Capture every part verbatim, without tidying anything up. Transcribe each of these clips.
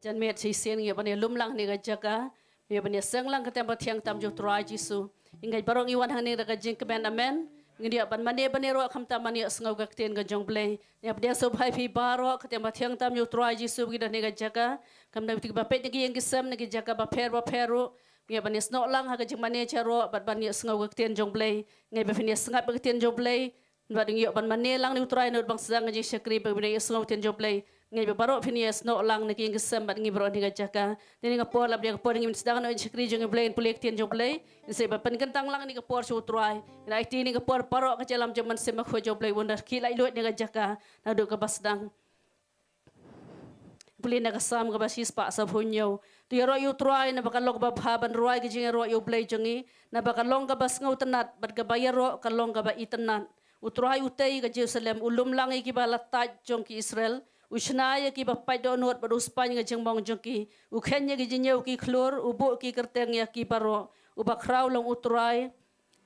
Janmiet shisien ngi ban ïa lum lang ha kane ka jaka, ngi ban ïa seng lang ka kyrteng ba thiang tam jong u Trai Jisu. Ïa ngi baroh ngi wan hangne da ka jingkmen amen. Ngin ïa ban mane ban ïaroh khamtam ban ïa sngew ka ktien ka jong u Blei. Ngi ïa ban ïa sngewbha ïa phi baroh ka kyrteng ba thiang tam jong u Trai Jisu ba ngi don ha kane ka jaka. Khamtam ïa phi ba peit na ki ïing ki sem na ki jaka bapher bapher ruh. Ngi ïa ban ïa snoh lang ha ka jingmane sharoh bad ban ïa sngew ka ktien jong u Blei. Ngi ïa ba phin ïa sngap ka ktien jong u Blei. Bad ngi ïoh ban mane lang na u Trai na u bang sdang ka jingshakri ba ngi ïa sngew ktien jong u Blei. Ngi ba baroh phin ïa snoh lang na ki ïing ki sem bad ngi baroh na ka jaka. Te na ka por lap ïa ka por ngin sdang na ka jingshakri jong u Blei, ngin pule ktien jong u Blei. Ngin sa ïa ba pynkyntang lang na ka por sha u Trai. Ngin aiti na ka por baroh ka jingïalam jong u Mynsiem Bakhuid jong u Blei, un da khih laitluid na ka jaka naduh kaba sdang. Pule na ka Salm kaba shispah saphew hynñiew. To ïaroh ïa u Trai naba ka long kaba bha, ban rwai ka jingïaroh ïa u Blei jong ngi, naba ka long kaba sngewtynnat, bad kaba ïaroh ka long kaba itynnat. U Trai u tei ïa ka Jerusalem, u lum lang ïa kiba la tait jong ki Israel, u shna ïa kiba pait dohnud bad u spaiñ ka jingmong jong ki, u kheiñ ïa ki jingñiew ki khlur, u buh ki kyrteng ïa ki baroh. Uba khraw long u Trai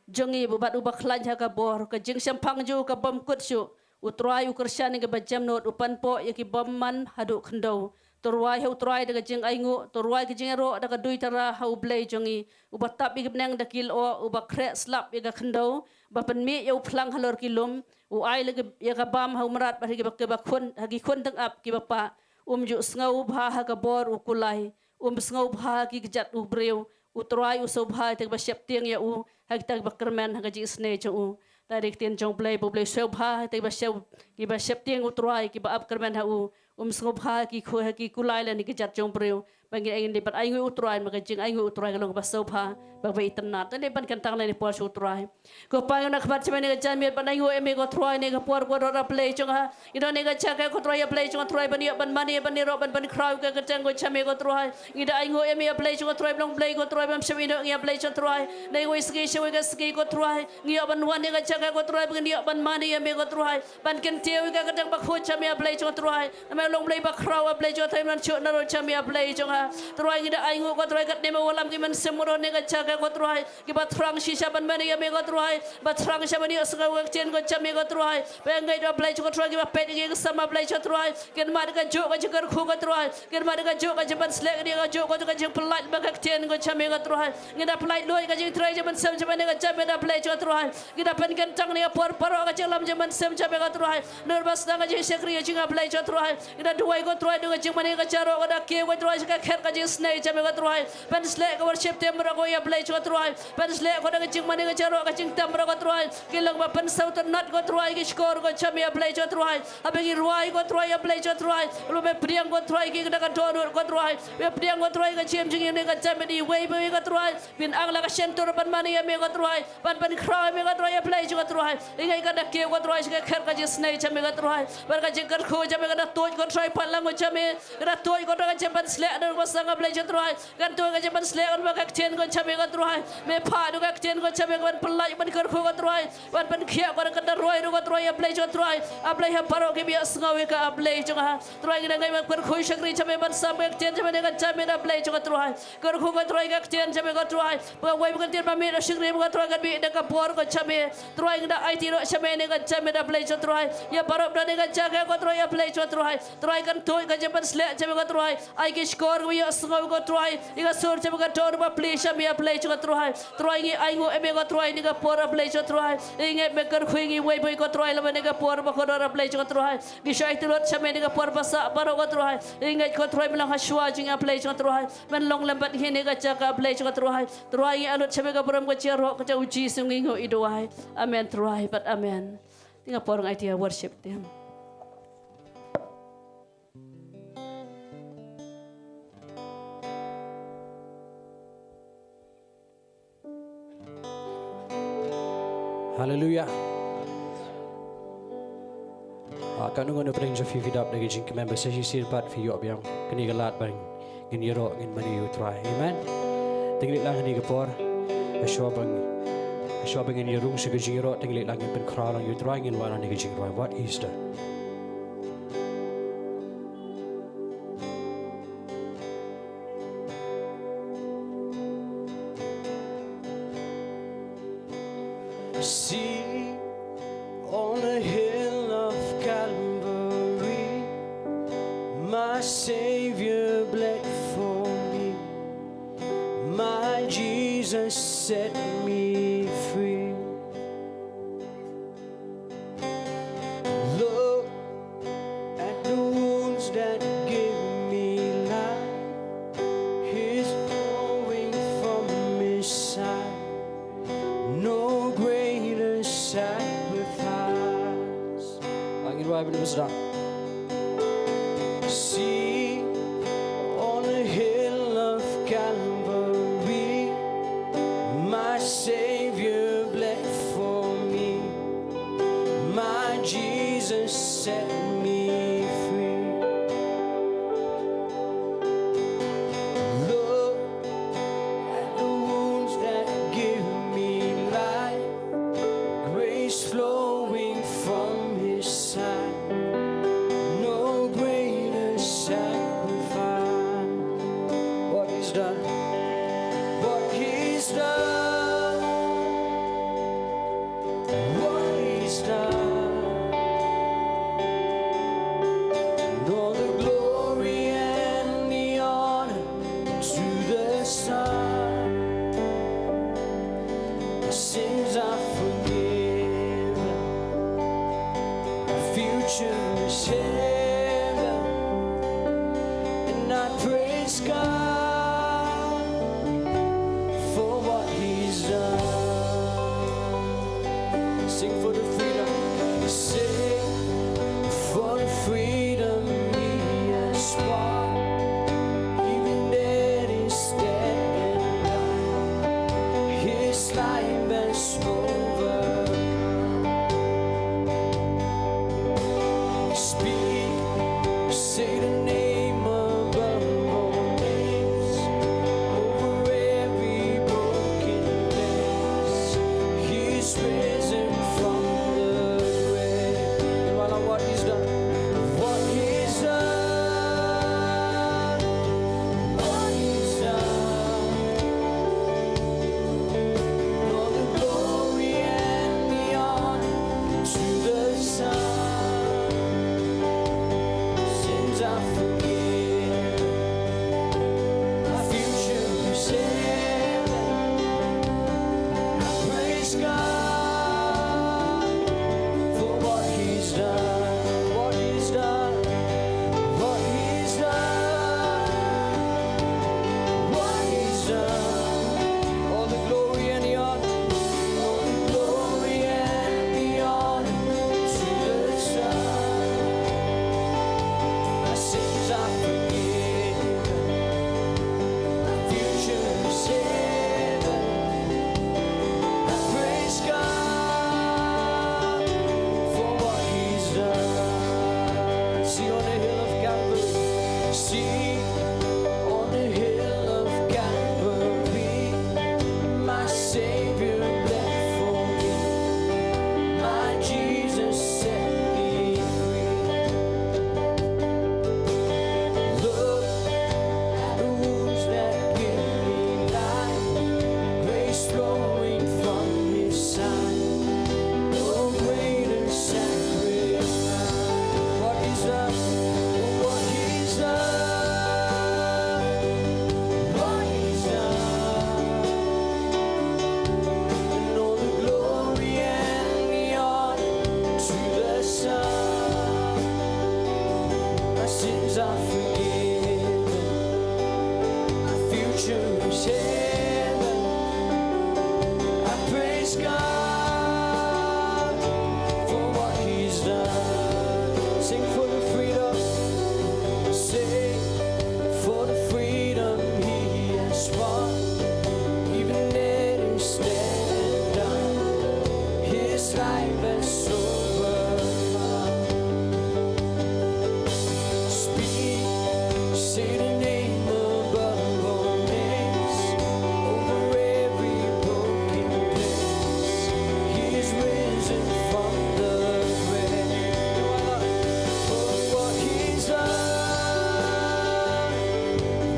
jong ngi, bad uba khlaiñ ha ka bor. Ka jingshemphang jong u ka bym kut shuh. U Trai u kyrshan ïa kiba jemnud, u pynpoh ïa ki bymman haduh khyndew. To rwai ha u Trai da ka jingainguh, to rwai ka jingïaroh da ka duitara ha u Blei jong ngi. Uba tap ïa ki bneng da ki lyoh, uba khreh slap ïa ka khyndew, ba pynmih ïa u phlang halor ki lum, u ai ïa ka bam ha u mrad bad ha kiba, kiba khun, ha ki khun tyngab kiba pah. Um ju sngewbha ha ka bor u kulai. Um sngewbha ha ki kjat u briew. U Trai u sngewbha ïa kita kiba sheptieng ïa u ha kita kiba kyrmen ha ka jingisynei jong u. Te dei ka ktien jong u Blei ba u Blei u sngewbha ha kita kiba shep, kiba sheptieng u Trai, kiba ap kyrmen ha u. Um sngewbha ha ki khu, ha ki kulai lane ki kjat jong u briew. Ba ngin, ngin dei ban ainguh u Trai, ma ka jingainguh u Trai ka long kaba sngewbha bad kaba itynnat. Te dei ban kyntang lane por sha u Trai. Ko Pa, ngi wan ha khmat jong me ha kane ka janmiet ban ainguh ïa me ko Trai, ha kane ka por ko Trai A Blei jong nga. Ngi don ha kane ka jaka ko Trai A Blei jong nga Trai, ban ïoh ban mane ban ïaroh ban pynkhraw ïa ka kyrteng ko jong me ko Trai. Ngi da ainguh ïa me A Blei jong nga Trai, ba long Blei ko Trai bym shym ïehnoh ïa ngi A Blei jong nga Trai. Na kawei ka sngi sha kawei ka sngi ko Trai, ngi ïoh ban wan ha kane ka jaka ko Trai, ba ngin ïoh ban mane ïa me ko Trai, ban kyntiew ïa ka kyrteng bakhuid jong me A Blei jong nga Trai. Namar me long Blei bakhraw A Blei jong nga Trai, ban shu na ro jong me A Blei jong nga. Trai ngi da ainguh ko Trai katne ma u wallam ki mynsiem ruh ha kane ka jaka ko Trai, kiba thrang shisha ban mane ïa me ko Trai, ba thrang shisha ban ïohsngew ka ktien ko jong me ko Trai. Ba ngeit A Blei jong nga Trai, kiba peit ïa ka sem A Blei jong nga Trai, kin mad ka juh ka jingkyrkhu ko Trai, kin mad ka juh ka jingpynsleh, kin ïa ka juh ka jingpyllait bad ka ktien ko jong me ko Trai. Ngi da pynlait luid ka jingtrei jingmynsiem jong me ha kane ka janmiet A Blei jong nga Trai. Ngi da pynkyntang ha kane ka por baroh ka jingïalam jingmynsiem jong me ko Trai. Naduh ba sdang ka jingshakri jong nga A Blei jong nga Trai. Ngi da duwai ko Trai, duh ka jingmane ka jaroh ka da kiew ko Trai sha ka khet ka jingisynei jong me ko Trai. Pynsleh ka worship team baroh ko A Blei jong nga Trai. Pynsleh ko da ka jingmane ka jaroh ka jingtem baroh ko Trai. Ki long ba pynsngewtynnat ko Trai ki shkor ko jong me A Blei jong nga Trai. Haba ngi rwai ko Trai A Blei jong nga Trai, lada me pdiang ko Trai ki da ka dohnud ko Trai, me pdiang ko Trai ka jingim jong ngi ha kane ka janmiet iwei pa iwei ko Trai. Phin ang la ka shyntur ban mane ïa me ko Trai, ban pynkhraw ïa me ko Trai A Blei jong nga Trai. Ngi ngeit ka da kiew ko Trai sha ka khet ka jingisynei jong me ko Trai. Bad ka jingkyrkhu jong me ka da tuid ko Trai pat lang ko jong me. Ka da tuid ko Trai ka jingpynsleh naduh ba sdang A Blei jong nga Trai. Kan tuid ka jingpynsleh kan ba ka ktien ko jong me ko Trai. Me phah duh ka ktien ko jong me ka ban pynlait ban kyrkhu ko Trai. Ban pynkhiah ko da ka kynrad roi ruh ko Trai A Blei jong nga Trai. A Blei ha baroh kiba ïohsngew ïa ka A Blei jong nga. Trai ngi da ngeit ba kyrkhu shakri jong me ban sam ka ktien jong me ha kane ka janmiet A Blei jong nga Trai. Kyrkhu ko Trai ka ktien jong me ko Trai. Ba kawei ka ktien ba mih na shakri ko Trai kan mih da ka bor ko jong me. Trai ngi da aiti ruh jong me ha kane ka janmiet A Blei jong nga Trai. Ïa baroh ba don ha kane ka jaka ko Trai A Blei jong nga Trai. Trai kan tuid ka jingpynsleh jong me ko Trai. Ai ki shkor kiba ïohsngew ko Trai ïa ka sur jong me ka dor bapli jong me A Blei jong nga Trai. Trai ngi ainguh ïa me ko Trai ha kane ka por A Blei jong nga Trai. Ngi ngeit me kyrkhu ïa ngi iwei pa iwei ko Trai lem ha kane ka por ba kordor A Blei jong nga Trai. Ngi shah ïatylli lut sha me ha kane ka por ba sah baroh ko Trai. Ngi ngeit ko Trai me long ha shuwa jong ngi A Blei jong nga Trai. Men long lem bad ngi ha kane ka jaka A Blei jong nga Trai. Trai ngi ai lut sha me ka burom ka jingïaroh ka jong u Jisu ngi ainguh ïa u duwai. Amen Trai bad amen. Ha kane ka por ngi aiti ïa ka worship team. Haleluya. Ah, katno ngan pyrshang sha phi, phi dap da ka jingkmen ba sa shisien pat phi ïoh biang kane ka lad ba ngin ïaroh ngin mane ïa u Trai. Amen. Te ngin leit lang ha kane ka por. Hashwa ba, hashwa ba ngin ïarung sha ka jingïaroh, te ngin leit lang ngin pynkhraw lang ïa u Trai, ngin wan ha kane ka jingrwai What is the See on the hill of Calvary, my Savior bled. Everybody sit down. See, on the hill of Calvary, my Savior bled for me. My Jesus set me free. Look at the wounds that give me life, grace flowing from His side. No greater sacrifice. What He's done, what He's done, what He's done. And all the glory and the honor to the Son. My sins are forgiven, my future is heaven, and I praise God for what He's done. Sing for the freedom, sing for the freedom He has won. Even dead is dead and gone. His life has overcome. Speak, say the name above all names, over every broken place. He's risen from the grave. What He's done, what He's done, what He's done. All the glory and the honor to the Son. Sins are forgiven, my future is heaven. I praise God for what He's done, what He's done, what He's done, what He's done. All the glory and the honor, all the glory and the honor to the Son. My sins are forgiven, my future is heaven. I praise God for what He's done. See, on the hill of Calvary, see, on the hill of Calvary, my Savior bled for me. My Jesus set me free. Look at the wounds that give me life, grace flowing from His side. No greater sacrifice. What He's done, what He's done, what He's done. And all the glory and the honor to the Son. My sins are forgiven, my future is heaven. I praise God for what He's done. Sing for the freedom, sing for the freedom He has won. Even dead is dead and done. His life has overcome. Speak, say the name above all names, over every broken place. He is risen from the grave. Oh, what He's done,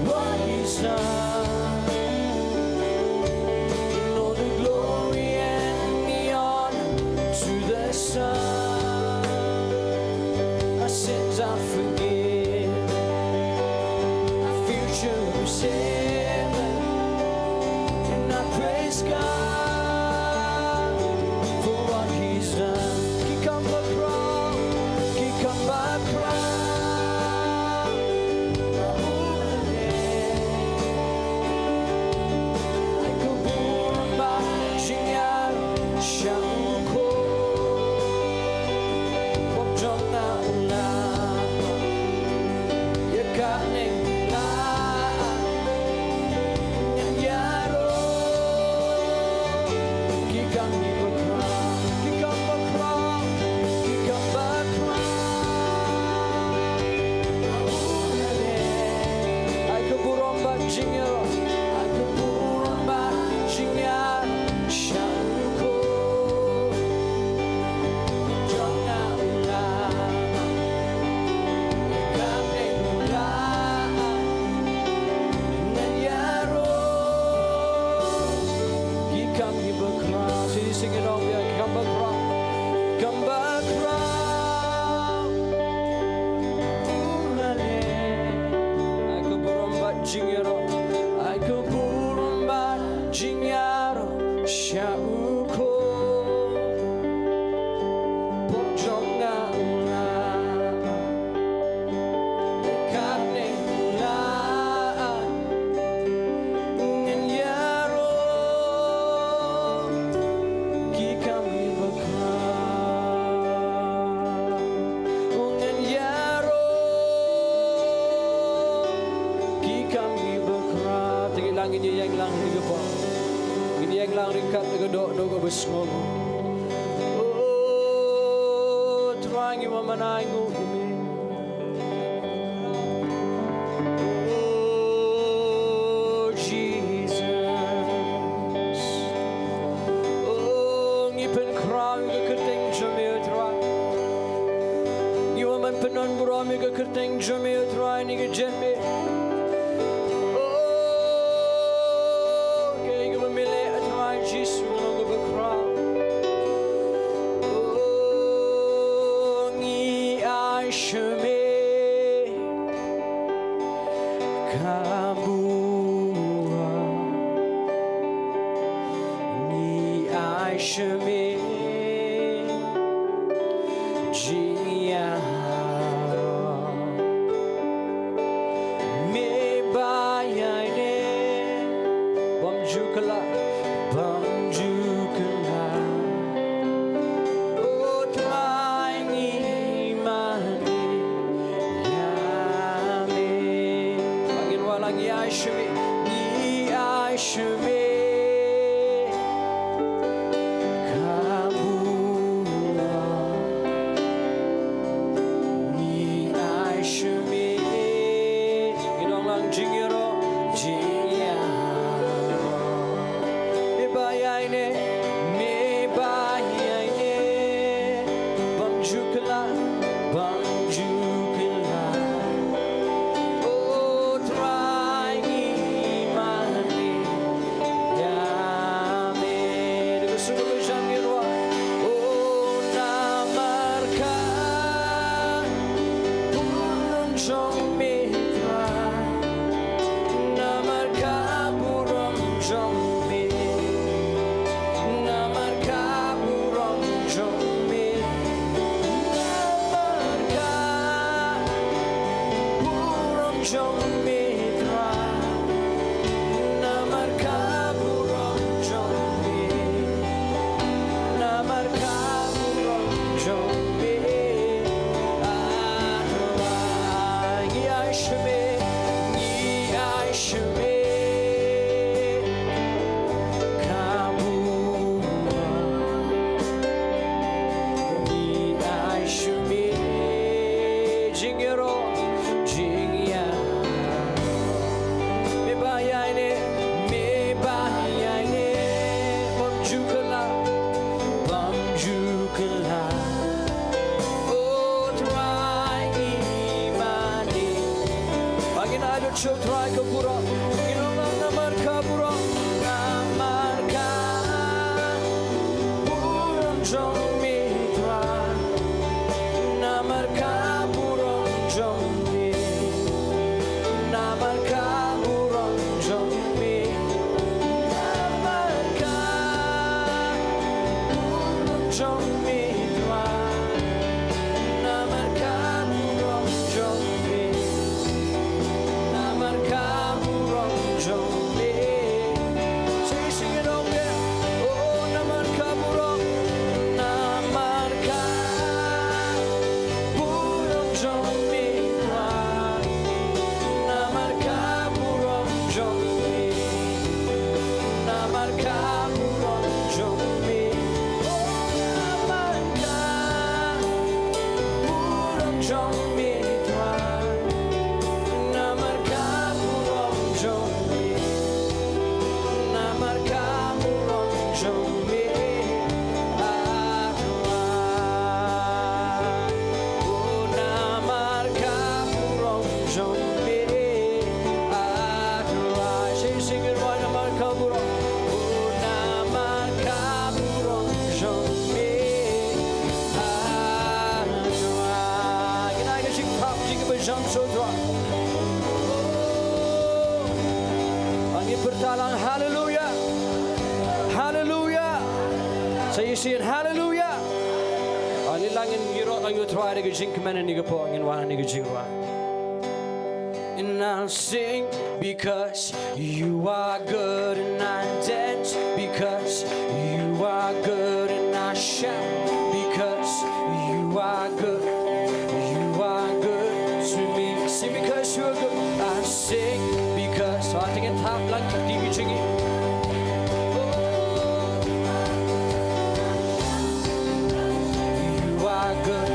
what He's done. And all the glory and the honor to the Son. Jingïaroh, ai ka burom bad jingïaroh sha u khun jong nga u Lamah. Ka bneng u la ai ngan ïaroh ki kam kiba khraw. Shisha ngi ong ïa ki kam ba khraw, kam ba khraw. Ai ka burom bad jingïaroh, ai ka burom bad jingïaroh sha u khun jong nga u Lamah. Ka bneng u la ai ngan ïaroh ki kam kiba khraw. Ngan ïaroh ki kam kiba khraw. Te ngi lang, ngin ïeng lang ryngkat. Ngin ïeng lang ryngkat da ka dohnud kaba sngewbha. O Trai, ngi wan ban ai nguh ïa me. O Jesus. O, ngi pynkhraw ïa ka kyrteng jong me, O Trai. Ngi wan ban pyndonburom ïa ka kyrteng jong me, O Trai, ha kane ka janmiet. O, kaei kaba me leh, O Trai Jisu, ngi long kiba khraw. O, ngi ai sha me ka burom, ngi ai sha me jingïaroh. Me ba ïaineh bym ju kylla, bym ju kylla. O Trai, ngi mane ïa me. Ba ngin wallam, ngi ai sha me, ngi ai sha me ka burom, ngi ai sha me. Ngi long lang jingïaroh, jingïaroh. Me ba ïaineh, me ba ïaineh bym ju kylla, bym ju kylla. O Trai, ngi mane ïa me. Da ka sur kaba jan ngi ïa. O namar ka burom jong me Trai, namar ka burom jong me, namar ka burom jong me, namar ka burom jong me Trai, namar ka burom jong me, namar ka burom jong me. Ah Trai, ngi ai sha me, ngi ai sha me ka burom, ngi ai sha me jingïaroh, jingïaroh. Me ba ïaineh, me ba ïaineh bym ju kylla, bym ju kylla. O Trai, ngi mane. Ba ngin ai lut sha U Trai ka burom. Ngin ong namar ka burom, namar ka burom jong me Trai, namar ka burom jong me, namar ka burom jong me, namar ka burom jong me Trai, namar ka burom jong me, namar ka burom jong me. Sing, sing it out there. Oh, namar ka burom, namar ka burom jong me Trai, namar ka burom jong me, namar ka burom jong me. Oh, namar Sham shuh Trai. Ngi pyrta lang haleluya. Haleluya. Sa isien haleluya. Ngi lang, ngin ïaroh lang ïa U Trai da ka jingkmen ha kane ka por, ngin wan ha kane ka jingrwai. And I'll sing because you are good, and I dance because you are good, and I shout because you are good, you are good to me. Sing because you are good. I sing because I think it top like the D J. You are good.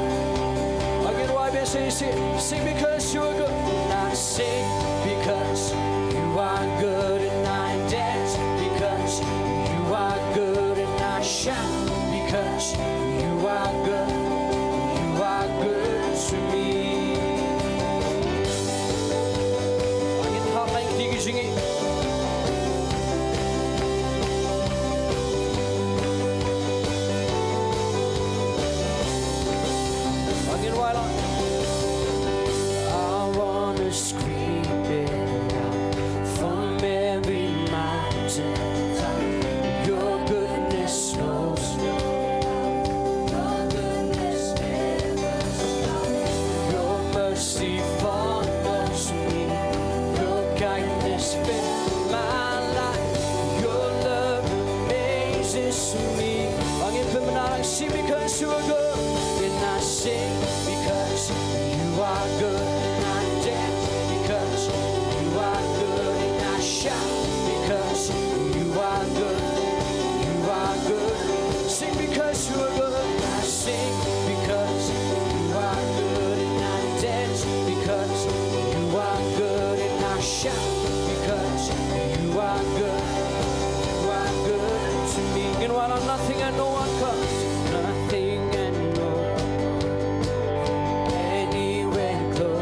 Again, why be say, say, sing because you are good. And I sing because you are good, and I dance because you are good, and I shout because you are good. You are good to me. Again, top like the D J. Again, why not? I wanna scream it out from every mountain top. Your goodness knows no bounds. Your goodness never stops. Your mercy follows me. Your kindness fills my life. Your love amazes me. Bangin pemenarang, sing because you are good. And I sing because you are good. And I dance because you are good. And I shout because you are good. You are good. Sing because you are good. I sing because you are good. And I dance because you are good. And I shout because you are good. You are good to me. And while I'm nothing and no one comes, nothing and no one anywhere close.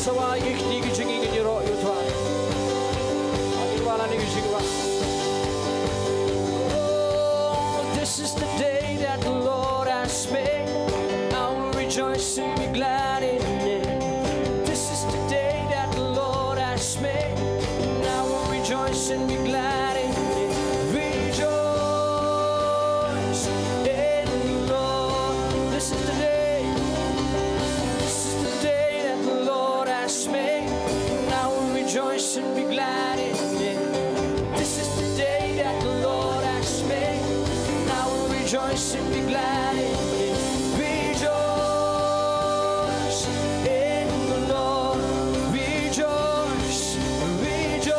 Sa wa ïa ki kti ki jingim ngin ïaroh ïa u Trai. Ngin wallam ïa ki jingim. Oh, this is the day that the Lord has made. I will rejoice and be glad in it. This is the day that the Lord has made. I will rejoice and be glad in it. Rejoice in the Lord. This is the day. This is the day that the Lord has made. And I will rejoice and be glad in it. This is the day that the Lord has made. And I will rejoice and be glad in it. Rejoice in the Lord. Rejoice. Rejoice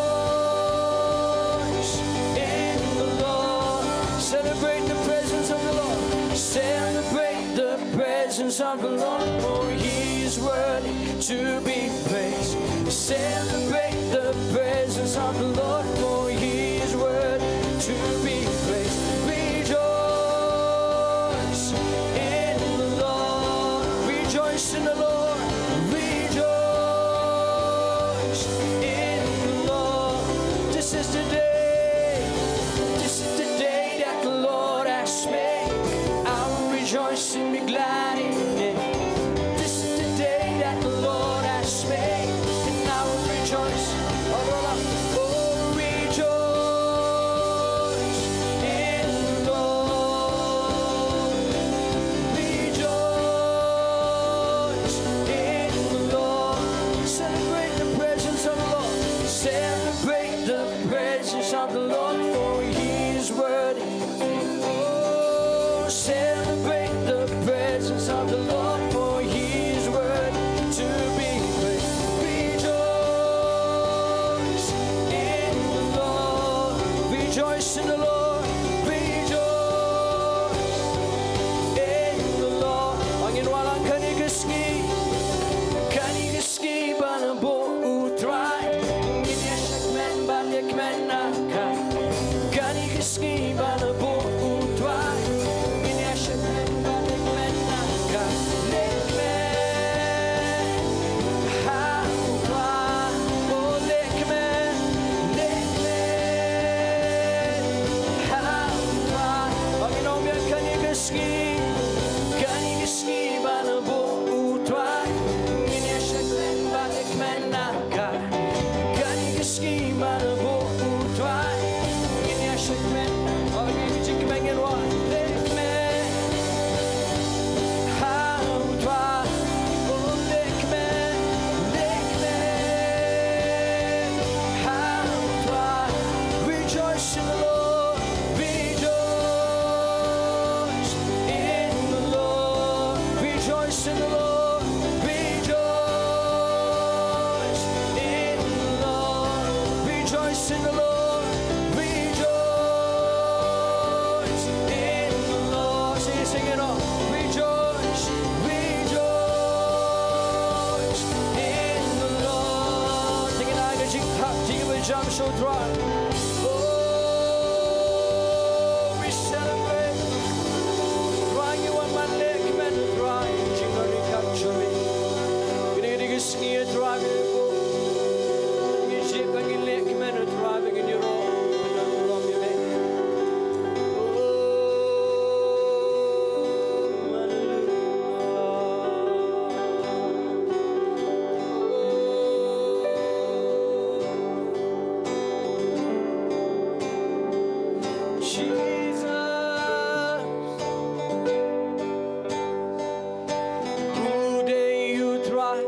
in the Lord. Celebrate the presence of the Lord. Celebrate the presence of the Lord, for he is worthy to be praised. Celebrate the presence of the Lord, for he is worthy to be praised. Rejoice in the Lord. Rejoice in the Lord. Rejoice in the Lord. This is the day. This is the day that the Lord has made. I will rejoice and be glad in it. This is the day that the Lord has made, and I will rejoice. Oh, rejoice in the Lord. Rejoice in the Lord. Celebrate the presence of the Lord. Celebrate the presence of the Lord, for he is worthy. Oh, celebrate the presence of the Lord, for he is worthy to be praised. Rejoice in the Lord. Rejoice in the Lord. Rejoice in the Lord. Ngin wallam kane ka sngi. Kane ka sngi ba la buh u Trai. Ngin ïa shakmen bad ïa kmen na ka. Kane ka sngi ba la buh u Trai. Ngin ïa shakmen bad ïa kmen na ka. Leh kmen ha u Trai. Oh, leh kmen, leh kmen ha u Trai. Ngin ong ïa kane ka sngi. Kane ka sngi ba la buh u Trai. Ngin ïa shakmen bad ïa kmen na ka. Kane ka sngi ba la buh u Trai. Ngin ïa shakmen. Oh, ngin ïa shakmen, ngin wan. Leh kmen ha u Trai. Oh, leh kmen, leh kmen ha u Trai. Rejoice in the Lord. Rejoice in the Lord. Rejoice in the Lord. Rejoice in the Lord. Rejoice in the Lord. Rejoice in the Lord. Sing it, sing it on. Rejoice. Rejoice in the Lord. Sing it, I can sing top, sing it with jump, show, try. Oh, we celebrate. Trai, ngi wan ban leh kmen, Trai, jingmyrkhap jong me. Kine, kine ki sngi, Trai, ba la buh. Ngi ïeit ba ngin leh kmen, Trai, ba ngin ïaroh ban ïaroh ïa me. Oh, hallelujah. Jesus. U dei u Trai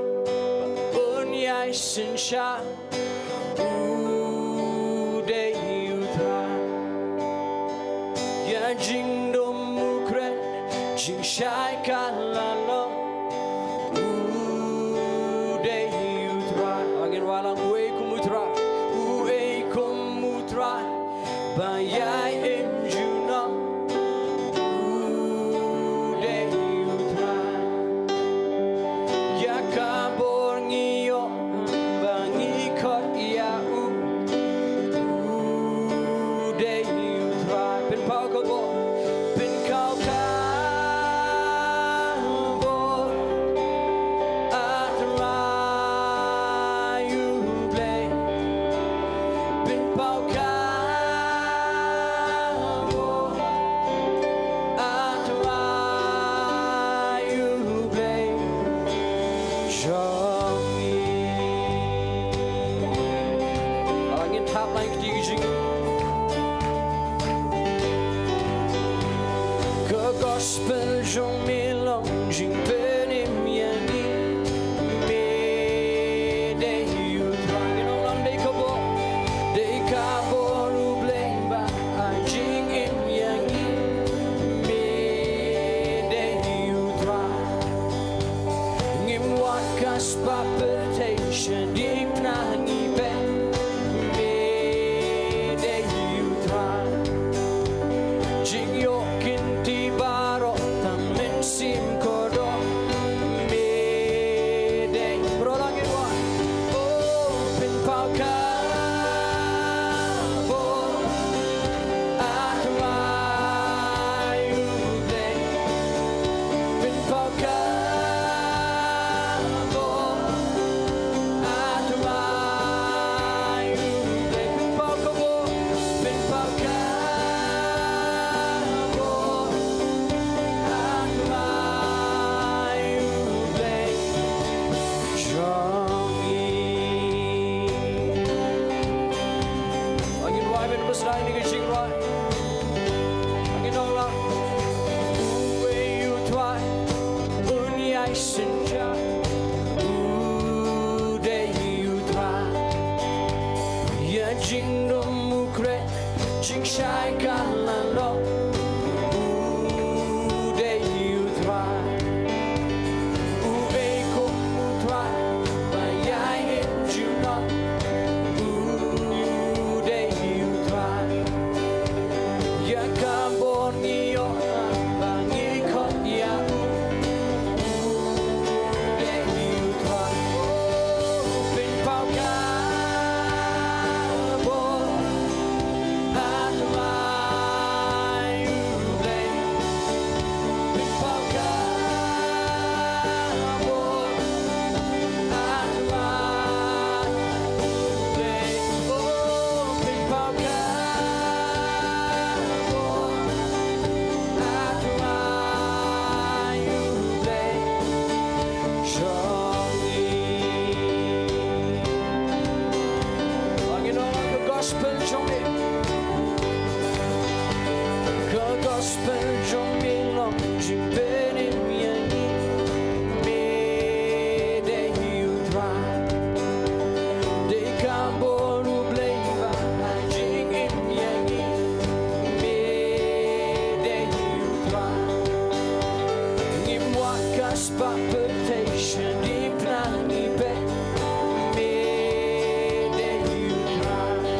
ba un ïai synshar. U dei u Trai ïa jingdum u kren, jingshai ka la long. U dei u Trai. Ngin wallam uei kum u Trai. Uei kum u Trai ba ïai im junom. U dei u Trai ïa ka bor ngi ïoh ba ngi Kas pa pyrthei sha dip na ngi beh. Me dei U Trai. Jingïoh kynti baroh tang mynsiem kordor. Me dei. Baroh lang ngin wan. Oh, pynpaw ka bor. Ah Trai U Blei. Pynpaw ka bor. Ah Trai U Blei. Pynpaw ka bor. Pynpaw ka bor. Ah Trai U Blei. Jong ngi. Ngin rwai ban pynshai ïa kane ka jingrwai. Ngin ong lang. Uei U Trai un ïai synshar. U dei U Trai. Ïa jingdum u khreh, jingshai ka la long. U dei U Trai. Uei kum U Trai ba ïai im junom. U dei U Trai. Ïa ka bor ngi ïoh ba ngi khot ïa U. U dei U Trai. Pynpaw ka bor. Ah Trai U Blei. Pynpaw ka bor. Ah Trai U Blei. Oh, pynpaw ka bor. Ah Trai U Blei. Jong ngi. Ngin ong ka gospel jong me. Ka gospel jong me long jingpynim ïa ngi. Me dei U Trai. Dei ka bor U Blei ba ai jingim ïa ngi. Me dei U Trai. Ngim wad ka spah pyrthei sha dip na ngi beh. Me dei U Trai.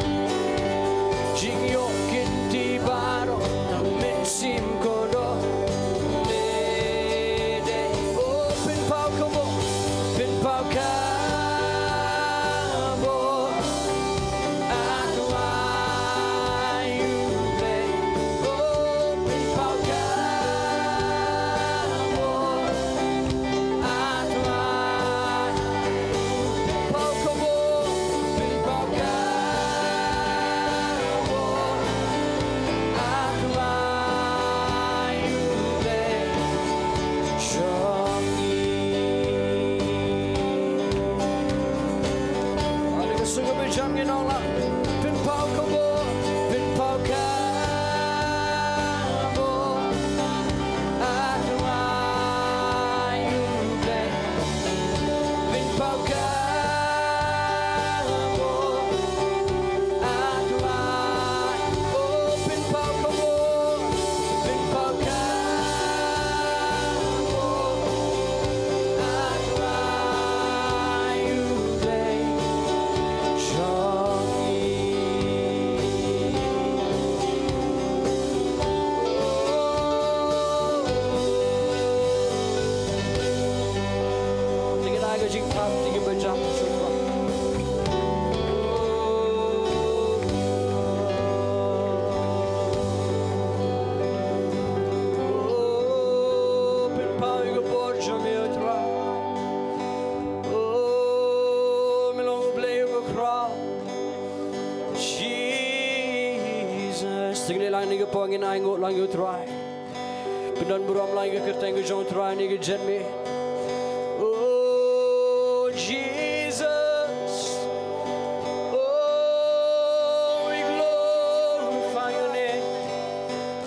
Jingïoh kynti baroh tang mynsiem kordor. Me dei. Oh, pynpaw ka bor. Pynpaw ka bor. Ah Trai U Blei. Oh, pynpaw ka bor. Ah Trai. Pynpaw ka bor. Pynpaw ka bor. Ah Trai U Blei. Jong ngi. Haleluia, sngewbha jam ngin ong lang. Pynpaw ka bor, pynpaw ka bor. Ah Trai U Blei. Pynpaw ka bor. Ah Trai. Oh, pynpaw ka bor. Pynpaw ka bor. Ah Trai U Blei jong ngi. Te ngin ai ka jingthrang, te ngin bajam. Oh, pynpaw ïa ka bor jong me, O Trai. Oh, me long U Blei uba khraw. Jesus. Te ngin ïalang ha kane ka por, ngin ainguh lang ïa U Trai. Pyndonburom lang ïa ka kyrteng ka jong U Trai ha kane ka janmiet. Oh, Jesus. Oh, we glorify your name.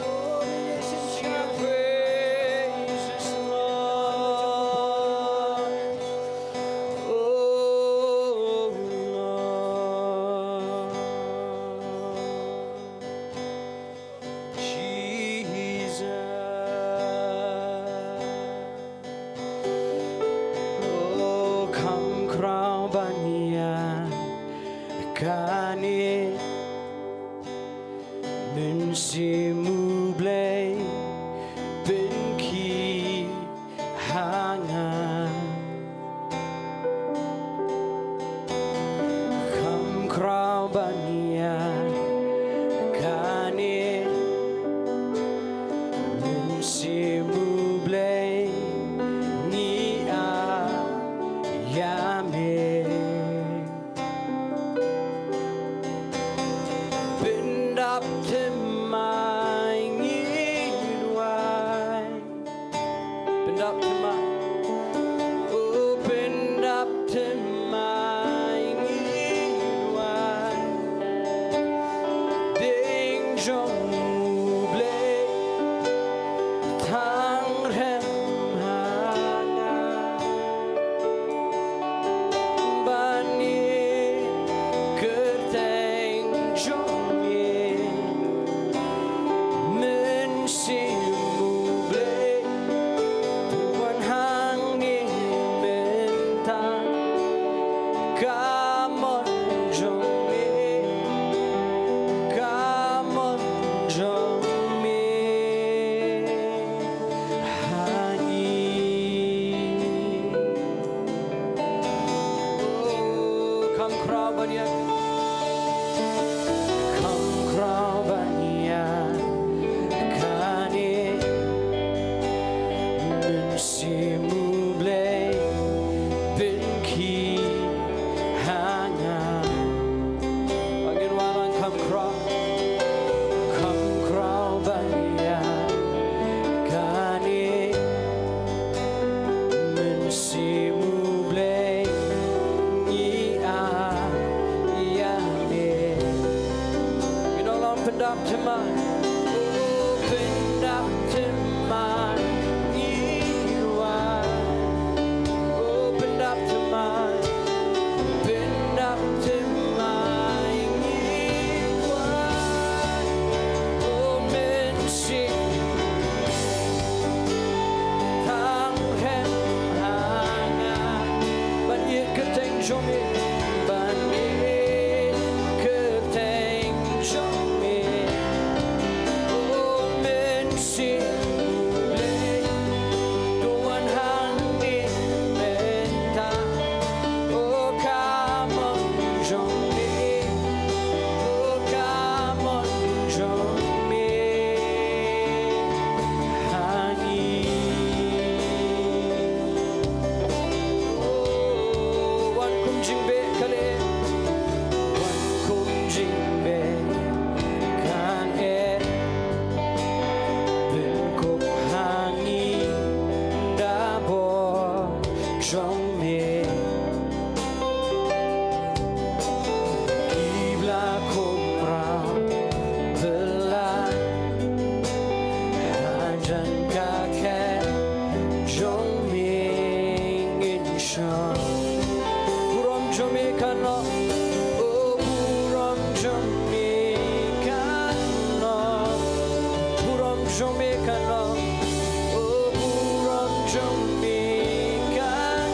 Oh, we sing your praises, Lord. Oh, Lord. Jesus. Oh, Kane mynsiem U Blei pynkhih ha nga. Kham khraw ban ïa kane mynsiem U Blei, ngi ai ïa me. Pyndap thymmai ngi duwai. Pyndap thymmai. Oh, pyndap thymmai ngi duwai. Ding jong U Blei, tang rhem ha nga. Ban ïa kyrteng jong me. Mynsiem U Blei, wan hangne mynta. Ka mon jong me, ka mon jong me. Ha ngi. Oh, kham khraw ban ïa, kham khraw ban ïa kane mynsiem U Blei pynkhih ha nga. Ba ngin wanrah kham khraw, kham khraw ban ïa kane mynsiem U Blei, ngi ai ïa me. Ngin ong lang, pyndap thymmai. Oh, pyndap thymmai ngi duwai. Oh, pyndap thymmai. Pyndap thymmai ngi duwai. Oh, mynsiem, tang rhem ha nga. Ban ïa kyrteng jong me, ban ïa kyrteng jong me. Oh, mynsiem U Blei, to wan hangne mynta. Oh, ka mon jong me, oh, ka mon jong me. Ha ngi. Oh, wan kum jingbeh kane. Wan kum jingbeh kane. Pynkup ha ngi da bor jong me. Ki bla khum raw bylla hajan ka khet jong me ngin shong. Burom jong me kan long, oh, burom jong me kan long. Burom jong me kan long, oh, burom jong me kan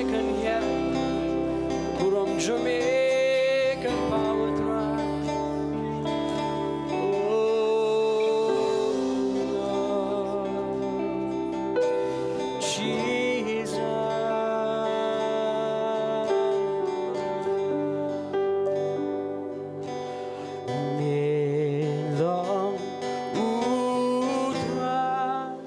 Kan hiar burom jong me kan power Trai. Oh Lord Jesus, me long u Trai.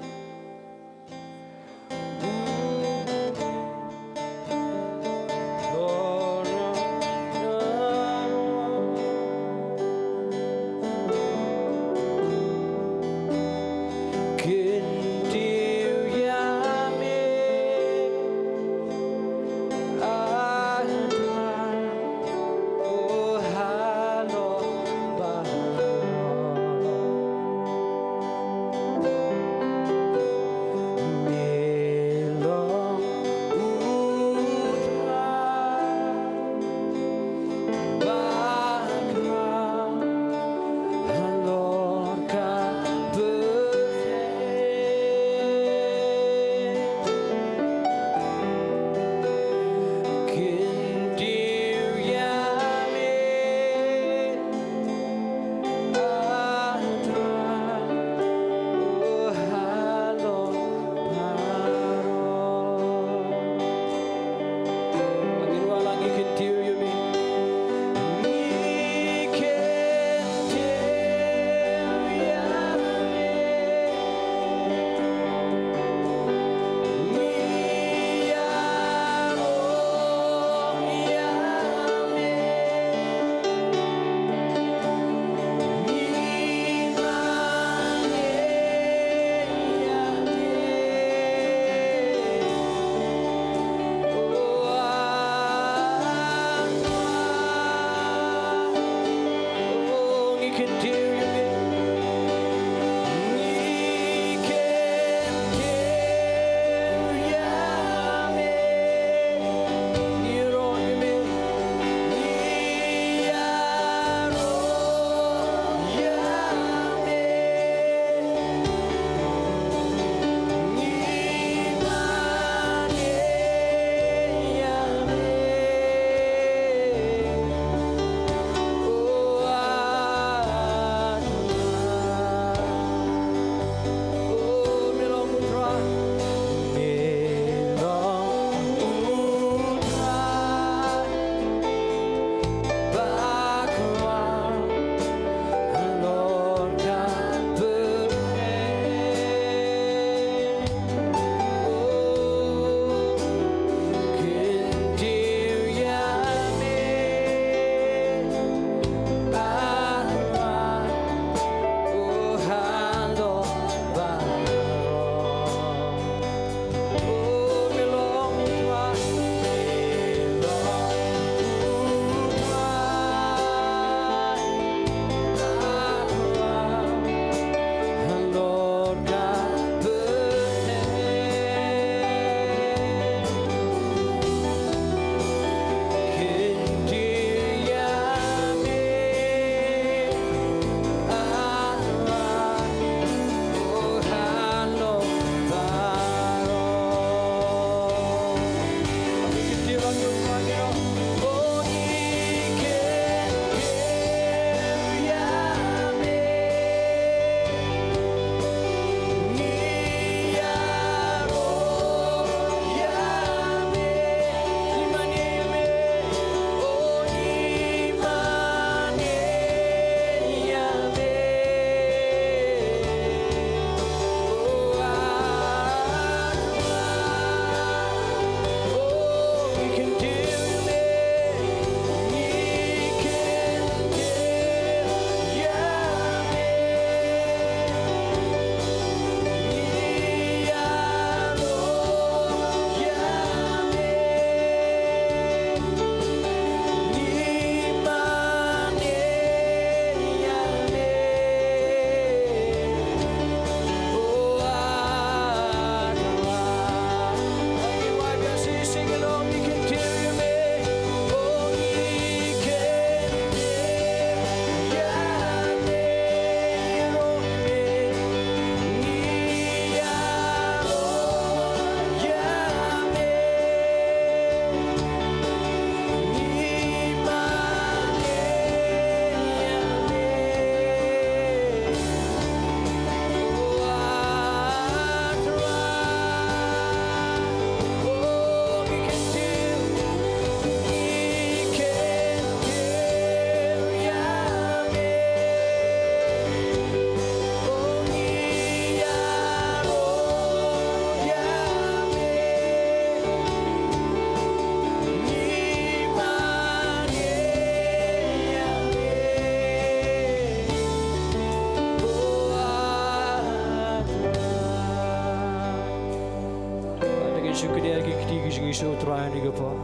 Ïa ki kti ki jong ngi sha U Trai ha kane ka por.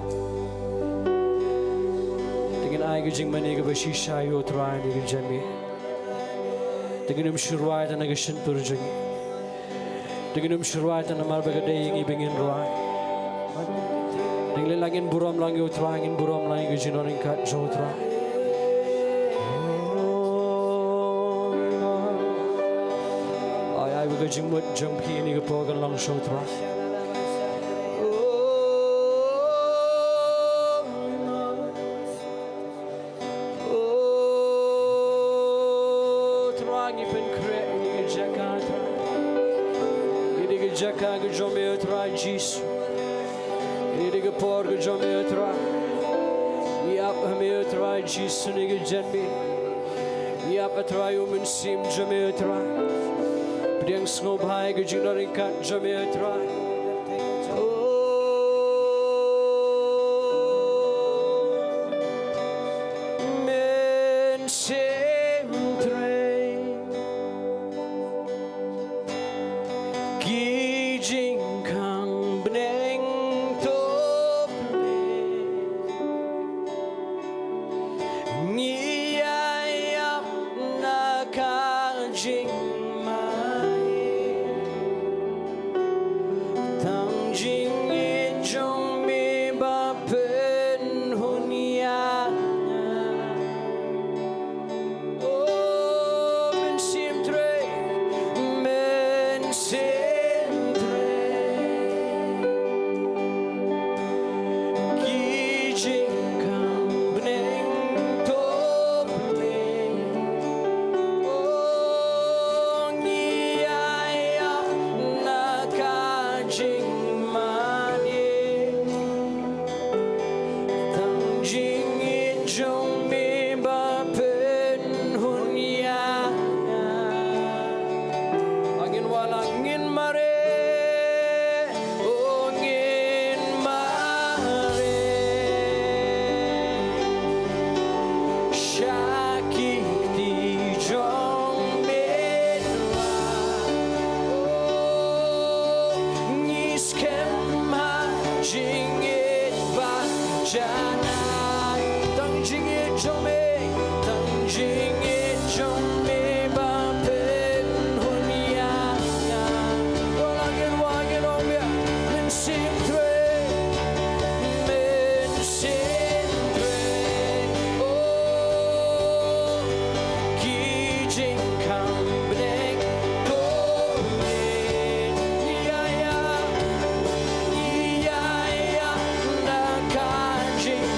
Te ngin ai ka jingmane kaba shisha ïa U Trai ha kane ka janmiet. Te ngin ym shu rwai tang na ka shyntur jong ngi. Te ngin ym shu rwai tang namar ba ka dei ïa ngi ba ngin rwai. Te ngin leh lang, ngin burom lang ïa U Trai, ngin burom lang ïa ka jingdonkam jong U Trai. Ai, ai ba ka jingmut jong phi ha kane ka por kan long sha U Trai. O Trai, ngi pynkhreh ïa kane ka jaka, Trai. Kane ka jaka ka jong me, O Trai Jisu. Kane ka por ka jong me, O Trai. Ngi ap ha me, O Trai Jisu, ha kane ka janmiet. Ngi ap, O Trai, ïa u mynsiem jong me, O Trai. Pdiang sngewbha ïa ka jingdonkam jong me, O Trai. O Mynsiem Trai, ki jingkhang bneng to pynleit. Ngi ïa ap na ka jingmane, tang jingïeit jong me ba pynhun ïa nga. O Mynsiem Trai, Mynsiem Trai, ki jingkhang bneng to pynleit. O ngi ïa ap na ka jingmane, tang jingïeit jong me ba pynhun ïa nga. Ngin wallam, ngin mareh, o ngin mareh sha ki kti jong me, Trai. O ngi skhem ha jingïeit ba janai. Tang jingïeit jong me, tang jingïeit jong me ba pynhun ïa nga. Wallam, ngin wallam, ngin ong ïa Mynsiem Trai, Mynsiem Trai. O ki jingkhang bneng to pynleit. Ngi ïa ap, ngi ïa ap na ka jing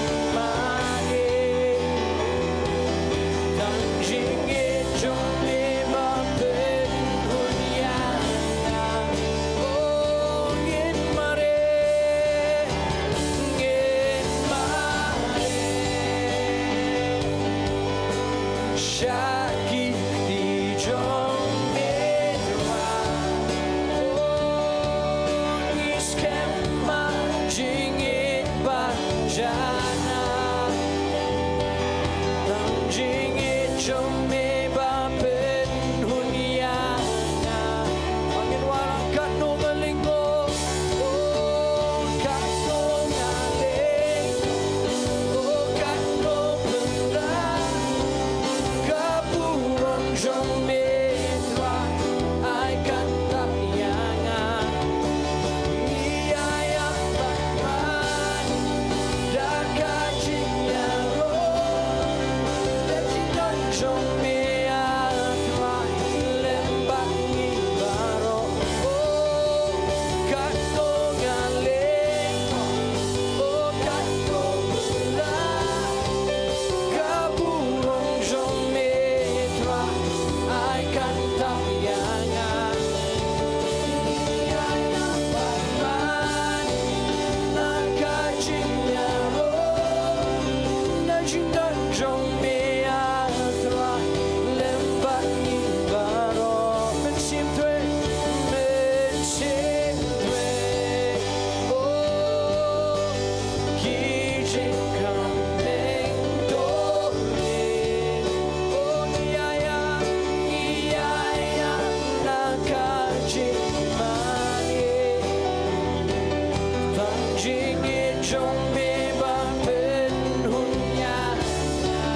Jong me ba pynhun ïa nga.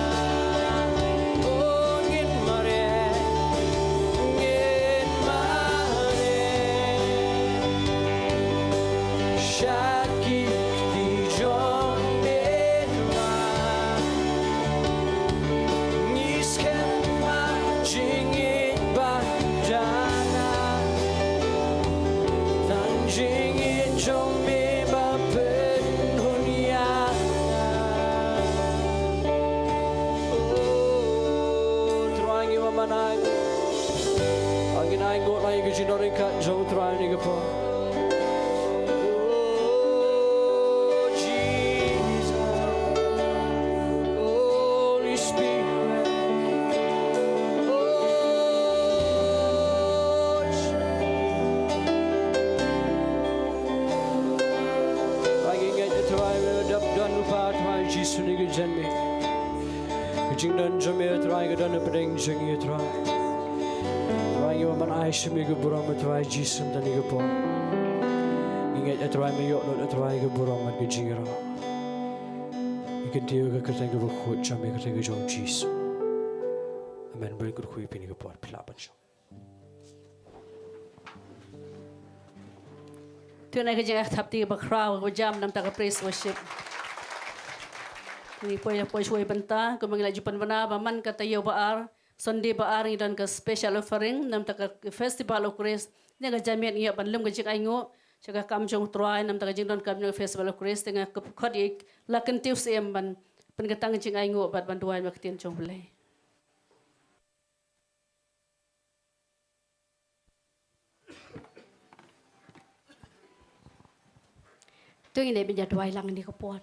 O ngin mareh, ngin mareh. Sha ki kti jong me Trai. Ngi skhem ba jingïeit ba jana. Tang jingïeit jong me ba pynhun ïa nga. O Trai ngi wan ban ai. Ngin ai nguh ïa ka jingdonkam jong Trai ha kane ka por. O Jesus, Holy Spirit. O Jesus. Trai ngi ngeit Trai me dap don u pa Trai Jisu ne ka jan me. Ka jingdon jong me Trai ka don hapdeng jong ngi Trai. Trai ngi wan ban ai sha me ka burom Trai Jisu mynta ne ka por. Ngi ngeit Trai me ïoh lut Trai ka burom bad ka jingïarap. Ngi kyntiew ka kyrteng kaba khuid jong me kyrteng ka jong Jisu. Amen. Ban kyrkhu ïa phi ne ka por phi lah ban shong. Tun ai ka jingthap kti ba khraw ba jam namar ka praise worship. Ngi poi poi shwa bynta kumba ngi la ju pynbna ba man ka taïew ba ar, Sunday ba ar ngi don ka special offering namar ka Festival of Grace. Ngi ka jamiat ngi ïa ban lum ka jingainguh sha ka kam jong Trai namar ka jingdonkam jong ka Festival of Grace. Te nga khot ïa la kyntiew siem ban pynkyntang ka jingainguh bad ban duwai ma ka ktien jong Blei. To ngin ïa duwai lang ne ka por.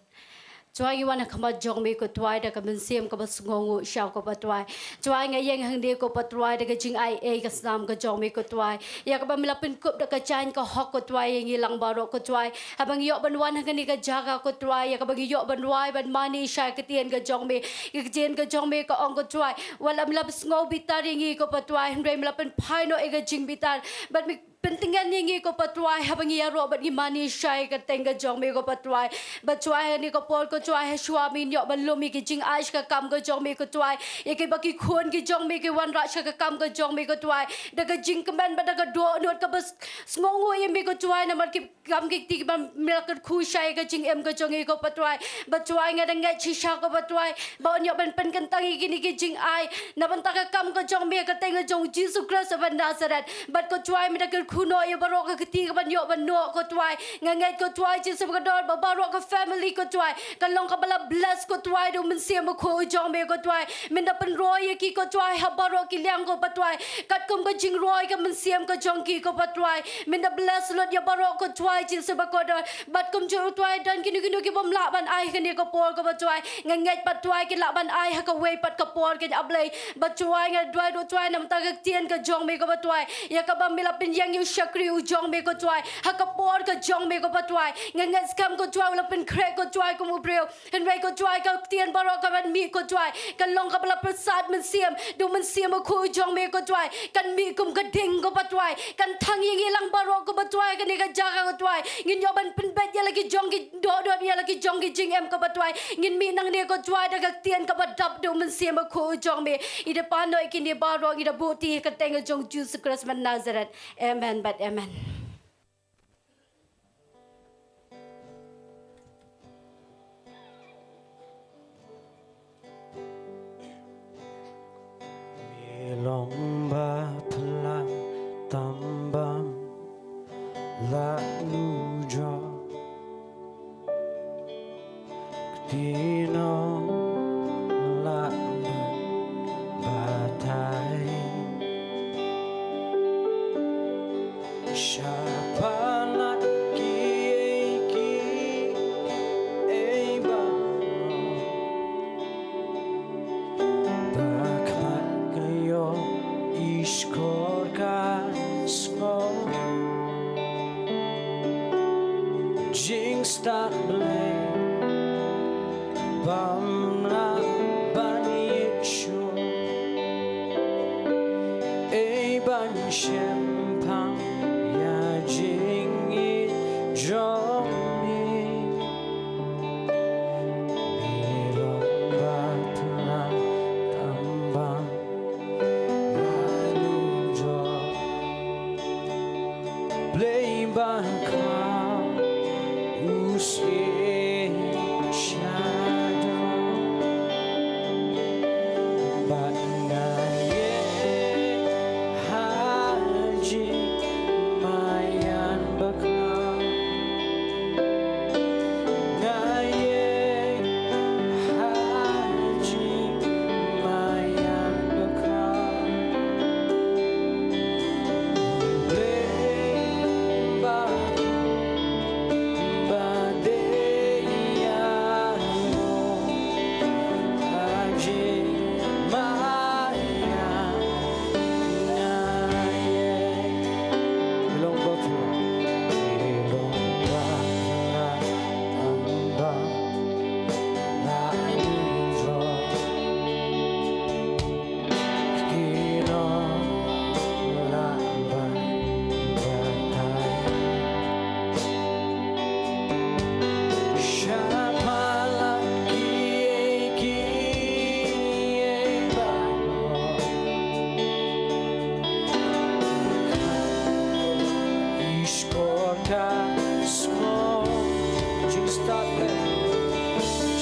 Trai ngi wan ha khmat jong me ko Trai da ka mynsiem kaba sngewnguh sha ko Pa Trai. Trai nga ïeng hangne ko Pa Trai da ka jingai ei ka snam ka jong me ko Trai. Ïa kaba me la pynkup da ka jaiñ ka hok ko Trai ïa ngi lang baroh ko Trai. Haba ngi ïoh ban wan ha kane ka jaka ko Trai ïa kaba ngi ïoh ban rwai ban mane sha ka ktien ka jong me. Ka ktien ka jong me ka ong ko Trai. Wat la me la pynshong bitar ïa ngi ko Pa Trai, hynrei me la pynphai noh ïa ka jingbitar. Bad me pyntngen ïa ngi ko Pa Trai, haba ngi ïaroh bad ngi mane sha ka ktien ka jong me ko Pa Trai. Bad Trai ha kane ka por ko Trai ha shuwa me ïoh ban lum ïa ki jingai sha ka kam ka jong me ko Trai. Ïa kiba ki khun ki jong me ki wanrah sha ka kam ka jong me ko Trai. Da ka jingkmen bad da ka dohnud kaba sngewnguh ïa me ko Trai namar ki kam ki kti kiba me la kyrkhu sha ïa ka jingim ka jong ngi ko Pa Trai. Bad Trai nga dang ngeit shisha ko Pa Trai ba un ïoh ban pynkyntang ïa kine ki jingai na bynta ka kam ka jong me ka ktien ka jong Jisu Khrist ba Nasaret. Bad ko Trai me da kyrkhu noh ïa baroh ka kti kaban ïoh ban noh ko Trai. Nga ngeit ko Trai Jisu bakordor ba baroh ka family ko Trai ka long kaba la bless ko Trai da u Mynsiem Bakhuid u jong me ko Trai. Me da pynroi ïa ki ko Trai ha baroh ki liang ko Pa Trai. Katkum ka jingroi ka mynsiem ka jong ki ko Pa Trai. Me da bless lut ïa baroh ko Trai Jisu bakordor. Bad kumjuh Trai don kino kino ki bym lah ban ai kane ka por ko Pa Trai. Nga ngeit Pa Trai ki lah ban ai ha kawei pat ka por kane A Blei. Bad Trai nga duwai ruh Trai na bynta ka ktien ka jong me ko Pa Trai. Ïa kaba me la pynïeng ïa u shakri u jong me ko Trai. Ha ka por ka jong me ko Pa Trai. Nga ngeit skhem ko Trai u la pynkhreh ko Trai kum u briew. Hynrei ko Trai ka ktien baroh kaban mih ko Trai. Kan long kaba la pyrsad mynsiem. Da u Mynsiem Bakhuid u jong me ko Trai. Kan mih kum ka ding ko Pa Trai. Kan thang ïa ngi lang baroh ko Pa Trai kane ka jaka ko Trai. Ngin ïoh ban pynbeit ïa la ki jong ki dohnud ïa la ki jong ki jingim ko Pa Trai. Ngin mih nangne ko Trai da ka ktien kaba dap da u Mynsiem Bakhuid u jong me. Ngi da pan noh ïa kine baroh ngi da buh kti ha ka kyrteng ka jong Jisu Khrist ba Nasaret. Amen bad amen. Me long ba phylla tam bym lah nujor. Kti noh lah ban batai. Shaphang kiei kiei baroh ba khmat ka ïoh, i shkor ka sngew. Jingstad Blei bym lah ban ïeit shuh. Ei ban shemphang ïa jingïeit jong me.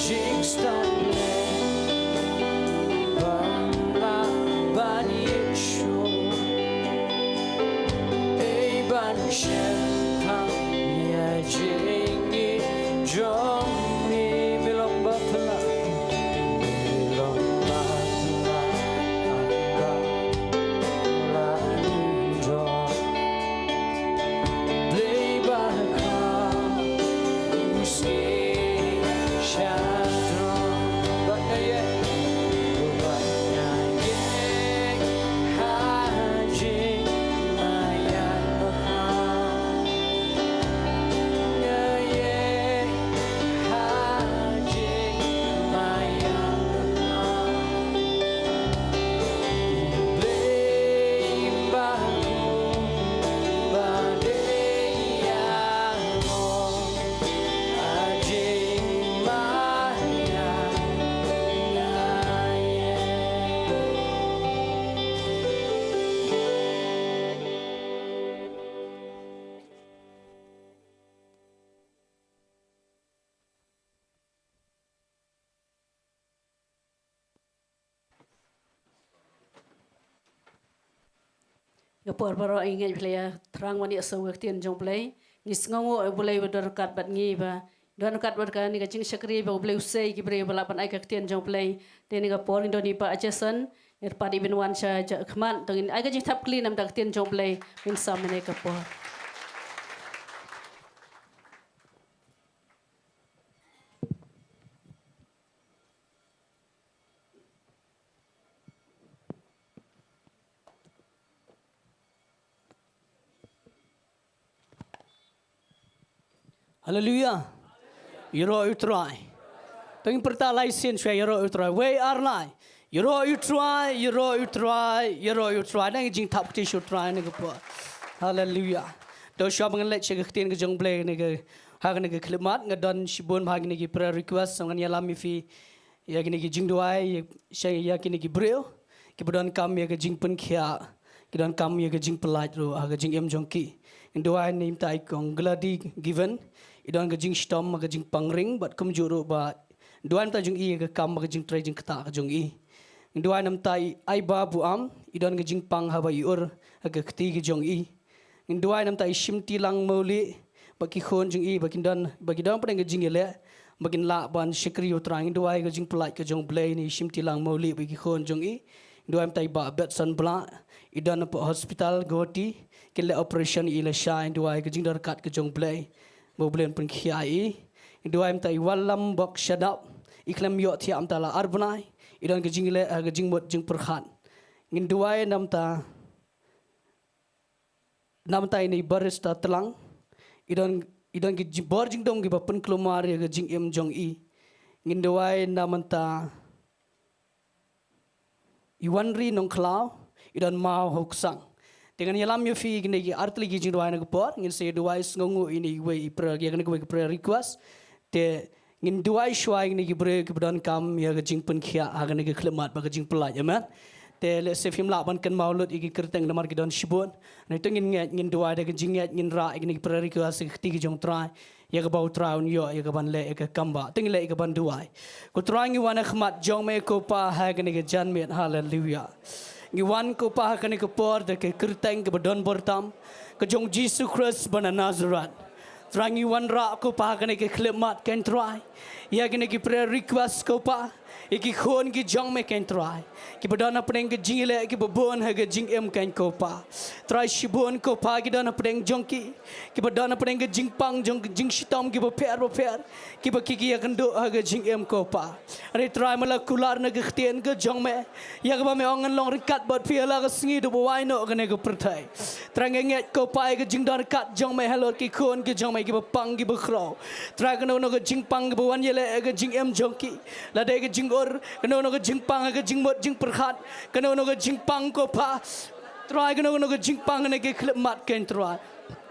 Jingstad leh ba nga lah ban ïeit shuh, ei ban shem tang ïa jingïeit jong me. Me long ba phylla, me long ba phylla, ba phylla. Nga por baroh ngi ngeit ba la ïa thrang ban ïa sngewthuh ïa ka ktien jong U Blei. Ngi sngewnguh ïa U Blei ba don ryngkat bad ngi, ba don ryngkat bad kane ka jingshakri, ba U Blei u sei ki briew ba lah ban ai ka ktien jong U Blei. Te kane ka por ngi don i Bah Jason, ngi kyrpad i ban wan sha khmat, to ngin ai ka jingthap kylli namar ka ktien jong U Blei. Ngin sam ïa kane ka por. Haleluia. Ïaroh ïa U Trai. To ngin pyrta lai sien shuwa, ïaroh ïa U Trai. Wei ar lai. Ïaroh ïa U Trai, ïaroh ïa U Trai, ïaroh ïa U Trai. Nang jingthap kti sha U Trai nang ka por. Haleluia. To shuwa ba ngan leit sha ka ktien ka jong U Blei nang ka, ha kane ka khyllipmat nga don shibun bha kine ki prayer request, ngan ïalam ïa phi ïa kine ki jingduwai, ïa, sha, ïa kine ki briew kiba donkam ïa ka jingpynkhiah, ki donkam ïa ka jingpyllait ruh ha ka jingim jong ki. Ngi duwai namar i Kong Glady Given, i don ka jingshitom ha ka jingpang ring bad kumjuh ruh ba duwai namar i jong i ïa ka kam bad ka jingtrei jingktah ka jong i. Ngi duwai namar i Aiba Buam, i don ka jingpang haba i ur ha ka kti ka jong i. Ngi duwai namar i Shimtilang Mawlieh bad ki khun jong i, ba kin don, ba ki don hapdeng ka jingïaleh ba kin lah ban shakri ïa U Trai. Ngi duwai ka jingpyllait ka jong U Blei na i Shimtilang Mawlieh bad ki khun jong i. Ngi duwai namar i Bah Betson Blah, i don hapoh hospital Guwahati, kin leh operation ïa i lashai. Ngi duwai ka jingdon ryngkat ka jong U Blei, ba U Blei un pynkhiah ïa i. Ngi duwai namar i Wallam Bok Shadap, i khlem ïohthiah mynta la ar bnai, i don ka jingïaleh ha ka jingmut jingpyrkhat. Ngi duwai namar namar i Barrister Tlang, i don, i don ki ji-, bor jingdum kiba pynkulmar ïa ka jingim jong i. Ngi duwai namar i Wanri Nongkhlaw, i don maw ha u ksang. Te ngan ïalam ïa phi ïa kine ki artylli ki jingduwai na ka por, ngin sa ïa duwai sngewnguh ïa kine kiwei i prayer, ïa kine kiwei ki prayer request. Te ngin duwai shuwa ïa kine ki briew kiba donkam ïa ka jingpynkhiah ha kane ka khyllipmat bad ka jingpyllait, amen. Te lehse phim lah ban kynmaw lut ïa ki kyrteng namar ki don shibun. Hynrei to ngin ngeit, ngin duwai da ka jingngeit, ngin rah ïa kine ki prayer request ha ka kti ka jong U Trai, ïa kaba U Trai un ïoh ïa kaban leh ïa ka kam ba, to ngin leh ïa kaban duwai. Ko Trai, ngi wan ha khmat jong me ko Pa ha kane ka janmiet. Haleluia. Ngi wan ko Pa ha kane ka por da ka kyrteng kaba don bor tam, ka jong U Jisu Khrist ba na Nasareth. Trai, ngi wanrah ko Pa ha kane ka khyllipmat, ko Trai, ïa kine ki prayer request ko Pa, ïa ki khun ki jong me, ko Trai, kiba don hapdeng ka jingïaleh, kiba bun ha ka jingim, ko Pa. Trai, shibun ko Pa ki don hapdeng jong ki, kiba don hapdeng ka jingpang jong ka jingshitom kiba pher bapher, kiba ki ki ïakynduh ha ka jingim ko Pa. Hynrei Trai, me la kular na ka ktien ka jong me, ïa kaba me ong, ngan long ryngkat bad phi ha la ka sngi haduh ba wai noh kane ka pyrthei. Trai, nga ngeit ko Pa ïa ka jingdon ryngkat jong me halor ki khun ki jong me kiba pang kiba khraw. Trai, kano kano ka jingpang kaba wan ïaleh ha ka jingim jong ki, lada ka jingur, kano kano ka jingpang ha ka jingmut jingpyrkhat, kano kano ka jingpang ko Pa. Trai, kano kano ka jingpang ha kane ka khyllipmat, ko Trai.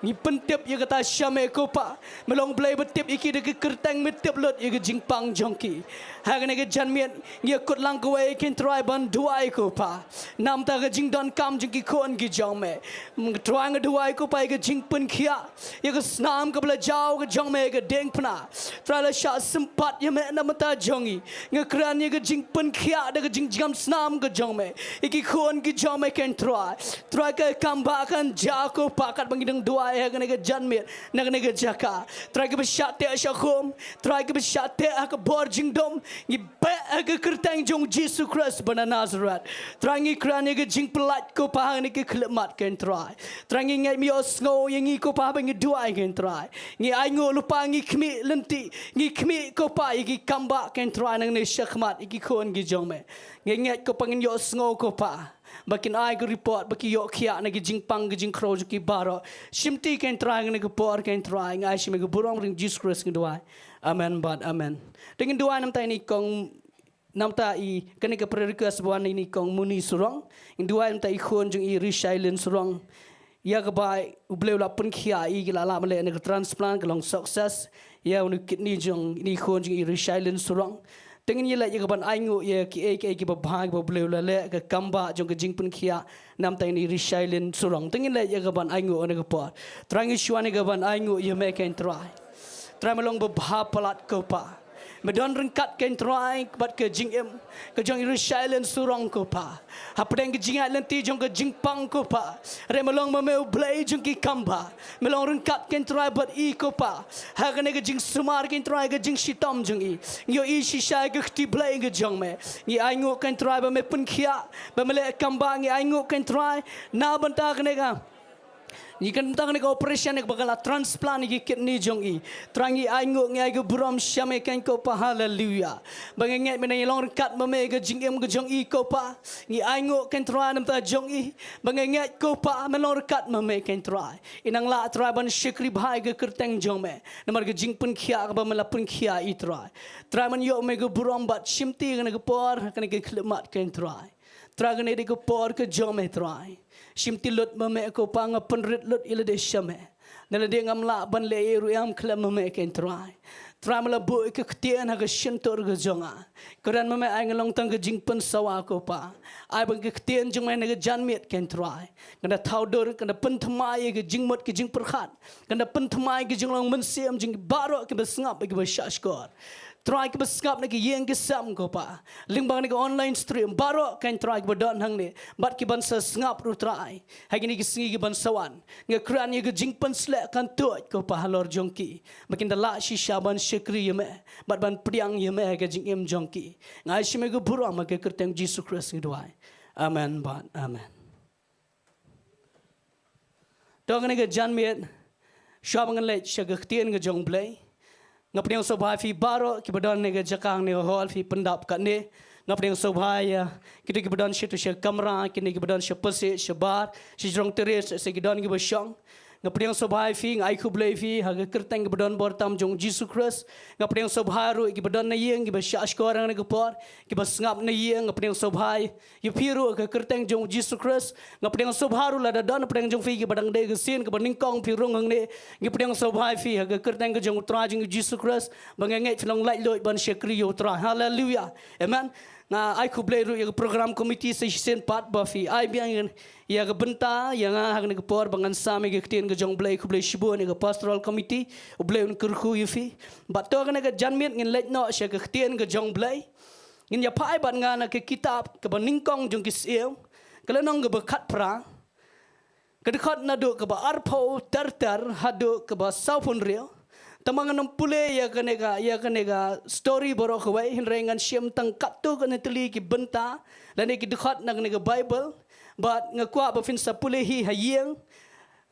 Ngi pyntip ïa kata sha me ko Pa. Me long Blei ba tip ïa ki da ki kyrteng, me tip lut ïa ka jingpang jong ki. Ha kane ka janmiet ngi ïa kut lang kawei ko Trai ban duwai ko Pa. Namar ka jingdonkam jong ki khun ki jong me. Trai nga duwai ko Pa ïa ka jingpynkhiah ïa ka snam kaba la jaw ka jong me ïa ka diengphna. Trai la shah sympat ïa me na ka bynta jong ngi. Nga kren ïa ka jingpynkhiah da ka jingjngam snam ka jong me ïa ki khun ki jong me ko Trai. Trai ka kam ba kan jia ko Pa katba ngi dang duwai ha kane ka janmiet na kane ka jaka. Trai kiba shah teh sha khum, Trai kiba shah teh ha ka bor jingdum, ngi beh ha ka kyrteng jong Jisu Khrist ba na Nazareth. Trai ngi kren ïa ka jingpyllait ko Pa ha kane ka khyllipmat ko Trai. Trai ngi ngeit me ïohsngew ïa ngi ko Pa ba ngi duwai ko Trai. Ngi ainguh lypa ngi khmih lynti, ngi khmih ko Pa ïa ki kam ba ko Trai nangne shakhmat ïa ki khun ki jong me. Ngi ngeit ko Pa ngin ïohsngew ko Pa ba kin ai ka report ba ki ïoh khiah na ki jingpang ki jingkhrew jong ki baroh. Shimti ko Trai ha kane ka por ko Trai, nga ai sha me ka burom ha ka kyrteng Jisu Khrist ngi duwai. Amen bad amen. Te ngin duwai namar ïa i kong, namar ïa kane ka prayer request ba wan na i kong Muni Surong. Ngin duwai namar ïa i khun jong i Rishailin Surong. Ïa kaba U Blei u la pynkhiah ïa i, ki la lah ban leh na ka transplant, ka long success. Ïa une u kidney jong i khun jong i Rishailin Surong. Te ngin ïa leit ïa ka ban ainguh ïa kiei kiei kiba bha kiba U Blei u la leh, ka kam ba jong ka jingpynkhiah namar ïa i Rishailin Surong. Te ngin leit ïa ka ban ainguh ha kane ka por. Trai ngi shu wan ïa ka ban ainguh ïa me ko Trai. Trai me long ba bha palat ko Pa. Me don ryngkat ko Trai bad ka jingim ka jong i Rishailin Surong ko Pa. Hapdeng ka jingïaid lynti jong ka jingpang ko Pa, hynrei me long ma me U Blei jong ki kam ba. Me long ryngkat ko Trai bad i ko Pa ha kane ka jingsumar ko Trai, ka jingshitom jong i. Ngi ïohi shisha ïa ka kti Blei ka jong me. Ngi ainguh ko Trai ba me pynkhiah, ba me leh kam ba, ngi ainguh ko Trai na ka bynta kane ka Ngi kynta kane ka operation kaba ka la transplant ïa ki kidney jong i. Trai ngi ainguh, ngi ai ka burom sha me ko Pa, haleluya. Ba ngi ngeit me nang ïalong ryngkat ma me ha ka jingim ka jong i ko Pa. Ngi ainguh ko Trai namar ka jong i. Ba ngi ngeit ko Pa me long ryngkat ma me ko Trai. I nang lah Trai ban shakri bha ïa ka kyrteng jong me namar ka jingpynkhiah kaba me la pynkhiah ïa i Trai. Trai men ïoh me ka burom bad shimti kane ka por, kane ka khyllipmat ko Trai. Trai kane dei ka por ka jong me Trai. Shimti lut ma me ko Pa, nga pynrit lut ïa lade sha me. Nalade ngam lah ban leh ei ruh, ïam khlem ma me ko Trai. Trai me la buh ïa ka ktien ha ka shyntur ka jong nga. Kren ma me, ai ngan long tang ka jingpynsawa ko Pa. Ai ba ka ktien jong me na ka janmiet ko Trai kan da thaw dur, kan da pynthymmai ïa ka jingmut ka jingpyrkhat, kan da pynthymmai ïa ka jinglong mynsiem jong baroh kiba sngap, kiba shahshkor. Trai kiba sngap na ki ïing ki sem ko Pa, lyngba na ka online stream, baroh ko Trai kiba don hangne bad kiban sa sngap ruh Trai ha kine ki sngi kiban sa wan. Nga kren ïa ka jingpynsleh kan tuid ko Pa halor jong ki, ba kin da lah shisha ban shakri ïa me bad ban pdiang ïa me ha ka jingim jong ki. Nga ai sha me ka burom ha ka kyrteng Jisu Khrist ngi duwai. Amen bad amen. To kane ka janmiet, shuwa ba ngan leit sha ka ktien ka jong U Blei, nga pdiang sngewbha ïa phi baroh kiba don ha ka jaka hangne ha hall, phi pyndap katne. Nga pdiang sngewbha ïa kito kiba don sha tu sha kamra, kine kiba don sha pyrshah, sha bar, sha jrong terrace, sha ki don kiba shong. Nga pdiang sngewbha ïa phi, nga ai khublei ïa phi ha ka kyrteng kaba don bor tam jong Jisu Khrist. Nga pdiang sngewbha ruh ïa kiba don na ïing, kiba shahshkor ha kane ka por, kiba sngap na ïing, nga pdiang sngewbha ïa phi ruh ha ka kyrteng jong Jisu Khrist. Nga pdiang sngewbha ruh lada don hapdeng jong phi kiba dang dei ka sien kaba nyngkong phi rung hangne. Nga pdiang sngewbha ïa phi ha ka kyrteng ka jong U Trai jong Jisu Khrist, ba nga ngeit phi long laitluid ban shakri ïa U Trai. Haleluya. Amen. Nga ai khublei ruh ïa ka program committee sa shisien pat ba phi ai biang ïa ka bynta ïa nga ha kane ka por ba ngan sam ïa ka ktien ka jong U Blei. Khublei shibun ïa ka pastoral committee, U Blei un kyrkhu ïa phi. Bad to kane ka janmiet ngin leit noh sha ka ktien ka jong U Blei. Ngin ïa phai bad nga na ka kitab kaba nyngkong jong ki Syiem, ka lynnong kaba khatphra, ka dkhot naduh kaba arphew ter ter haduh kaba sawphew hynriew. Tangba ngan ym pule ïa kane ka, ïa kane ka story baroh kawei, hynrei ngan shim tang katto katne tylli ki bynta lane ki dkhot na kane ka Baibl. Bad nga kwah ba phin sa pule hi ha ïing.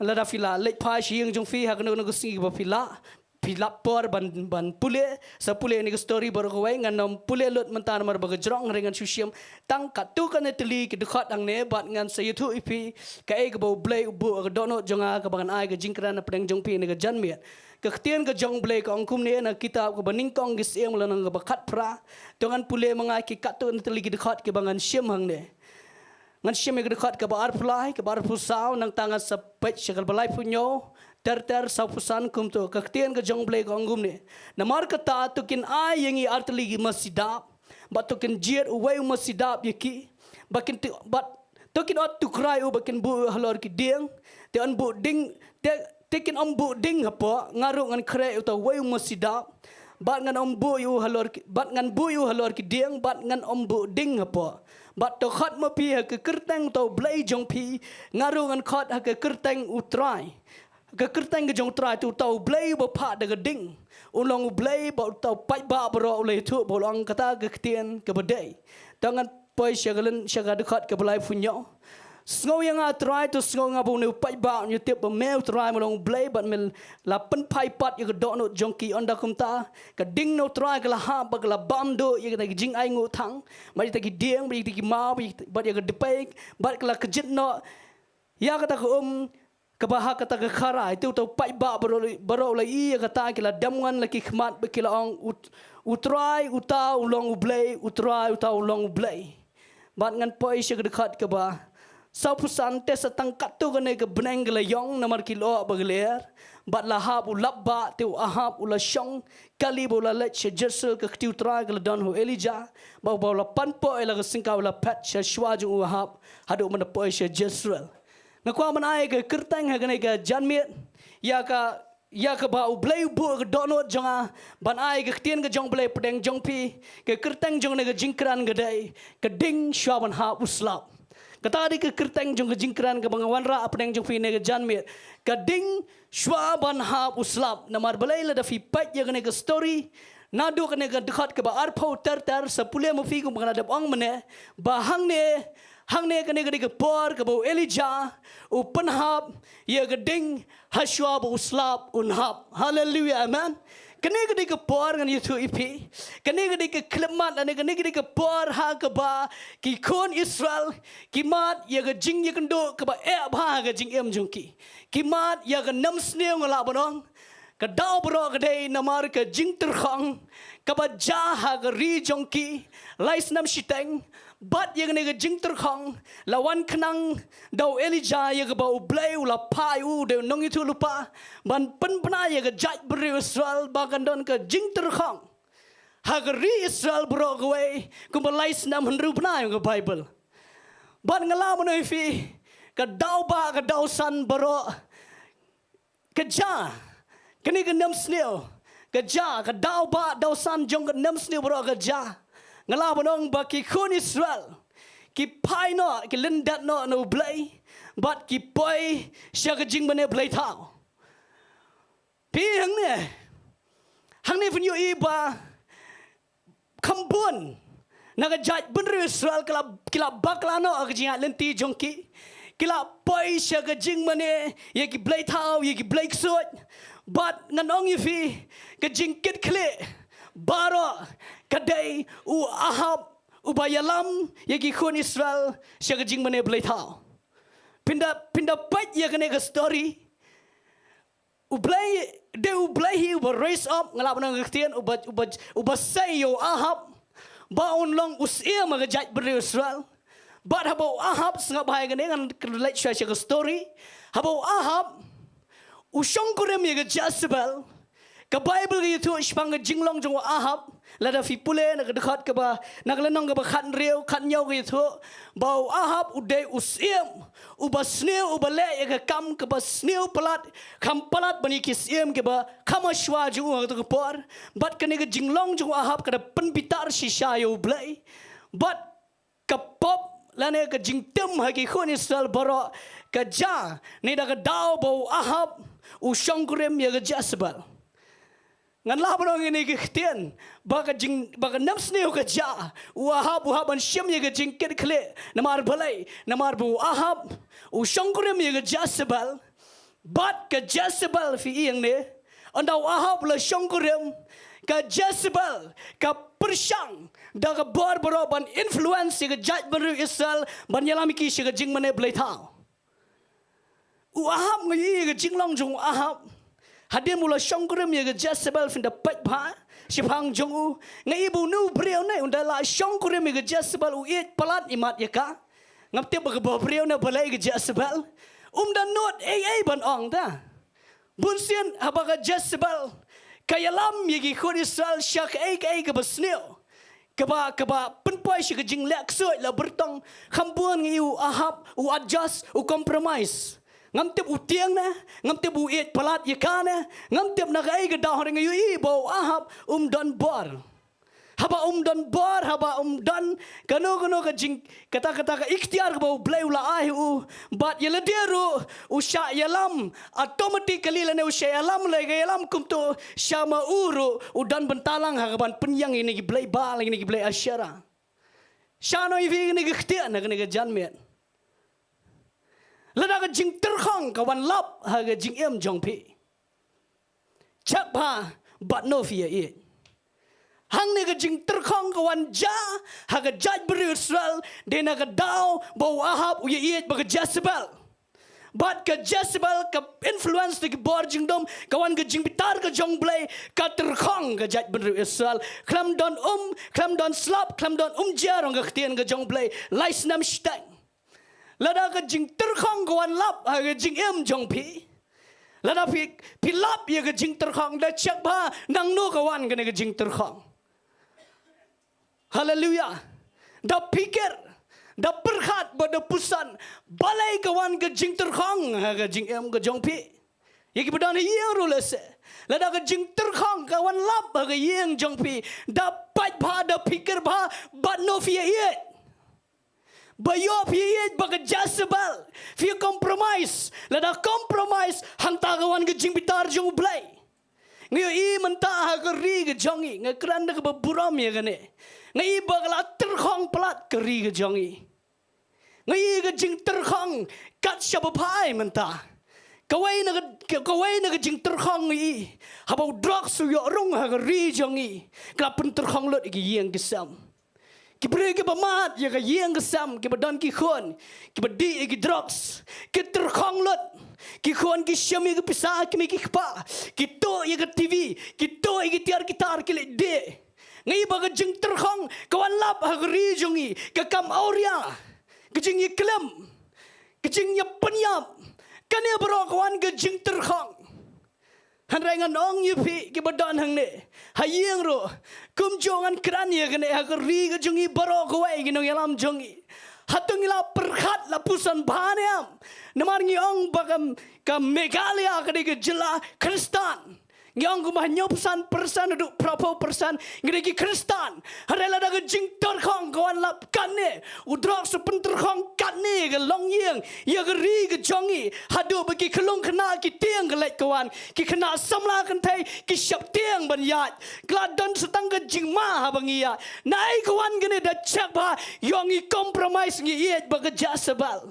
Lada phi la leit phai sha ïing jong phi ha kano kano ka sngi ba phi lah, phi lap por ban, ban pule, sa pule ïa kane ka story baroh kawei. Ngan ym pule lut mynta namar ba ka jrong, hynrei ngan shu shim tang katto katne tylli ki dkhot hangne bad ngan sa ïathuh ïa phi kaei kaba U Blei u buh ha ka dohnud jong nga kaba ngan ai ka jingkren hapdeng jong phi ha kane ka janmiet. Ka ktien ka jong U Blei ka ong kumne na ka kitab kaba nyngkong ki Syiem lynnong kaba khatphra. To ngan pule ma nga ki katto katne tylli ki dkhot kiba ngan shim hangne. Ngan shim ïa ka dkhot kaba arphew lai, kaba arphew saw, nangta ngan sa peit sha kaba laiphew hynñiew, ter ter sawphew san kumto, ka ktien ka jong U Blei ka ong kumne. Namar kata to kin ai ïa ngi artylli ki masi dap, bad to kin jied uwei u masi dap ïa ki, bad kin tu, bad to kin ot tu krai u bad kin buh halor ki dieng, te yn buh ding, te, te kin ym buh ding hapoh, nga ruh ngan khreh uta uwei u masi dap, bad ngan ym buh ïa u halor ki, bad ngan buh ïa u halor ki dieng, bad ngan ym buh ding hapoh. Bad to khot ma phi ha ka kyrteng uta U Blei jong phi, nga ruh ngan khot ha ka kyrteng U Trai. Ka kyrteng ka jong U Trai, te uta U Blei uba phah da ka ding un long U Blei, bad uta u paidbah baroh u la ïathuh ba u long kata ka ktien kaba dei. To ngan poi sha ka lyn, sha ka dkhot kaba laiphew hynñiew. Sngew ïa nga Trai, to sngew ïa nga ba une u paidbah un ïatip ba me U Trai me long U Blei, bad me la pynphai pat ïa ka dohnud jong ki. Ynda kumta ka ding na U Trai ka la hap bad ka la bam duh ïa kita ki jingainguh thang, bad ïa kita ki dieng, bad ïa kita ki maw, bad ïa kita, bad ïa ka dpei, bad ka la kjit noh ïa kata ka um kaba ha kata ka kharai. Te uta u paidbah baroh, baroh u la ïohi ïa kata, ki la dem wan la ki khmat bad ki la ong, U, U Trai uta u long U Blei, U Trai uta u long U Blei. Bad ngan poi sha ka dkhot kaba sawphew san. Te sa tang katto katne ka bneng ka la ïong namar ki lyoh ba ka lyer, bad la hap u lap bah. Te u Ahab u la shong kali ba u la leit sha Jezreel. Ka kti U Trai ka la don ha u Elijah, bad ba u la pan poi la ka syngkai u la phet sha shuwa jong u Ahab haduh ban da poi sha Jezreel. Nga kwah ban ai ka kyrteng ha kane ka janmiet ïa ka, ïa kaba U Blei u buh ka dohnud jong nga ban ai ka ktien ka jong U Blei hapdeng jong phi. Ka kyrteng jong kane ka jingkren ka dei, ka ding shuwa ban hap u slap. Kata ka dei ka kyrteng jong ka jingkren kaba nga wanrah hapdeng jong phi ha kane ka janmiet, ka ding shuwa ban hap u slap. Namar balei, lada phi peit ïa kane ka story, naduh kane ka dkhot kaba arphew ter ter, sa pule ma phi kumba nga la dep ong mynne, ba hangne, hangne kane ka dei ka por kaba u Elijah u pynhap ïa ka ding ha shuwa ba u slap un hap. Haleluia, amen. Kane ka dei ka por, ngan ïathuh ïa phi, kane ka dei ka khyllipmat, lane kane ka dei ka por ha kaba ki khun Israel ki mad ïa ka jingïakynduh kaba eh bha ha ka jingim jong ki. Ki mad ïa ka nemsniew, nga lah ban ong. Ka daw baroh ka dei namar ka jingtyrkhong kaba jia ha ka ri jong ki lai snem shiteng. Bad ïa kane ka jingtyrkhong la wan khnang da u Elijah, ïa kaba U Blei u la phah ïa u, u dei u nongïathuh lypa, ban pynbna ïa ka jaitbynriew Israel ba kan don ka jingtyrkhong ha ka ri Israel baroh kawei kumba lai snem hynriew bnai ha ka Baibl. Bad nga lah ban ong ïa phi, ka daw bah, ka daw san baroh ka jia. Kane ka nemsniew ka jia, ka daw bah daw san jong ka nemsniew baroh ka jia. Nga lah ban ong ba ki khun Israel ki phai noh, ki lyndet noh na U Blei, bad ki poi sha ka jingmane blei thaw. Phi, hangne, hangne phin ïohi ba kham bun na ka jaitbynriew Israel ki la, ki la bakla noh ha ka jingïaid lynti jong ki. Ki la poi sha ka jingmane ïa ki blei thaw, ïa ki blei ksuid. Bad ngan ong ïa phi, ka jingkitkhlieh baroh ka dei u Ahab uba ïalam ïa ki khun Israel sha ka jingmane blei thaw. Phin da, phin da peit ïa kane ka story. U Blei, dei U Blei hi uba raise up, nga lah ban ong ka ktien, uba, uba, uba sei ïa u Ahab ba un long u syiem ha ka jaitbynriew Israel. Bad haba u Ahab, sngap bha ïa kane, ngan leit shuwa sha ka story. Haba u Ahab u shongkurim ïa ka Jezebel, ka Baibl ka ïathuh shaphang ka jinglong jong u Ahab. Lada phi pule na ka dkhot kaba, na ka lynnong kaba khathynriew, khathynñiew, ka ïathuh ba u Ahab u dei u syiem uba sniew, uba leh ïa ka kam kaba sniew palat, kham palat ban ïa ki syiem kiba kham ha shuwa jong u ha kato ka por. Bad kane ka jinglong jong u Ahab ka da pynbitar shisha ïa U Blei. Bad ka pop lane ka jingtim ha ki khun Israel baroh ka jia ne da ka daw ba u Ahab u shongkurim ïa ka Jezebel. Ngan lah ban ong ïa kane ka ktien, ba ka jing, ba ka nemsniew ka jia, u Ahab u hap ban shim ïa ka jingkitkhlieh. Namar balei? Namar ba u Ahab u shongkurim ïa ka Jezebel. Bad ka Jezebel, phi ïohi hangne, ynda u Ahab u la shongkurim, ka Jezebel ka pyrshang da ka bor baroh ban influence ïa ka jaitbynriew Israel ban ïalam ïa ki sha ka jingmane blei thaw. U Ahab, nga ïohi ïa ka jinglong jong u Ahab. Hadien ba u la shongkurim ïa ka Jezebel, phin da peit bha shaphang jong u, nga ïohi ba une u briew ne, ynda la shongkurim ïa ka Jezebel, u ïeit palat imat ïa ka. Ngam tip ba kaba briew ne balei ka Jezebel. Um da nud ei ei ban ong ta. Bunsien haba ka Jezebel ka ïalam ïa ki khun Israel sha kaei kaei kaba sniew, kaba, kaba pynpoi sha ka jingleh ksuid la byrtong, kham bun ngi ïohi u Ahab u adjust, u compromise. Ngam tip u tieng ne, ngam tip u ïeit palat ïa ka ne, ngam tip na kaei ka daw, hynrei ngi ïohi ba u Ahab um don bor. Haba um don bor, haba um don kano kano ka jing, kata kata ka iktiar kaba U Blei u la ai ha u, bad ïa lade ruh u shah ïalam automatically lane u shah ïalam, lane ka ïalam kumto sha ma u ruh u don bynta lang ha kaban pynïeng ïa kine ki blei Baal, ïa kine ki blei Asherah. Shano ïa phi kane ka ktien ha kane ka janmiet? Lada ka jingtyrkhong ka wan lap ha ka jingim jong phi, check bha bad no phi ïa ïeit. Hangne ka jingtyrkhong ka wan jia ha ka jaitbynriew Israel, dei na ka daw ba u Ahab u ïa ïeit bad ka Jezebel. Bad ka Jezebel ka influence da ki bor jingdum, ka wan ka jingbitar ka jong U Blei, ka tyrkhong ka jaitbynriew Israel. Khlem don um, khlem don slap, khlem don um jia, ong ka ktien ka jong U Blei, lai snem shiteng. Lada ka jingtyrkhong ka wan lap ha ka jingim jong phi, lada phi, phi lap ïa ka jingtyrkhong, da check bha nangno ka wan kane ka jingtyrkhong. Haleluya. Da phikir, da pyrkhat bad da puson balei ka wan ka jingtyrkhong ha ka jingim ka jong phi. Ïa kiba don ha ïing ruh lehse, lada ka jingtyrkhong ka wan lap ha ka ïing jong phi, da peit bha, da phikir bha bad no phi ïa ïeit. Ba ïoh phi ïeit bad ka Jezebel, phi compromise. Lada compromise, hangta ka wan ka jingbitar jong U Blei. Ngi ïohi mynta ha ka ri ka jong ngi, nga kren da kaba burom ïa kane. Nga ïohi ba ka la tyrkhong palat ka ri ka jong ngi. Nga ïohi ka jingtyrkhong kat shaba phai mynta. Kawei na ka, kawei na ka jingtyrkhong nga ïohi, haba u drugs u ïoh rung ha ka ri jong ngi, ka la pyntyrkhong lut ïa ki ïing ki sem. Ki briew kiba mad ïa ka ïing ka sem, kiba don ki khun, kiba dih ïa ki drugs, ki tyrkhong lut. Ki khun ki shim ïa ki pisa, ki mih ki kpa, ki tuh ïa ka T V, ki tuh ïa ki tiar ki tar, ki leit dih. Nga ïohi ba ka jingtyrkhong ka wan lap ha ka ri jong ngi, ka kam awria, ka jingïakhlem, ka jingïapynïap. Kane baroh ka wan ka jingtyrkhong. Hynrei ngan ong ïa phi kiba don hangne ha ïing ruh, kumjuh ngan kren ïa kane ha ka ri ka jong ngi baroh kawei, ki nongïalam jong ngi. Hato ngi la pyrkhat, la puson bha ne em? Namar ngi ong ba ka, ka Meghalaya ka dei ka jylla Khristan. Ngi ong kumba hynñiewphew san percent haduh phraphew percent ngi dei ki Khristan. Hynrei lada ka jingtyrkhong ka wan lap katne, u drugs u pyntyrkhong katne ka longïing ïa ka ri ka jong ngi, haduh ba ki khyllung khynnah ki tieng ka leit ka wan, ki khynnah samla kynthei ki sheptieng ban ïaid. Ka la don sa tang ka jingma haba ngi ïaid. Naei ka wan kane? Da check bha, ïoh ngi compromise, ngi ïeit bad ka Jezebel.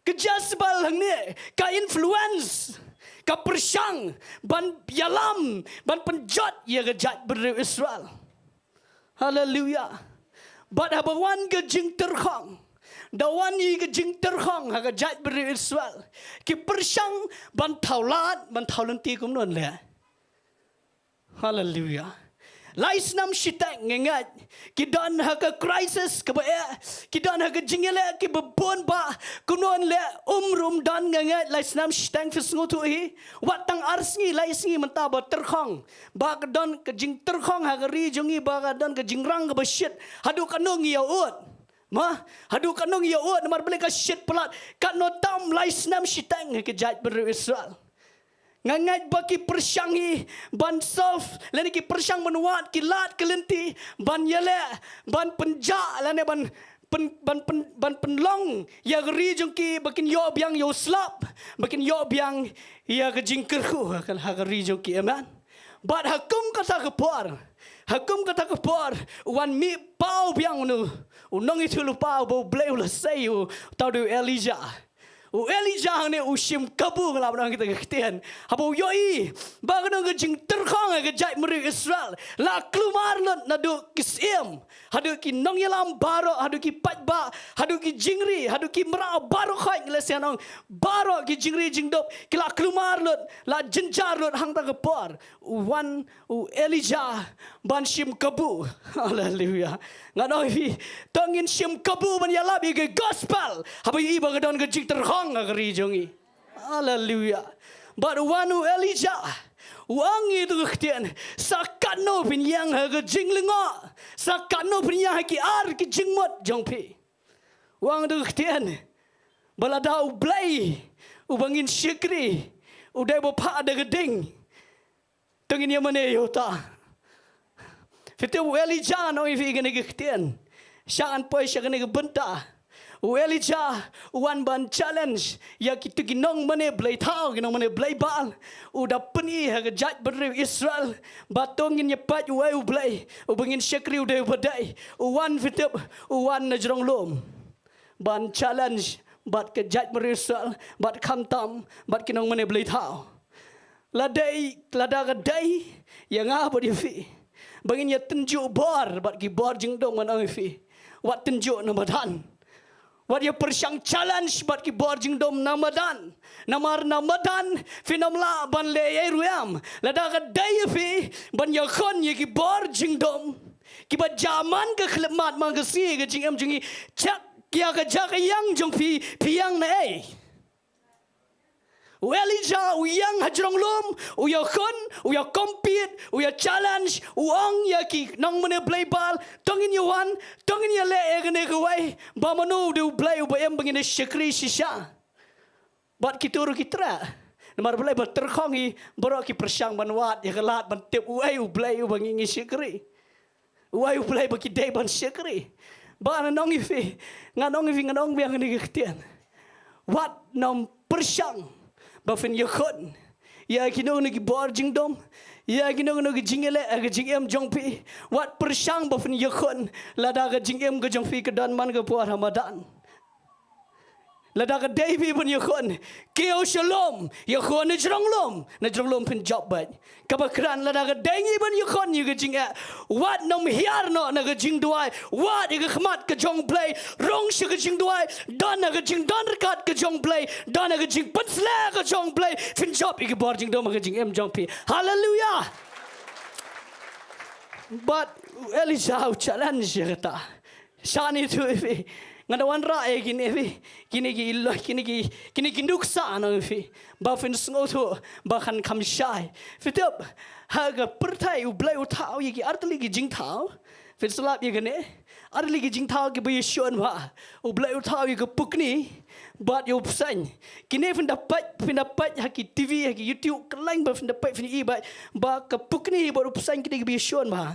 Ka Jezebel hangne ka influence, ka pyrshang ban ïalam, ban pynjot ïa ka jaitbynriew Israel. Haleluya. Bad haba wan ka jingtyrkhong, da wan ïa ka jingtyrkhong ha ka jaitbynriew Israel, ki pyrshang ban thaw lad, ban thaw lynti, kumno leh? Haleluya. Lai snem shiteng nga ngeit ki don ha ka crisis kaba eh, ki don ha ka jingïaleh kiba bun bha. Kumno leh? Um ruh um don, nga ngeit lai snem shiteng, phi sngewthuh hi. Wat tang ar sngi, lai sngi mynta ba tyrkhong, ba ka don ka jingtyrkhong ha ka ri jong ngi, ba ka don ka jingrang kaba shit. Haduh katno ngi ïa ud? Ma, haduh katno ngi ïa ud? Namar balei ka shit palat? Katno tam lai snem shiteng ha ka jaitbynriew Israel. Nga ngeit ba ki pyrshang hi ban solve, lane ki pyrshang ban wad, ki lad ki lynti ban ïaleh, ban pynjah, lane ban pyn, ban pyn, ban pynlong ïa ka ri jong ki ba kin ïoh biang ïa u slap, ba kin ïoh biang ïa ka jingkyrkhu ha ka, ha ka ri jong ki. Amen. Bad ha kum kata ka por, ha kum kata ka por, u wan mih paw biang uno u nongïathuhlypa uba U Blei u la sei, uta u dei u Elijah. U Elijah hangne u shim kabu, nga lah ban ong kita ka ktien. Haba u ïohi ba ka don ka jingtyrkhong ha ka jaitbynriew Israel, la kulmar lut naduh ki syiem haduh ki nongïalam baroh, haduh ki paidbah, haduh ki jingri, haduh ki mraw baroh khoit, nga lah sngewthuh, baroh ki jingri jingdup ki la kulmar lut, la jynjar lut. Hangta ka por u wan u Elijah ban shim kabu. Haleluya. Ngan ong ïa phi, to ngin shim kabu ban ïalap ïa ka gospel haba ïohi ba ka don ka jingtyrkhong ha ka ri jong ngi. Haleluya. Bad u wan u Elijah, u ong ïa kito ki ktien, sa katno phin ïeng ha ka jinglyngngoh, sa katno phin ïeng ha ki ar ki jingmut jong phi. U ong ïa kito ki ktien, ba lada U Blei uba ngin shakri u dei uba phah da ka ding, to ngin ïa mane ïa uta. Phi tip u Elijah, ngan ong ïa phi kane ka ktien, sha ngan poi sha kane ka bynta. U Elijah u wan ban challenge ïa kito ki nongmane blei thaw, ki nongmane blei Baal. U da pyni ha ka jaitbynriew Israel ba to ngin ïa peit uei U Blei uba ngin shakri u dei uba dei. U wan, phi tip, u wan na jrong lum ban challenge bad ka jaitbynriew Israel, bad khamtam bad ki nongmane blei thaw. Lada, lada ka dei ïa nga bad ïa phi ba ngin ïa tynjuh bor bad ki bor jingdum, ngan ong ïa phi, wat tynjuh na madan. Wat ïa pyrshang challenge bad ki bor jingdum na madan. Namar na madan phin ym lah ban leh ei ruh em. Lada ka dei ïa phi ban ïakhun ïa ki bor jingdum kiba jia man ka khyllipmat man ka sngi ha ka jingim jong ngi, check ïa ka jaka ïeng jong phi, phi ïeng na ei. U Elijah u ïeng ha jrong lum, u ïakhun, u ïa compete, u ïa challenge, u ong ïa ki nongmane blei Baal, to ngin ïa wan, to ngin ïa leh ïa kane kawei, ba mano u dei U Blei uba im ba ngin ïa shakri shisha. Bad kito ruh ki treh. Namar balei? Ba tyrkhong hi, baroh ki pyrshang ban wad ïa ka lad ban tip uei U Blei uba ngi ngi shakri. Uei U Blei ba ki dei ban shakri. Bad ngan ong ïa phi, ngan ong ïa phi, ngan ong biang kane ka ktien. Wat nym pyrshang ba phin ïakhun ïa kino kino ki bor jingdum, ïa kino kino ki jingïaleh ha ka jingim jong phi. Wat pyrshang ba phin ïakhun lada ka jingim ka jong phi ka don man ka por ha madan. Lada ka dei phi ban ïakhun, kiew sha lum, ïakhun na jrong lum, na jrong lum phin jop beit. Kaba kren, lada ka dei ngi ban ïakhun ïa ka jingeh, wat nym hiar noh na ka jingduwai, wad ïa ka khmat ka jong U Blei, rung sha ka jingduwai, don ha ka jingdon ryngkat ka jong U Blei, don ha ka jingpynsleh ka jong U Blei, phin jop ïa ki bor jingdum ha ka jingim jong phi. Haleluya. Bad u Elijah u challenge ïa kata. Shane to ïa phi. Nga da wanrah ïa kine phi. Kine ki lo, kine ki, kine ki nuksa, ngan ong ïa phi, ba phin sngewthuh ba kan kham shai. Phi tip, ha ka pyrthei U Blei u thaw ïa ki artylli ki jingthaw. Phin sngap ïa kane. Artylli ki jingthaw kiba ïashun bha. U Blei u thaw ïa ka pukni bad ïa u bseiñ. Kine phin da peit, phin da peit ha ki T V, ha ki YouTube, kylleng ba phin da peit, phin i ba, ba ka pukni bad u bseiñ kine kiba ïashun bha.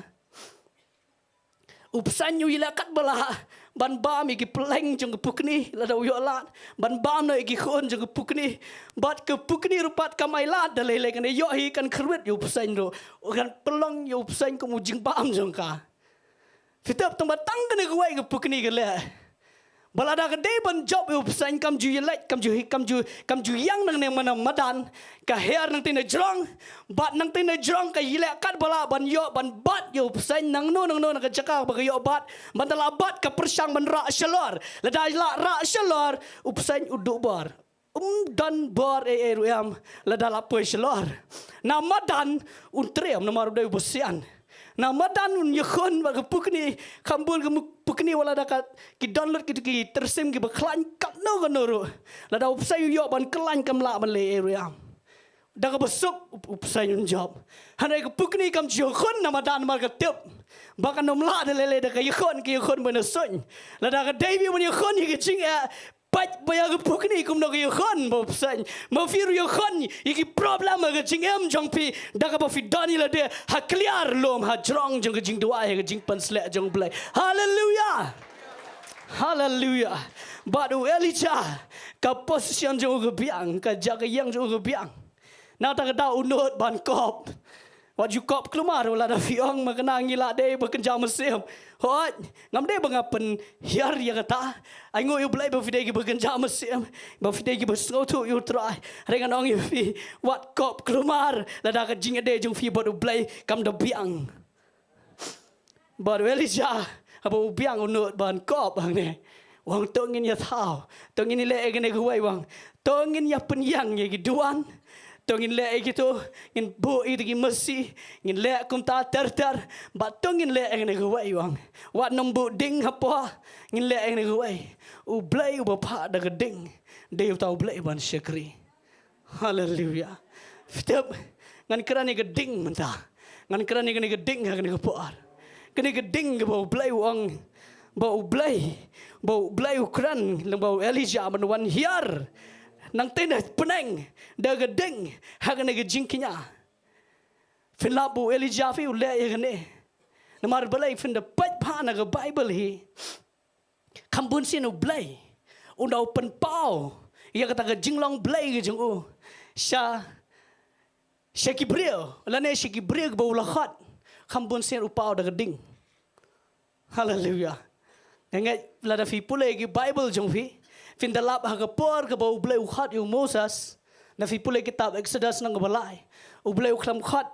U bseiñ u ïaleh katba lah ban bam ïa ki pylleng jong ka pukni lada u ïoh lad, ban bam noh ïa ki khun jong ka pukni. Bad ka pukni ruh pat kam ai lad da lei lei, kan ïoh hi kan kyrwit ïa u bseiñ ruh, kan pynlong ïa u bseiñ kum u jingbam jong ka. Phi tip, tang ba tang kane kawei ka pukni ka leh. Ba lada ka dei ban jop ïa u bseiñ kam ju ïaleit, kam ju, kam ju, kam ju ïeng nangne na madan, ka hiar nangtei na jrong, bad nangtei na jrong ka ïaleh katba lah ban ïoh ban bat ïa u bseiñ nangno nangno na ka jaka ba ka ïoh bat, ban da lah bat ka pyrshang ban rah shalor. Lada lah rah shalor, u bseiñ u duh bor. Um don bor ei ei ruh em lada lah poi shalor. Na madan un triem namar u dei u basian. Na madan un ïakhun bad ka pukni, kham bun ka mu-, pukni wat la da ka, ki don lut ki, ki tyrsim kiba khlaiñ katno katno ruh. Lada u bseiñ u ïoh ban khlaiñ kam lah ban leh ei ruh em. Da kaba suk u, u bseiñ un jop. Hynrei ka pukni kam ju ïakhun na madan namar ka tip ba kan ym lah da lei lei, da ka ïakhun, ka ïakhun ban ïasuiñ. Lada ka dei beit ban ïakhun ïa ka jingeh, peit beit ïa ka pukni kumno ka ïakhun bad u bseiñ. Ma phi ruh ïakhun ïa ki problem ha ka jingim jong phi da kaba phi don ïa lade ha kliar lum ha jrong jong ka jingduwai, ha ka jingpynsleh jong U Blei. Haleluya. Haleluya. Bad u Elijah, ka position jong u ka biang, ka jaka ïeng jong u ka biang. Nangta ka daw u nud ban kop. Wat ju kop kulmar, wat lada phi ong ma kane ngi lah dei ba kynja mynsiem. Hooid, ngam dei ba nga pynhiar ïa kata. Ai nguh ïa U Blei ba phi dei kiba kynja mynsiem, ba phi dei kiba sngewthuh ïa U Trai. Hynrei ngan ong ïa phi, wat kop kulmar lada ka jingïadei jong phi bad U Blei kam da biang. Bad u Elijah, haba u biang u nud ban kop hangne. U ong to ngin ïa thaw, to ngin ïa leh ïa kane kawei, u ong. To ngin ïa pynïeng ïa ki duwan. To ngin leh ïa kito, ngin buh ïa kito ki masi, ngin leh kumta ter ter. Bad to ngin leh ïa kane kawei, u ong. Wat nym buh ding hapoh, ngin leh ïa kane kawei. U Blei uba phah da ka ding, dei uta U Blei ban shakri. Haleluia. Phi tip, ngan kren ïa ka ding mynta. Ngan kren ïa kane ka ding ha kane ka por. Kane ka ding kaba U Blei u ong, ba U Blei, ba U Blei u kren lyngba u Elijah ban wan hiar nangta na bneng da ka ding ha kane ka jingkñia. Phin lap ba u Elijah phi u leh ïa kane. Namar balei? Phin da peit bha na ka Baibl hi, kham bun sien U Blei un da u pynpaw ïa kata ka jinglong Blei ka jong u sha, sha ki briew, lane sha ki briew kiba u la khot. Kham bun sien u paw da ka ding. Haleluia. Nga ngeit lada phi pule ki Baibl jong phi, phin da lap ha ka por kaba U Blei u khot ïa u Moses. Lada phi pule kitab Exodus lynnong kaba lai, U Blei u khlem khot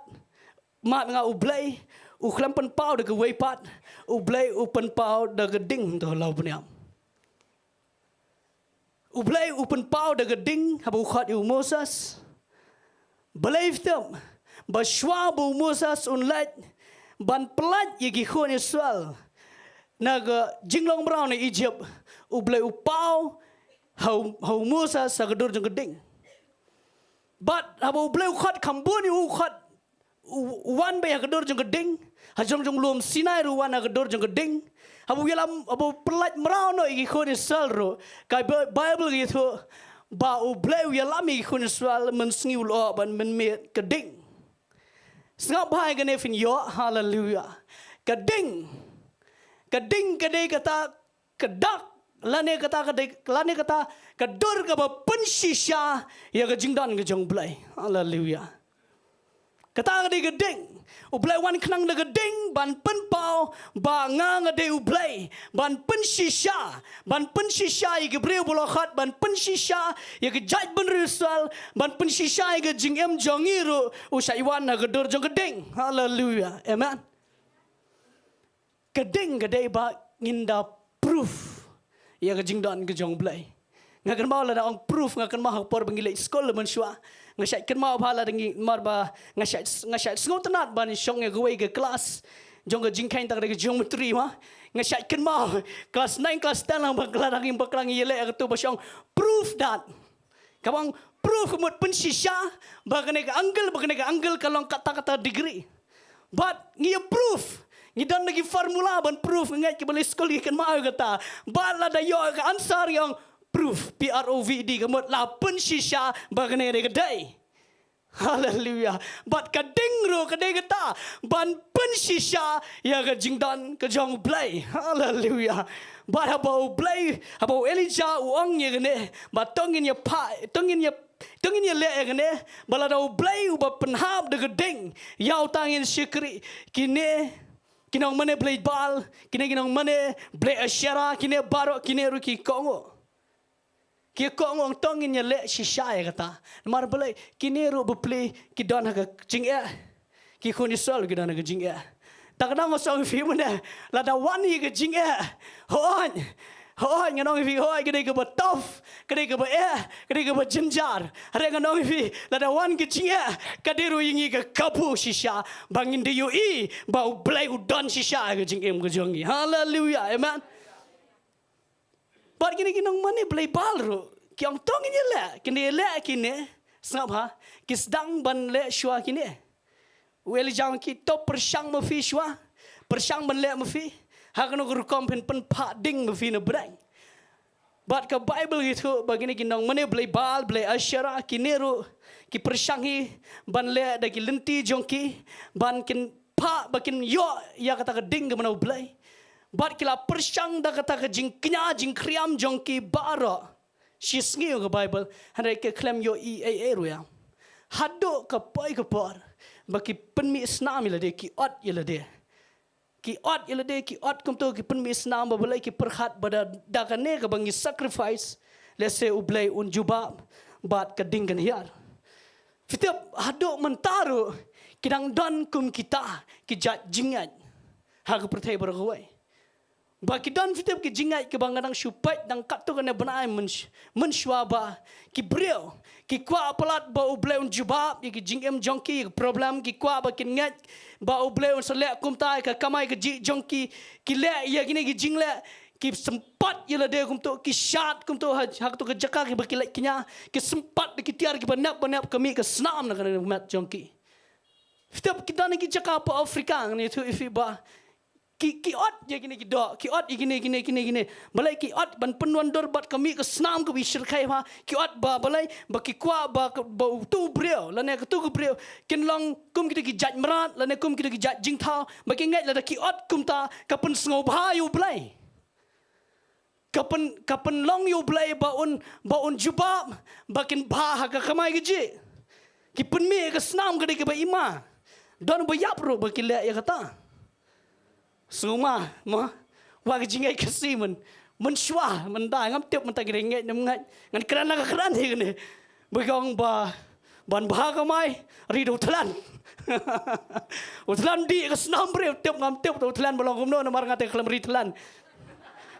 map nga, U Blei u khlem pynpaw da kawei pat, U Blei u pynpaw da ka ding, to la u pynïap. U Blei u pynpaw da ka ding haba u khot ïa u Moses. Balei? Phi tip ba shuwa ba u Moses un leit ban pyllait ïa ki khun Israel na ka jinglong mraw na Egypt, U Blei u paw ha u, ha u Moses ha ka dur jong ka ding. Bad haba U Blei u khot, kham bun ïa u khot u, u wan beit ha ka dur jong ka ding. Ha jrong jong lum Sinai ruh u wan ha ka dur jong ka ding. Haba u ïalam, haba u pyllait mraw noh ïa ki khun Israel ruh, ka Ba-, Baibl ka ïathuh ba U Blei u ïalam ïa ki khun Israel mynsngi u lyoh ban mynmiet ka ding. Sngap bha ïa kane phin ïoh, haleluia. Ka ding, ka ding ka dei kata ka dak, lane kata ka dei, lane kata ka dur kaba pynshisha ïa ka jingdon ka jong U Blei. Haleluia. Kata ka dei ka ding. U Blei u wan khnang da ka ding ban pynpaw ba nga nga dei U Blei, ban pynshisha, ban pynshisha ïa ki briew ba u la khot, ban pynshisha ïa ka jaitbynriew Israel, ban pynshisha ïa ka jingim jong ngi ruh, u shait wan ha ka dur jong ka ding. Haleluia. Amen. Ka ding ka dei ba ngin da proof ïa ka jingdon ka jong U Blei. Nga kynmaw lada ong proof, nga kynmaw ha ka por ba ngi leit skul mynshuwa, nga shait kynmaw bha lada ngi, namar ba nga shait, nga shait sngewtynnat ban shong ïa kawei ka klas jong ka jingkheiñ, ta ka dei ka geometry ma. Nga shait kynmaw klas nine, klas ten lang ba, lada ngi, ba ngi ïaleh ïa katu ba shong, prove that. Kaba ong prove ka mut pynshisha ba kane ka angle, ba kane ka angle ka long kata kata degree. Bad ngi ïa prove, ngi don da ki formula ban prove, nga ngeit kiba leit skul ki kynmaw ïa kata. Bad lada ïoh ka answer ngi ong prove, P R O V E D, ka mut la pynshisha ba kane ka dei ka dei. Haleluia. Bad ka ding ruh ka dei kata, ban pynshisha ïa ka jingdon ka jong U Blei. Haleluia. Bad haba U Blei, haba u Elijah u ong ïa kane, ba to ngin ïa pha, to ngin ïa, to ngin ïaleh ïa kane, ba lada U Blei uba pynhap da ka ding ïa uta ngin shakri, kine ki nongmane blei Baal, kine ki nongmane blei Asherah, kine baroh, kine ruh ki kohnguh. Ki kohnguh, to ngin ïaleh shisha ïa kata. Namar balei? Kine ruh bapli ki don ha ka jingeh. Ki khun Israel ki don ha ka jingeh. Ta ka dang nga ong ïa phi mynne, lada wan ïa ka jingeh, hooid, hooid, ngan ong ïa phi, hooid, ka dei kaba tough, ka dei kaba eh, ka dei kaba jynjar. Hynrei ngan ong ïa phi, lada wan ka jingeh, ka dei ruh ïa ngi ka kabu shisha ba ngin da ïohi ba U Blei u don shisha ha ka jingim ka jong ngi. Haleluia. Amen. Bad kine ki nongmane blei Baal ruh ki ong to ngin ïaleh, kin ïaleh kine. Sngap ha, ki sdang ban leh shuwa kine. U Elijah u ong ki, to pyrshang ma phi shuwa, pyrshang ban leh ma phi. Ha kano ka rukom phin pynphah ding ma phi na bneng. Bad ka Baibl ka ïathuh ba kine ki nongmane blei Baal, blei Asherah, kine ruh ki pyrshang hi ban leh da ki lynti jong ki ban kin phah ba kin ïoh ïa kata ka ding kaba na U Blei. Bad ki la pyrshang da kata ka jingkñia jingkhriam jong ki baroh. Shi sngi, ong ka Baibl, hynrei ki khlem ïohi ei ei ruh ïa. Haduh ka poi ka por ba ki pynmih snam ïa lade, ki ot ïa lade. Ki ot ïa lade, ki ot kumto, ki pynmih snam, ba balei? Ki pyrkhat ba da, da kane kaba ngi sacrifice, lehse U Blei un jubab bad ka ding kan hiar. Phi tip, haduh mynta ruh ki dang don kum kita ki jait jingngeit ha ka pyrthei baroh kawei. Ba ki don, phi tip, ki jingngeit kiba nga dang shu peit dang katto katne bnai mynsh-, mynshuwa, ba ki briew ki kwah palat ba U Blei un jubab ïa ki jingim jong ki, problem, ki kwah ba kin ngeit ba U Blei un sa leh kumta ïa ka kamai kajih jong ki. Ki leh ïa kine ki jingleh, Ki sympat ïa lade kumto, ki shad kumto ha, ha kato ka jaka kiba ki leit kñia, ki sympat da ki tiar kiba nep ba nep, ka mih ka snam na ka met jong ki. Phi tip ki don ki jaka hapoh Africa, ngan ïathuh ïa phi ba ki, ki ot ïa kine ki doh, ki ot ïa kine, kine, kine, kine. Balei ki ot ban pynwandur bad ka mih ka snam kaba i shyrkhei ha, ki ot ba balei, ba ki kwah ba, ba uto u briew lane kato ka briew kin long kum kito ki jait mrad lane kum kito ki jait jingthaw, ba ki ngeit lada ki ot kumta ka pynsngewbha ïa U Blei. Ka pyn, ka pynlong ïa U Blei ba un, ba un jubab, ba kin bha ha ka kamai kajih. Ki pynmih ka snam ka dei kaba i ma. Don ba ïap ruh ba ki leh ïa kata. Sngewma, mo. Wa ka jingngeit Khasi man, mynshuwa, mynta ngam tip mynta ki dei ngeit ne ym ngeit. Ngan kren la ka kren hi kane. Ba ki ong ba ban bha kamai, ri da u thlan. U thlan dih ka snam briew, tip ngam tip u thlan ba long kumno, namar nga te khlem ri thlan.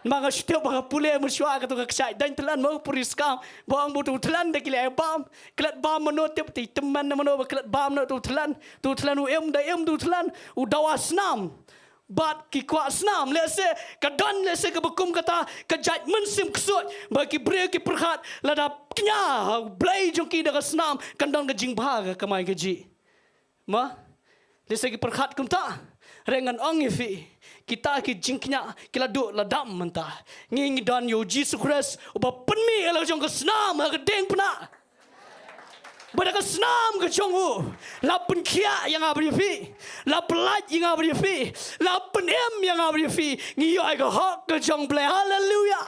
Namar nga shu tip ba nga pule mynshuwa kato ka kshaid daiñ thlan, mo, puri skam. Ba ong ba uto u thlan da ki leh bam, klet bam mano, tip te tymmen na mano ba klet bam na uto u thlan. Uto u thlan u im da im uto u thlan, u dawa snam. Bad ki kwah snam, lehse ka don, lehse kaba kum kata ka jait mynsiem ksuid ba ki briew ki pyrkhat lada kñia ha U Blei jong ki da ka snam kan don ka jingbha ha ka kamai kajih. Mo? Lehse ki pyrkhat kumta. Hynrei ngan ong ïa phi, kita ki jingkñia ki la duh la dam mynta. Ngi, ngi don ïa U Jisu Khrist uba pynmih ïa la ka jong ka snam ha ka diengphna. Ba da ka snam ka jong u la pynkhiah ïa nga bad ïa phi, la pyllait ïa nga bad ïa phi, la pynim ïa nga bad ïa phi. Ngi ïoh ïa ka hok ka jong U Blei. Haleluia.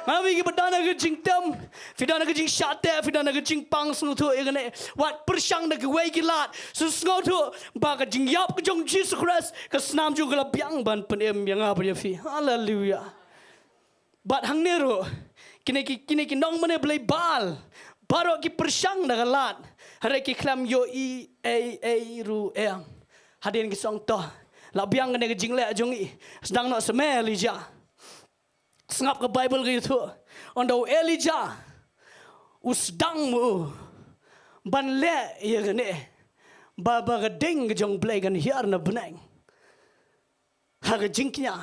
Nga ong ïa phi, kiba don ha ka jingtem, phi don ha ka jingshah teh, phi don ha ka jingpang, sngewthuh ïa kane. Wat pyrshang da kiwei ki lad. Sngewthuh ba ka jingïap ka jong U Jisu Khrist, ka snam jong u ka la biang ban pynim ïa nga bad ïa phi. Haleluia. Bad hangne ruh, kine ki, kine ki nongmane blei Baal baroh ki pyrshang da ka lad. Hynrei ki khlem ïohi ei ei ruh em. Hadien ki ong to, la biang kane ka jingleh jong ngi. Sdang noh sha me Elijah. Sngap, ka Baibl ka ïathuh, ong da u Elijah u sdang mo ban leh ïa kane, ba, ba ka ding ka jong U Blei kan hiar na bneng. Ha ka jingkñia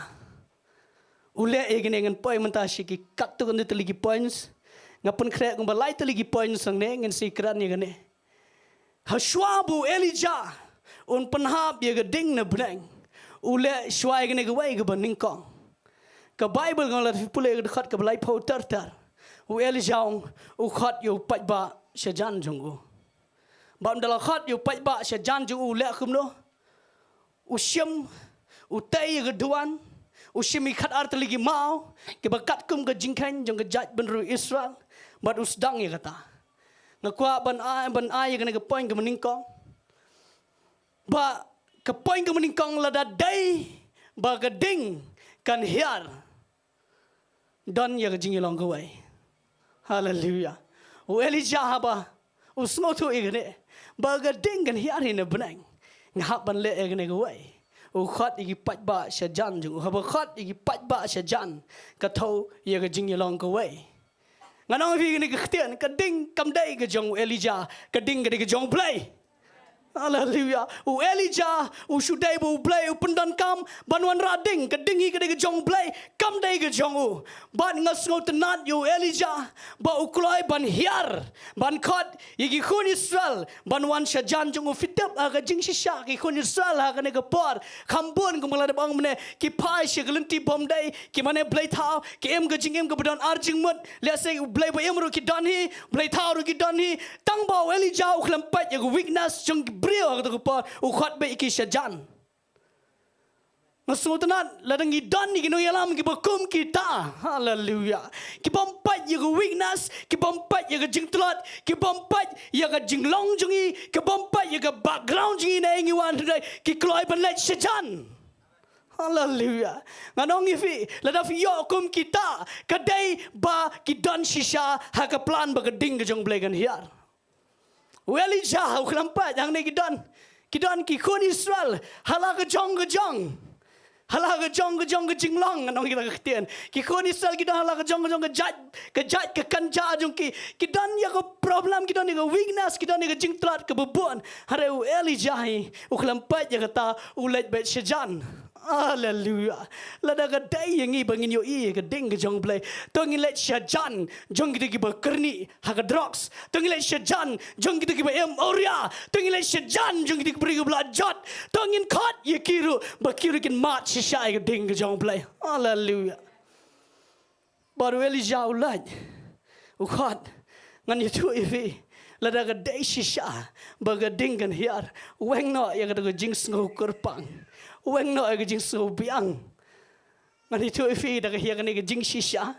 u leh ïa kane. Ngan poi mynta sha ki katto katne tylli ki points. Nga pynkhreh kumba lai tylli ki points hangne, ngan sa kren ïa kane. Hashwa ba u Elijah un pynhap ïa ka ding na bneng, u leh shwa ïa kane kawei kaba nyngkong. Ka Baibl, nga la pule ka dkhot kaba laiphew ter ter. U Elijah ong, u khot ïa u paidbah shajan jong u. Bad ynda la khot ïa u paidbah shajan jong u, u leh kumno? U shim, u tei ïa ka duwan, u shim ïa ki khatar tylli ki maw kiba katkum ka jingkheiñ jong ka jaitbynriew Israel, bad u sdang ïa kata. Nga kwah ban ai, ban ai ïa kane ka point kaba nyngkong. Ba ka point kaba nyngkong, lada dei ba ka ding kan hiar, don ïa ka jingïalong kawei. Haleluia. U Elijah haba u sngewthuh ïa kane, ba ka ding kan hiar hi na bneng, nga hap ban leh ïa kane kawei. U khot ïa ki paidbah shajan jong u. Haba khot ïa ki paidbah shajan, ka thew ïa ka jingïalong kawei. Ngan ong ïa phi kane ka ktien, ka ding kam dei ka jong u Elijah, ka ding ka dei ka jong U Blei. Haleluia. U Elijah u shu dei ba U Blei u pyndonkam ban wanrah ding, ka ding hi ka dei ka jong U Blei, kam dei ka jong u. Bad nga sngewtynnad ïa u Elijah ba u kloi ban hiar, ban khot ïa ki khun Israel ban wan shajan jong u. Phi tip, ha ka jingshisha ki khun Israel ha kane ka por kham bun, kumba la dep ong mynne, ki phai sha ka lynti bymdei, ki mane blei thaw, ki im ka jingim kaba don ar jingmut. Lehse u blei ba im ruh ki don hi, blei thaw ruh ki don hi. Tang ba u Elijah u khlem peit ïa ka weakness jong ki briew ha kato ka por, u khot beit ïa ki shajan. Nga sngewtynnad lada ngi don ïa ki nongïalam kiba kum kita. Haleluia. Ki bym peit ïa ka weakness, ki bym peit ïa ka jingtlot, ki bym peit ïa ka jinglong jong ngi, ki bym peit ïa ka background jong ngi, na ei ngi wan, hynrei ki kloi ban leit shajan. Haleluia. Ngan ong ïa phi, lada phi ïoh kum kita, ka dei ba ki don shisha ha ka plan ba ka ding ka jong U Blei kan hiar. U Elijah u khlem peit, hangne ki don, ki don ki khun Israel ha la ka jong ka jong, ha la ka jong ka jong ka jinglong, ngan ong ïa kita ka ktien. Ki khun Israel ki don ha la ka jong ka jong ka jait, ka jait ka kynja jong ki. Ki don ïa ka problem, ki don ïa ka weakness, ki don ïa ka jingtlot kaba bun. Hynrei u Elijah hi u khlem peit ïa kata, u leit beit shajan. Haleluya. Lada ka dei ïa ngi ba ngin ïohi ïa ka ding ka jong U Blei, to ngin leit sha jan jong kito kiba kyrni ha ka drugs. To ngin leit sha jan jong kito kiba im awria. To ngin leit sha jan jong kito kiba briew kiba la jot. To ngin khot ïa ki ruh ba ki ruh kin mad shisha ïa ka ding ka jong U Blei. Haleluya. Bad u Elijah u leit, u khot. Ngan ïathuh ïa phi, lada ka dei shisha ba ka ding kan hiar, weng noh ïa kata ka jingsngew kyrpang, weng noh ïa ka jingsngew biang. Ngan ïathuh ïa phi da ka hiar kane ka jingshisha.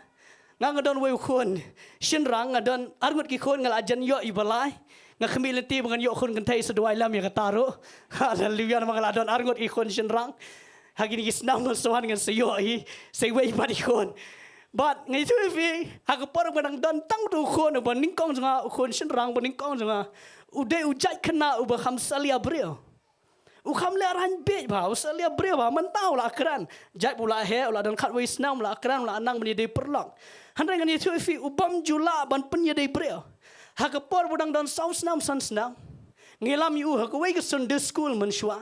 Nga, nga don wei u khun shynrang, nga don arngut ki khun, nga la jan ïoh ïa ba lai. Nga khmih lynti ba ngan ïoh khun kynthei sa duwai lem ïa kata ruh. Haleluya, namar nga la don arngut ki khun shynrang. Ha kine ki snem ban sa wan ngan sa ïoh hi sa iwei pat i khun. Bad nga ïathuh ïa phi, ha ka por ba nga dang don tang utu u khun uba nyngkong jong nga, u khun shynrang uba nyngkong jong nga, u dei u jait khynnah uba kham salia briew. U kham lehrain beit bha, u salia briew bha, mynta u la kren. Jait ba u la heh, u la don khatwei snem, u la kren, u la nang ban ïadei paralok. Hynrei ngan ïathuh ïa phi, u bym ju lah ban pynïadei briew. Ha ka por ba u dang don saw snem, san snem, ngi lam ïa u ha kawei ka Sunday school mynshuwa.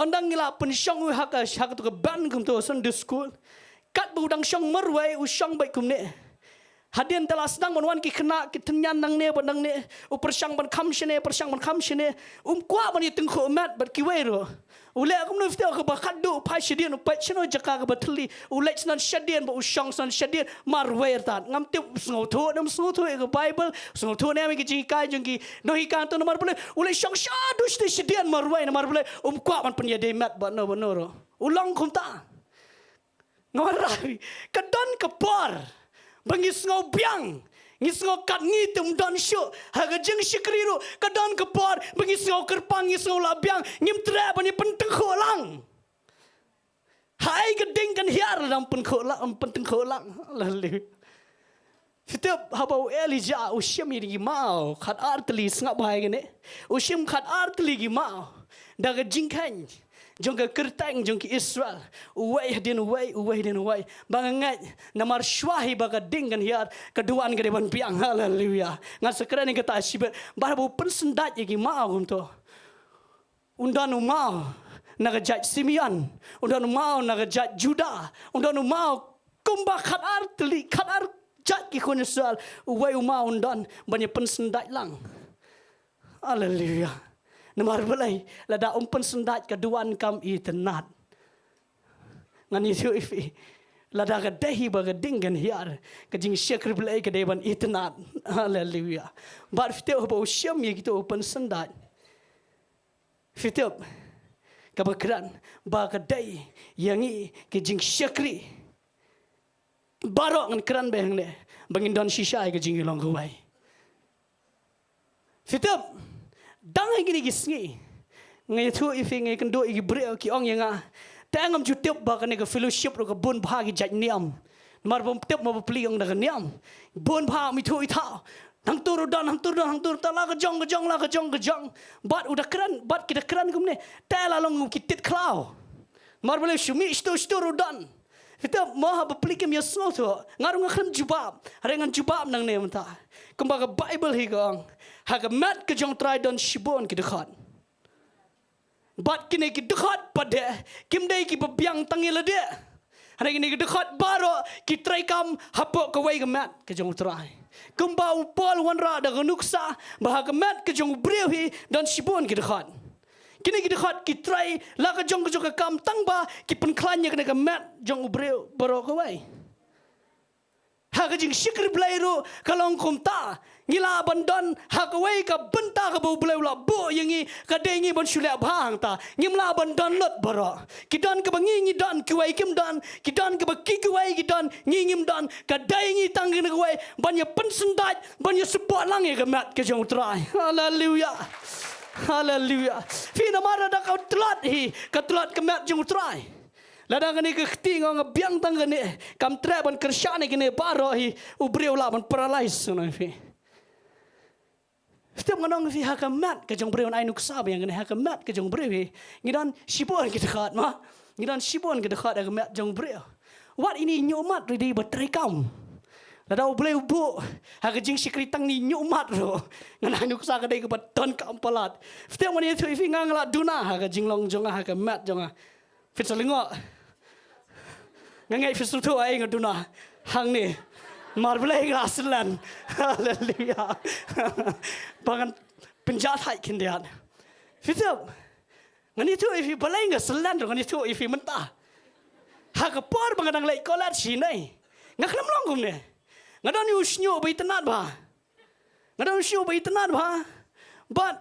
Ynda ngi la pynshong u ha ka, ha katu ka bench kumto Sunday school, katba u dang shong marwei, u shong beit kumne. Hadien te la sdang ban wan ki khynnah ki tynñian nangne bad nangne, u pyrshang ban kham shane, pyrshang ban kham shane, um kwah ban ïatyngkhuh met bad kiwei ruh. U leh kumno phi tip, kaba khatduh u phai shadien, u peit shano jaka kaba thylli, u leit shanan shadien bad u shong shanan shadien marwei artat. Ngam tip u sngewthuh ne um sngewthuh ïa ka Baibl, u sngewthuh ne em ïa ki jinghikai jong ki nonghikai, to namar balei u leit shong shaduh shatei shadien marwei, namar balei um kwah ban pynïadei met bad no bad no ruh. U long kumta. Nga wanrah, ka don ka por ba ngi sngew biang, ngi sngew kat ngi te um don shuh ha ka jingshakri ruh. Ka don ka por ba ngi sngew kyrpang, ngi sngew la biang, ngim treh ban ïa pyntyngkhuh lang. Ha ei ka ding kan hiar lada ym pyntyngkhuh lang, ym pyntyngkhuh lang. Haleluya. Phi tip, haba u Elijah u shim ïa ki maw khat ar tylli, sngap bha ïa kane. U shim khat ar tylli ki maw da ka jingkheiñ jong ka kyrteng jong ki Israel. Uwei hadien uwei, uwei hadien uwei. Ba nga ngeit namar shuwa hi ba ka ding kan hiar, ka duwan ka dei ban biang. Haleluya. Ngan sa kren ïa kata shibit. Bad haba u pynsyndat ïa ki maw kumto, un don u maw na ka jait Simeon, un don u maw na ka jait Judah, un don u maw kumba khat ar tylli, khat ar jait ki khun Israel, uwei u maw un don ban ïa pynsyndat lang. Haleluya. Namar balei? Lada um pynsyndat, ka duwan kam itynnad. Ngan ïathuh ïa phi, lada ka dei hi ba ka ding kan hiar, ka jingshakri Blei ka dei ban itynnad. Haleluya. Bad phi tip, haba u shim ïa kito, u pynsyndat, phi tip, kaba kren ba ka dei ïa ngi ki jingshakri. Baroh ngan kren beit hangne ba ngin don shisha ïa ka jingïalong kawei. Phi tip, dang ha kine ki sngi nga ïathuh ïa phi, nga ïakynduh ïa ki briew, ki ong ïa nga, te ngam ju tip ba kane ka fellowship ruh ka bun bha ki jait niam. Namar bym tip ma bapli ong da ka niam. Bun bha, ym ithuh ithaw. Hangto ruh don, hangto ruh don, hangto ruh don, la ka jong ka jong, la ka jong ka jong. Bad u da kren, bad ki da kren kumne, te la long ki tit khlaw. Namar balei? Shu mih shto shto ruh don. Phi tip, mo ha bapli kim ïasngewthuh. Nga ruh nga khlem jubab. Hynrei ngan jubab nangne mynta. Kumba ka Baibl hi ka ong, ha ka met ka jong U Trai don shibun ki dkhot. Bad kine ki dkhot pat de kim dei kiba biang tang ïa lade. Hynrei kine ki dkhot baroh ki treikam hapoh kawei ka met ka jong U Trai. Kumba u Paul u wanrah da ka nuksa ba ha ka met ka jong u briew hi don shibun ki dkhot. Kine ki dkhot ki trei la ka jong ka jong ka kam, tang ba ki pynkhlaiñ ïa kane ka met jong u briew baroh kawei. Ha ka jingshakri Blei ruh ka long kumta. Ngi lah ban don ha kawei ka bynta kaba U Blei u la buh ïa ngi, ka dei ngi ban shu leh bha hangta. Ngim lah ban don lut baroh. Ki don kaba ngi ngi don, kiwei kim don, ki don kaba ki kiwei ki don, ngi ngim don. Ka dei ngi tang kane kawei ban ïa pynsyndat, ban ïa support lang ïa ka met ka jong U Trai. Haleluya. Haleluya. Phi, namar da ka tlot hi, ka tlot ka met jong U Trai. Lada kane ka kti nga ong nga biang tang kane, kam treh ban kyrshan ïa kine baroh hi, u briew u lah ban paralyze, nga ong ïa phi. Phi tip, nga ong ïa phi, ha ka met ka jong u briew, ngan ai nuksa biang kane, ha ka met ka jong u briew hi, ngi don shibun ki dkhot, mo. Ngi don shibun ki dkhot ha ka met jong u briew. Wat ine i hynñiewmat ruh i dei ba treikam. Lada U Blei u buh ha ka jingshakri tang ine i hynñiewmat ruh, ngan ai nuksa ka dei kaba donkam palat. Phi tip, ngan ïathuh ïa phi, nga nga la duna ha ka jinglong jong nga, ha ka met jong nga. Phi sa lyngngoh. Nga ngeit phi sngewthuh ïa nga duna hangne. Namar balei nga la synlan. Haleluya. Ba ngan pynjah thait khyndiat. Phi tip. Ngan ïathuh ïa phi balei nga synlan ruh ngan ïathuh ïa phi mynta. Ha ka por ba nga dang leit college hi nai. Nga khlem long kumne. Nga don ïa u shñiuh ba itynnad bha. Nga don u shñiuh ba itynnad bha. Bad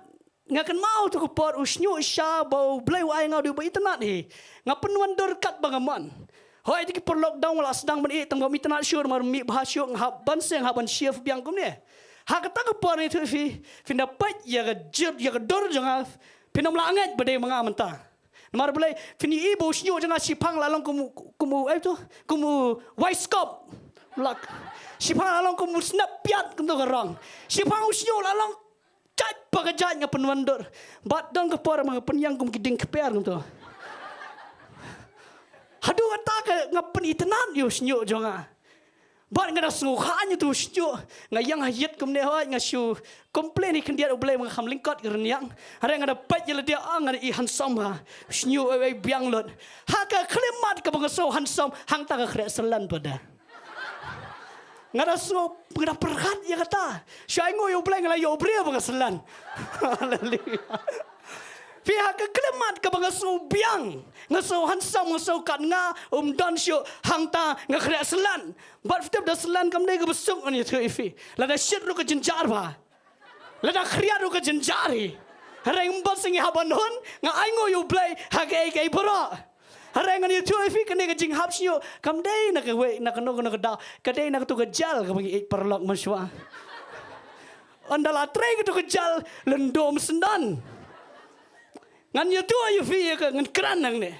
nga kynmaw tu ka por u shñiuh sha ba U Blei u ai nga u dei ba itynnad hi. Nga pynwandur katba nga mon. Hooid te ki por lockdown nga la sdang ban ïeh tang ba itynnad shuh namar mih bha shuh nga hap ban seng hap ban shift biang kumne. Ha kata ka por ngi ïathuh ïa phi phin da peit ïa ka jur ïa ka dur jong nga phin ym lah ngeit ba dei ma nga mynta. Namar balei phin ïohi ba u shñiuh jong nga shiphang la long kum u kum u ai to kum u waiskop. Lak. Shiphang la long kum u snap piat kumto ka rong. Shiphang u shñiuh la long jait pa ka jait nga pynwandur. Bad don ka por ma nga pynïang kum ki dieng kper kumto. Haduh kata ka nga pynitynnad ïa u shñiuh jong nga. Bad nga da sngewkha ïa utu u shñiuh. Nga ïeng ha ïit kumne hooid nga shu complain hi khyndiat U Blei ma nga kham lyngkot ka rynïeng. Hynrei nga da peit ïa lade ah nga da i handsome ha. U shñiuh wei wei biang lut. Ha ka khyllipmat kaba nga sngew handsome hangta ka khreh synlan pat de. Nga da sngew nga da pyrkhat ïa kata. Shu ainguh ïa U Blei nga la ïoh briew ba nga synlan. Haleluya. Phi ha ka khyllipmat kaba nga sngew biang, nga sngew handsome, nga sngew kat nga um don shuh hangta nga khreh synlan. Bad phi tip da synlan kam dei kaba suk ngan ïathuh ïa phi. Lada shit ruh ka jynjar bha. Lada khriat ruh ka jynjar hi. Hynrei ym bad sngi hap ban hun nga ainguh ïa U Blei ha kaei kaei baroh. Hynrei ngan ïathuh ïa phi kane ka jinghap shñiuh kam dei na kawei na kano kano ka daw ka dei na katu ka jel kaba ngi ïeit paralok mynshuwa. Ynda la trei katu ka jel lyndum syndon. Ngan ïathuh ïa phi ïa ka ngan kren hangne.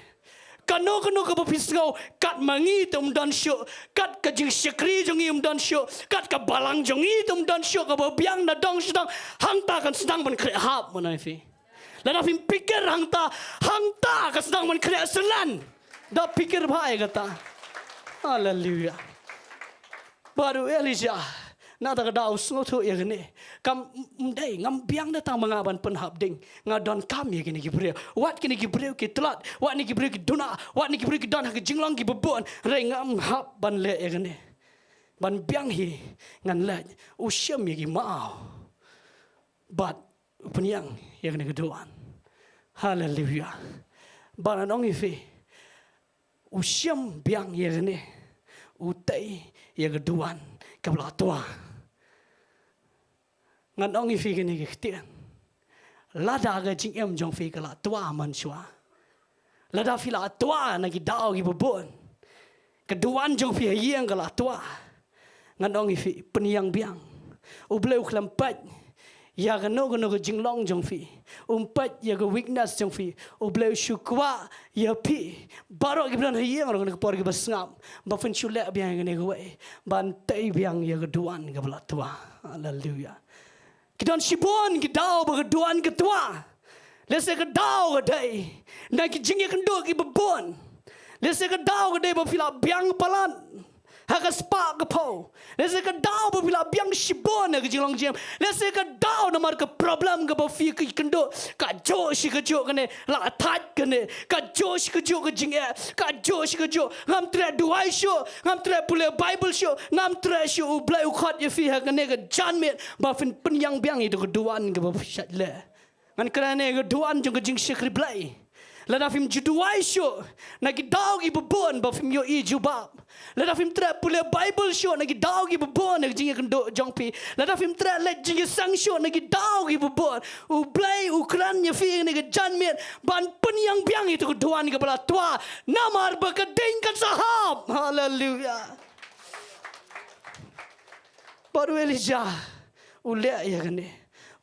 Kano kano kaba phi sngew kat ma ngi te um don shuh, kat ka jingshakri jong ngi um don shuh, kat ka balang jong ngi te um don shuh kaba biang na dong sha dong, hangta kan sdang ban khreh hap ma ngi phi. Lada phim pyrkhat hangta, hangta ka sdang ban khreh synlan. Da pyrkhat bha ïa kata. Haleluya. Bad u Elijah na kata ka daw u sngewthuh ïa kane. Kam ym dei ngam biang da tang ma nga ban pynhap ding. Nga donkam ïa kine ki briew. Wat kine ki briew ki tlot, wat kine ki briew ki duna, wat kine ki briew ki don ha ki jinglong kiba bun. Hynrei ngam hap ban leh ïa kane. Ban biang hi ngan leh u shim ïa ki maw. Bad u pynïang ïa kane ka duwan. Haleluya. Bad ngan ong ïa phi u shim biang ïa kane, u tei ïa ka duwan kaba la twa. Ngan ong ïa phi kane ka ktien. Lada ka jingim jong phi ka la twa mynshuwa. Lada phi la twa na ki daw kiba bun. Ka duwan jong phi ha ïing ka la twa. Ngan ong ïa phi pynïang biang. U Blei u khlem peit ïa kano kano ka jinglong jong phi. Um peit ïa ka weakness jong phi. U Blei u shu kwah ïa phi. Baroh kiba don ha ïing ruh kane ka por kiba sngap. Ba phin shu leh biang ïa kane kawei. Ban tei biang ïa ka duwan kaba la twa. Haleluya. Ki don shibun ki daw ba ka duwan ka twa. Lehse ka daw ka dei na ki jingïakynduh kiba bun. Lehse ka daw ka dei ba phi la biang palat ha ka spah ka phew. Lehse ka daw ba phi la biang shibun ha ka jinglong jingim. Lehse ka daw namar ka problem kaba phi ïakynduh kajuh shi kajuh kane la thait kane kajuh shi kajuh ka jingeh kajuh shi kajuh ngam treh duwai shuh ngam treh pule Bible shuh ngam treh shuh U Blei u khot ïa phi ha kane ka janmiet ba phin pynïang biang ïa ka duwan kaba phi shait leh. Ngan kren ïa ka duwan jong ka jingshakri Blei. Lada phim ju duwai shuh na ki daw kiba bun ba phim ïohi jubab. Lada phim treh pule Bible shuh na ki daw kiba bun na ki jingïakynduh jong phi. Lada phim treh leit jingïaseng shuh na ki daw kiba bun. U Blei u kren ïa phi na ka janmiet ban pynïang biang ïa ka duwan kaba la twa. Namar ba ka ding kan sa hap. Haleluya. Bad u Elijah u leh ïa kane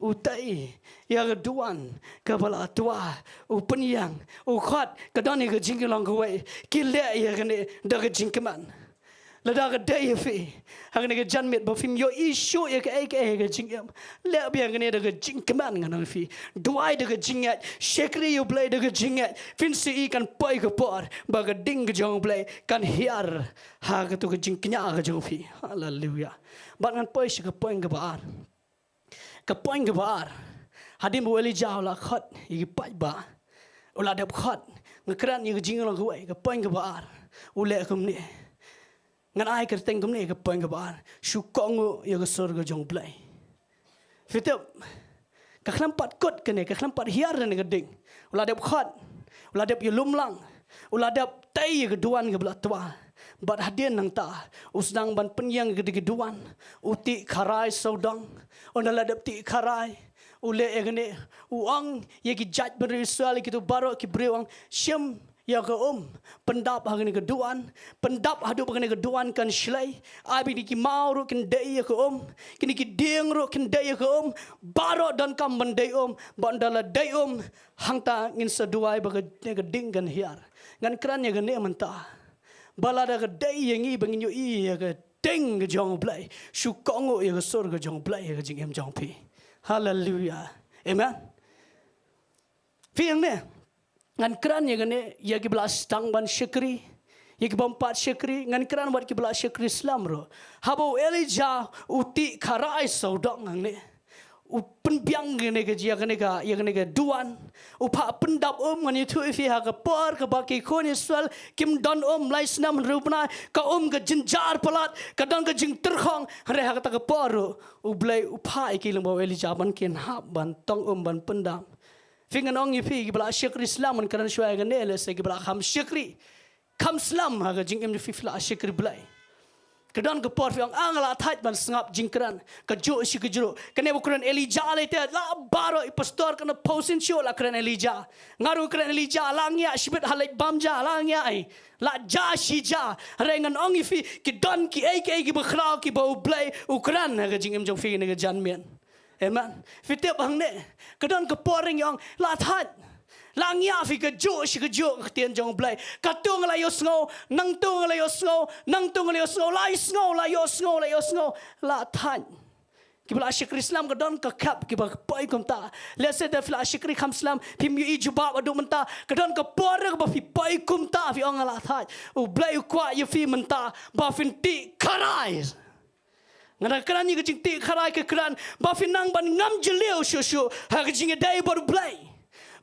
u tei ïa ka duwan kaba la twa u pynïang u khot ka don ïa ka jinglong kawei ki leh ïa kane da ka jingkmen. Lada ka dei ïa phi ha kane ka janmiet ba phim ïohi shuh ïa kaei kaei ha ka jingim leh biang kane da ka jingkmen ngan ong ïa phi. Duwai da ka jingngeit shakri ïa u Blei da ka jingngeit phin sa i kan poi ka por ba ka ding ka jong u Blei kan hiar ha katu ka jingkñia ka jong phi. Haleluya. Bad ngan poi sha ka point kaba ar. Ka point kaba ar. Hadien ba u Elijah u la khot ïa ki paidbah u la dep khot Nga kren ïa ka jingïalang kawei, ka point kaba ar. U leh kumne. Ngan ai kyrteng kumne, ka point kaba ar. Shu kohnguh ïa ka sur ka jong U Blei. Phi tip, ka khlem pat kut kane, ka khlem pat hiar kane ka ding. U la dep khot, u la dep ïalum lang, u la dep tei ïa ka duwan kaba la twa. Bad hadien nangta, u sdang ban pynïeng ïa ka duwan, u tih kharai sawdong. Ynda la dep tih kharai, u leh ïa kane, u ong ïa ki jait bynriew Israel, ïa kito baroh ki briew, u ong, shim ïa ka um, pyndap ha kane ka duwan, pyndap haduh ba kane ka duwan kan shlei. Ai ba kine ki maw ruh kin dei ïa ka um, kine ki dieng ruh kin dei ïa ka um, baroh donkam ban dei um, bad ynda la dei um, hangta ngin sa duwai ba kane ka ding kan hiar. Ngan kren ïa kane mynta, ba lada ka dei ïa ngi ba ngin ïohi ïa ka ding ka jong U Blei, shu kohnguh ïa ka sur ka jong U Blei ha ka jingim jong phi. Haleluia. Amen. Phi ïohi ne? Ngan kren ïa kane, ïa kiba la sdang ban shakri, ïa ki bym pat shakri, ngan kren wat kiba la shakri slem ruh. Haba u Elijah u tih kharai sawdong hangne, u pynbiang kane ka, ïa kane ka, ïa kane ka duwan, u phah pyndap um. Ngan ïathuh ïa phi, ha ka por kaba ki khun Israel kim don um lai snem hynriew bnai, ka um ka jynjar palat, ka don ka jingtyrkhong. Hynrei ha kata ka por ruh U Blei u phah ïa ki lyngba u Elijah ban kin hap ban tong um ban pyndap. Phi, ngan ong ïa phi, kiba la shakri slem, ngan kren shuwa ïa kane, lehse kiba la kham shakri, kham slem ha ka jingim jong phi, phi la shakri Blei. Ka don ka por phi ong, ah, nga la thait ban sngap jingkren kajuh shi kajuh. Kane ba u kren Elijah lei te, la baroh i pastor kane phosin shuh la kren Elijah. Nga ruh kren Elijah, la ngiah shibit ha leit bam ja, la ngiah ei. La ja shi ja. Hynrei ngan ong ïa phi, ki don kiei kiei kiba khraw kiba U Blei u kren ha ka jingim jong phi kane ka janmiet. Amen. Phi tip hangne, ka don ka por ngi ong, la thait, la ngiah phi kajuh shi kajuh ka ktien jong U Blei. Katto nga la ïohsngew, nangto nga la ïohsngew, nangto nga la ïohsngew, la ïohsngew, la ïohsngew, la ïohsngew, la thait. Kiba la shakri slem ka don ka khep kiba poi kumta. Lehse da phi la shakri kham slem, phim ïohi jubab haduh mynta, ka don ka por kaba phi poi kumta, phi ong nga la thait. U Blei u kwah ïa phi mynta ba phin tih kharai. Nga da kren ïa ka jingtih kharai, ka kren ba phin nang ban ngam jylliew shuh shuh ha ka jingïadei bad U Blei.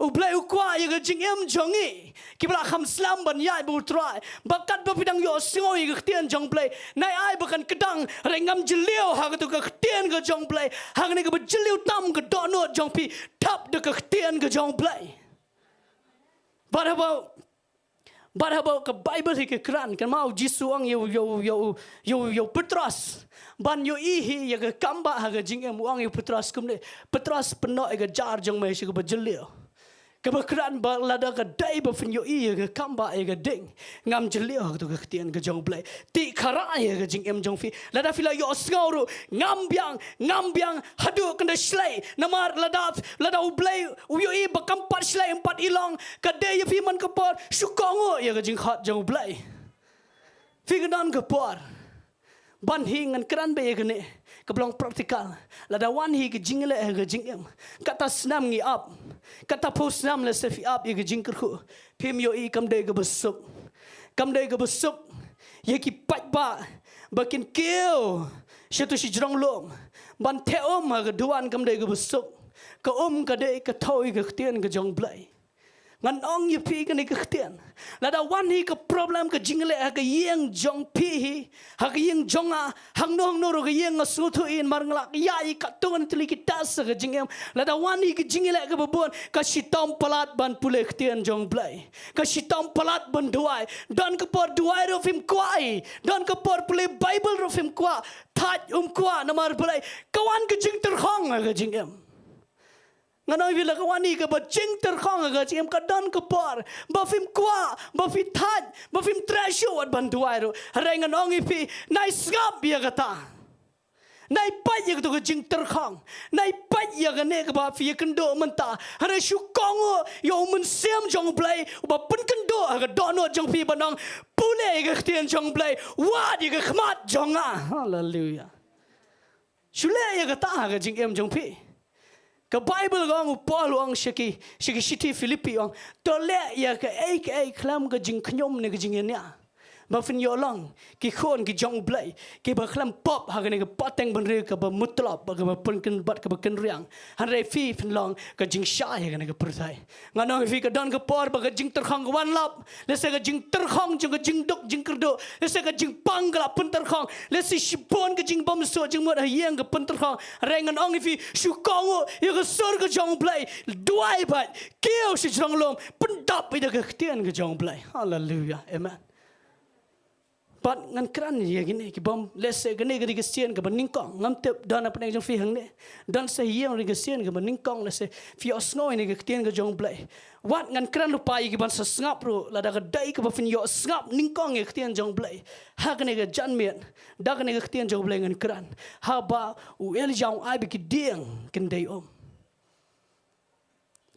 U Blei u kwah ïa ka jingim jong ngi kiba la kham slem ban ïaid bad U Trai. Ba katba phi dang ïohsngew ïa ka ktien jong U Blei, nai ai ba kan kdang, hynrei ngam jylliew ha kato ka ktien ka jong U Blei. Hangne kaba jylliew tam ka dohnud jong phi, thep da ka ktien ka jong U Blei. Bad haba Bad haba ka Baibl hi ka kren, kynmaw u Jisu u ong ïa u, ïa u, ïa u, ïa u, ïa u Petros ban ïohi hi ïa ka kambah ha ka jingim, u ong ïa u Petros kumne, Petros, pynnoh ïa ka jar jong me sha kaba jylliew. Kaba kren ba lada ka dei ba phin ïohi ïa ka kambah ïa ka ding, ngam jylliew ha kato ka ktien ka jong U Blei. Tih kharai ïa ka jingim jong phi. Lada phi la ïohsngew ruh, ngam biang, ngam biang haduh kan da shlei. Namar lada, lada U Blei u ïohi ba kam pat shlei, ym pat i long, ka dei ïa phi man ka por shu kohnguh ïa ka jingkhot jong U Blei. Phi, ka don ka por ban hi, ngan kren beit ïa kane kaba long practical. Lada wan hi ka jingleh ha ka jingim, kata snem ngi ap, kata phew snem lehse phi ap ïa ka jingkyrkhu, phim ïohi, kam dei kaba suk. Kam dei kaba suk ïa ki paidbah ba kin kiew shato shajrong lum ban theh um ha ka duwan, kam dei kaba suk. Ka um ka dei ka thew ïa ka ktien ka jong U Blei. Ngan ong ïa phi kane ka ktien, lada wan hi ka problem ka jingleh ha ka ïing jong phi hi, ha ka ïing jong nga, hangno hangno ruh ka ïing, nga sngewthuh hi namar nga la ïaid katto katne tylli ki test ha ka jingim. Lada wan hi ka jingleh kaba bun, ka shitom palat ban pule ktien jong U Blei. Ka shitom palat ban duwai. Don ka por duwai ruh phim kwah hi. Don ka por pule Baibl ruh phim kwah. Thait um kwah namar balei? Ka wan ka jingtyrkhong ha ka jingim. Ngan ong ïa phi, la ka wan hi kaba jingtyrkhong ha ka jingim, ka don ka por ba phim kwah, ba phi thait, ba phim treh shuh wat ban duwai ruh. Hynrei ngan ong ïa phi, nai sngap ïa kata. Nai peit ïa kato ka jingtyrkhong. Nai peit ïa kane kaba phi ïakynduh mynta. Hynrei shu kohnguh ïa U Mynsiem jong U Blei uba pynkynduh ha ka dohnud jong phi ban ong, pule ïa ka ktien jong U Blei, wad ïa ka khmat jong nga. Haleluia. Shu leh ïa kata ha ka jingim jong phi. Ka Baibl ka ong, u Paul u ong sha ki, sha ki shithi Philippi, u ong, to leh ïa kaei kaei khlem ka jingkhñium ne ka jingïania. ba phin ïoh long ki khun ki jong U Blei, kiba khlem pop ha kane ka pateng bynriew kaba mutlop, ba kaba pynkynbat, kaba kynriang. Hynrei phi phin long ka jingshai ha kane ka pyrthei. Ngan ong ïa phi, ka don ka por ba ka jingtyrkhong ka wan lap. Lehse ka jingtyrkhong jong ka jingduk jingkyrduh, lehse ka jingpang ka la pyntyrkhong, lehse shibun ka jingbymsuk jingmut ha ïing ka pyntyrkhong. Hynrei ngan ong ïa phi, shu kohnguh ïa ka sur ka jong U Blei. Duwai bad kiew sha jrong lum, pyndap ïa ka ktien ka jong U Blei. Haleluia. Amen. Bad ngan kren ïa kine ki bym, lehse kane ka dei ka sien kaba nyngkong, ngam tip don hapdeng jong phi hangne. Don sa ïa kane ka sien kaba nyngkong, lehse phi ïohsngew ïa kane ka ktien ka jong U Blei. Wat ngan kren lypa ïa ki ban sa sngap ruh, lada ka dei kaba phin ïohsngap nyngkong ïa ka ktien jong U Blei ha kane ka janmiet, da kane ka ktien jong U Blei ngan kren. Haba u Elijah u ong ai ba ki dieng kin dei um.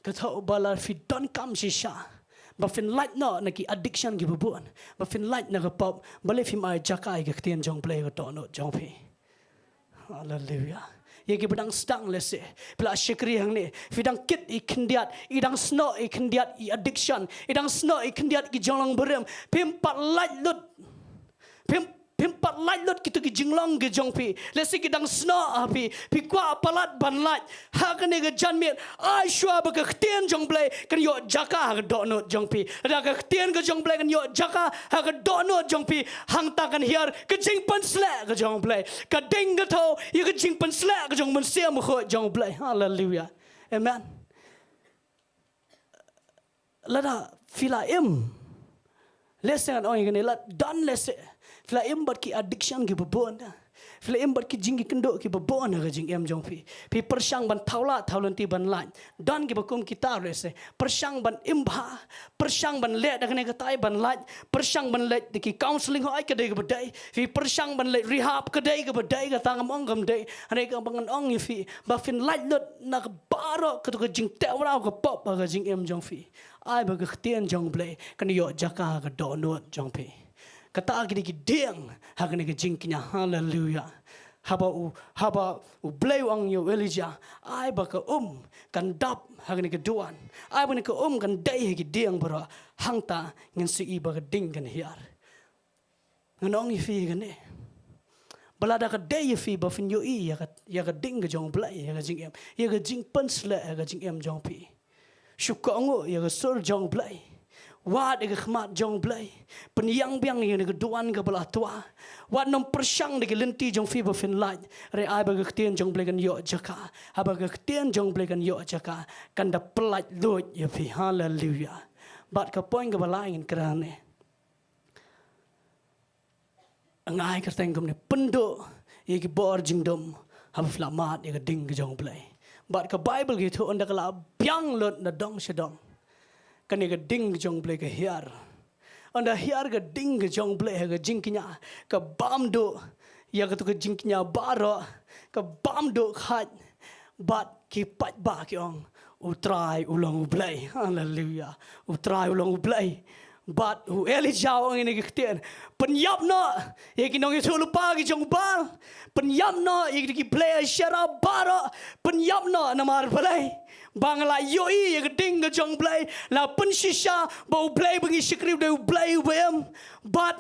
Ka thoh ba la phi donkam shisha ba phin lait noh na ki addiction kiba bun, ba phin lait na ka pop, balei phim ai jaka ïa ka ktien jong U Blei ha ka dohnud jong phi? Haleluia. Ïa kiba dang sdang, lehse phi la shakri hangne, phi dang kit i khyndiat, i dang snoh i khyndiat i addiction, i dang snoh i khyndiat ki jinglong barim, phim pat lait lut. Phim, phim pat lait lut kito ki jinglong ki jong phi. Lehse ki dang snoh ha phi, phi kwah palat ban lait. Ha kane ka janmiet, ai shuwa ba ka ktien jong U Blei kan ïoh jaka ha ka dohnud jong phi. Da ka ktien ka jong U Blei kan ïoh jaka ha ka dohnud jong phi, hangta kan hiar ka jingpynsleh ka jong U Blei. Ka ding ka thaw ïa ka jingpynsleh ka jong u Mynsiem Bakhuid jong U Blei. Haleluia. Amen. Lada phi la im, lehse ngan ong ïa kane, la don lehse phi la im bad ki addiction kiba bun, phi la im bad ki jingkynduh kiba bun ha ka jingim jong phi. Phi pyrshang ban thaw lad thaw lynti ban lait. Don kiba kum kita, lehse pyrshang ban im bha, pyrshang ban leh da kane katai ban lait, pyrshang ban leit da ki counselling, hooid ka dei kaba dei. Phi pyrshang ban leit rehab, ka dei kaba dei, kata ngam ong kam dei. Hynrei kaba ngan ong ïa phi, ba phin lait lut na ka baroh kato ka jingteh mraw ka pop ha ka jingim jong phi, ai ba ka ktien jong U Blei kan ïoh jaka ha ka dohnud jong phi. Kata ki dei ki dieng ha kane ka jingkñia. Haleluia. Haba u, haba U Blei u ong ïa u Elijah, ai ba ka um kan dap ha kane ka duwan, ai ba kane ka um kan dei ha ki dieng baroh, hangta ngin sa ïohi ba ka ding kan hiar. Ngan ong ïa phi kane, ba lada ka dei ïa phi ba phin ïohi ïa ka, ïa ka ding ka jong U Blei ha ka jingim, ïa ka jingpynsleh ha ka jingim jong phi, shu kohnguh ïa ka sur jong U Blei. Wad ïa ka khmat jong U Blei. Pynïeng biang ïa kane ka duwan kaba la twa. Wat nym pyrshang da ki lynti jong phi ba phin lait. Hynrei ai ba ka ktien jong U Blei kan ïoh jaka. Haba ka ktien jong U Blei kan ïoh jaka, kan da pyllait luid ïa phi. Haleluia. Bad ka point kaba lai ngin kren ne, nga ai kyrteng kumne, pynduh ïa ki bor jingdum haba phi la mad ïa ka ding ka jong U Blei. Bad ka Baibl ka ïathuh, ynda ka la biang lut na dong sha dong, kane ka ding ka jong U Blei ka hiar. Ynda hiar ka ding ka jong U Blei ha ka jingkñia, ka bam duh ïa kato ka jingkñia baroh, ka bam duh khait. Bad ki paidbah ki ong, U Trai u long U Blei. Haleluia. U Trai u long U Blei. Bad u Elijah u ong ïa kine ki ktien, pynïap noh ïa ki nongïathuhlypa ki jong Baal. Pynïap noh ïa ki blei Asherah baroh. Pynïap noh, namar balei? Ba nga la ïohi ïa ka ding ka jong U Blei. La pynshisha ba U Blei ba ngi shakri u dei U Blei uba im. Bad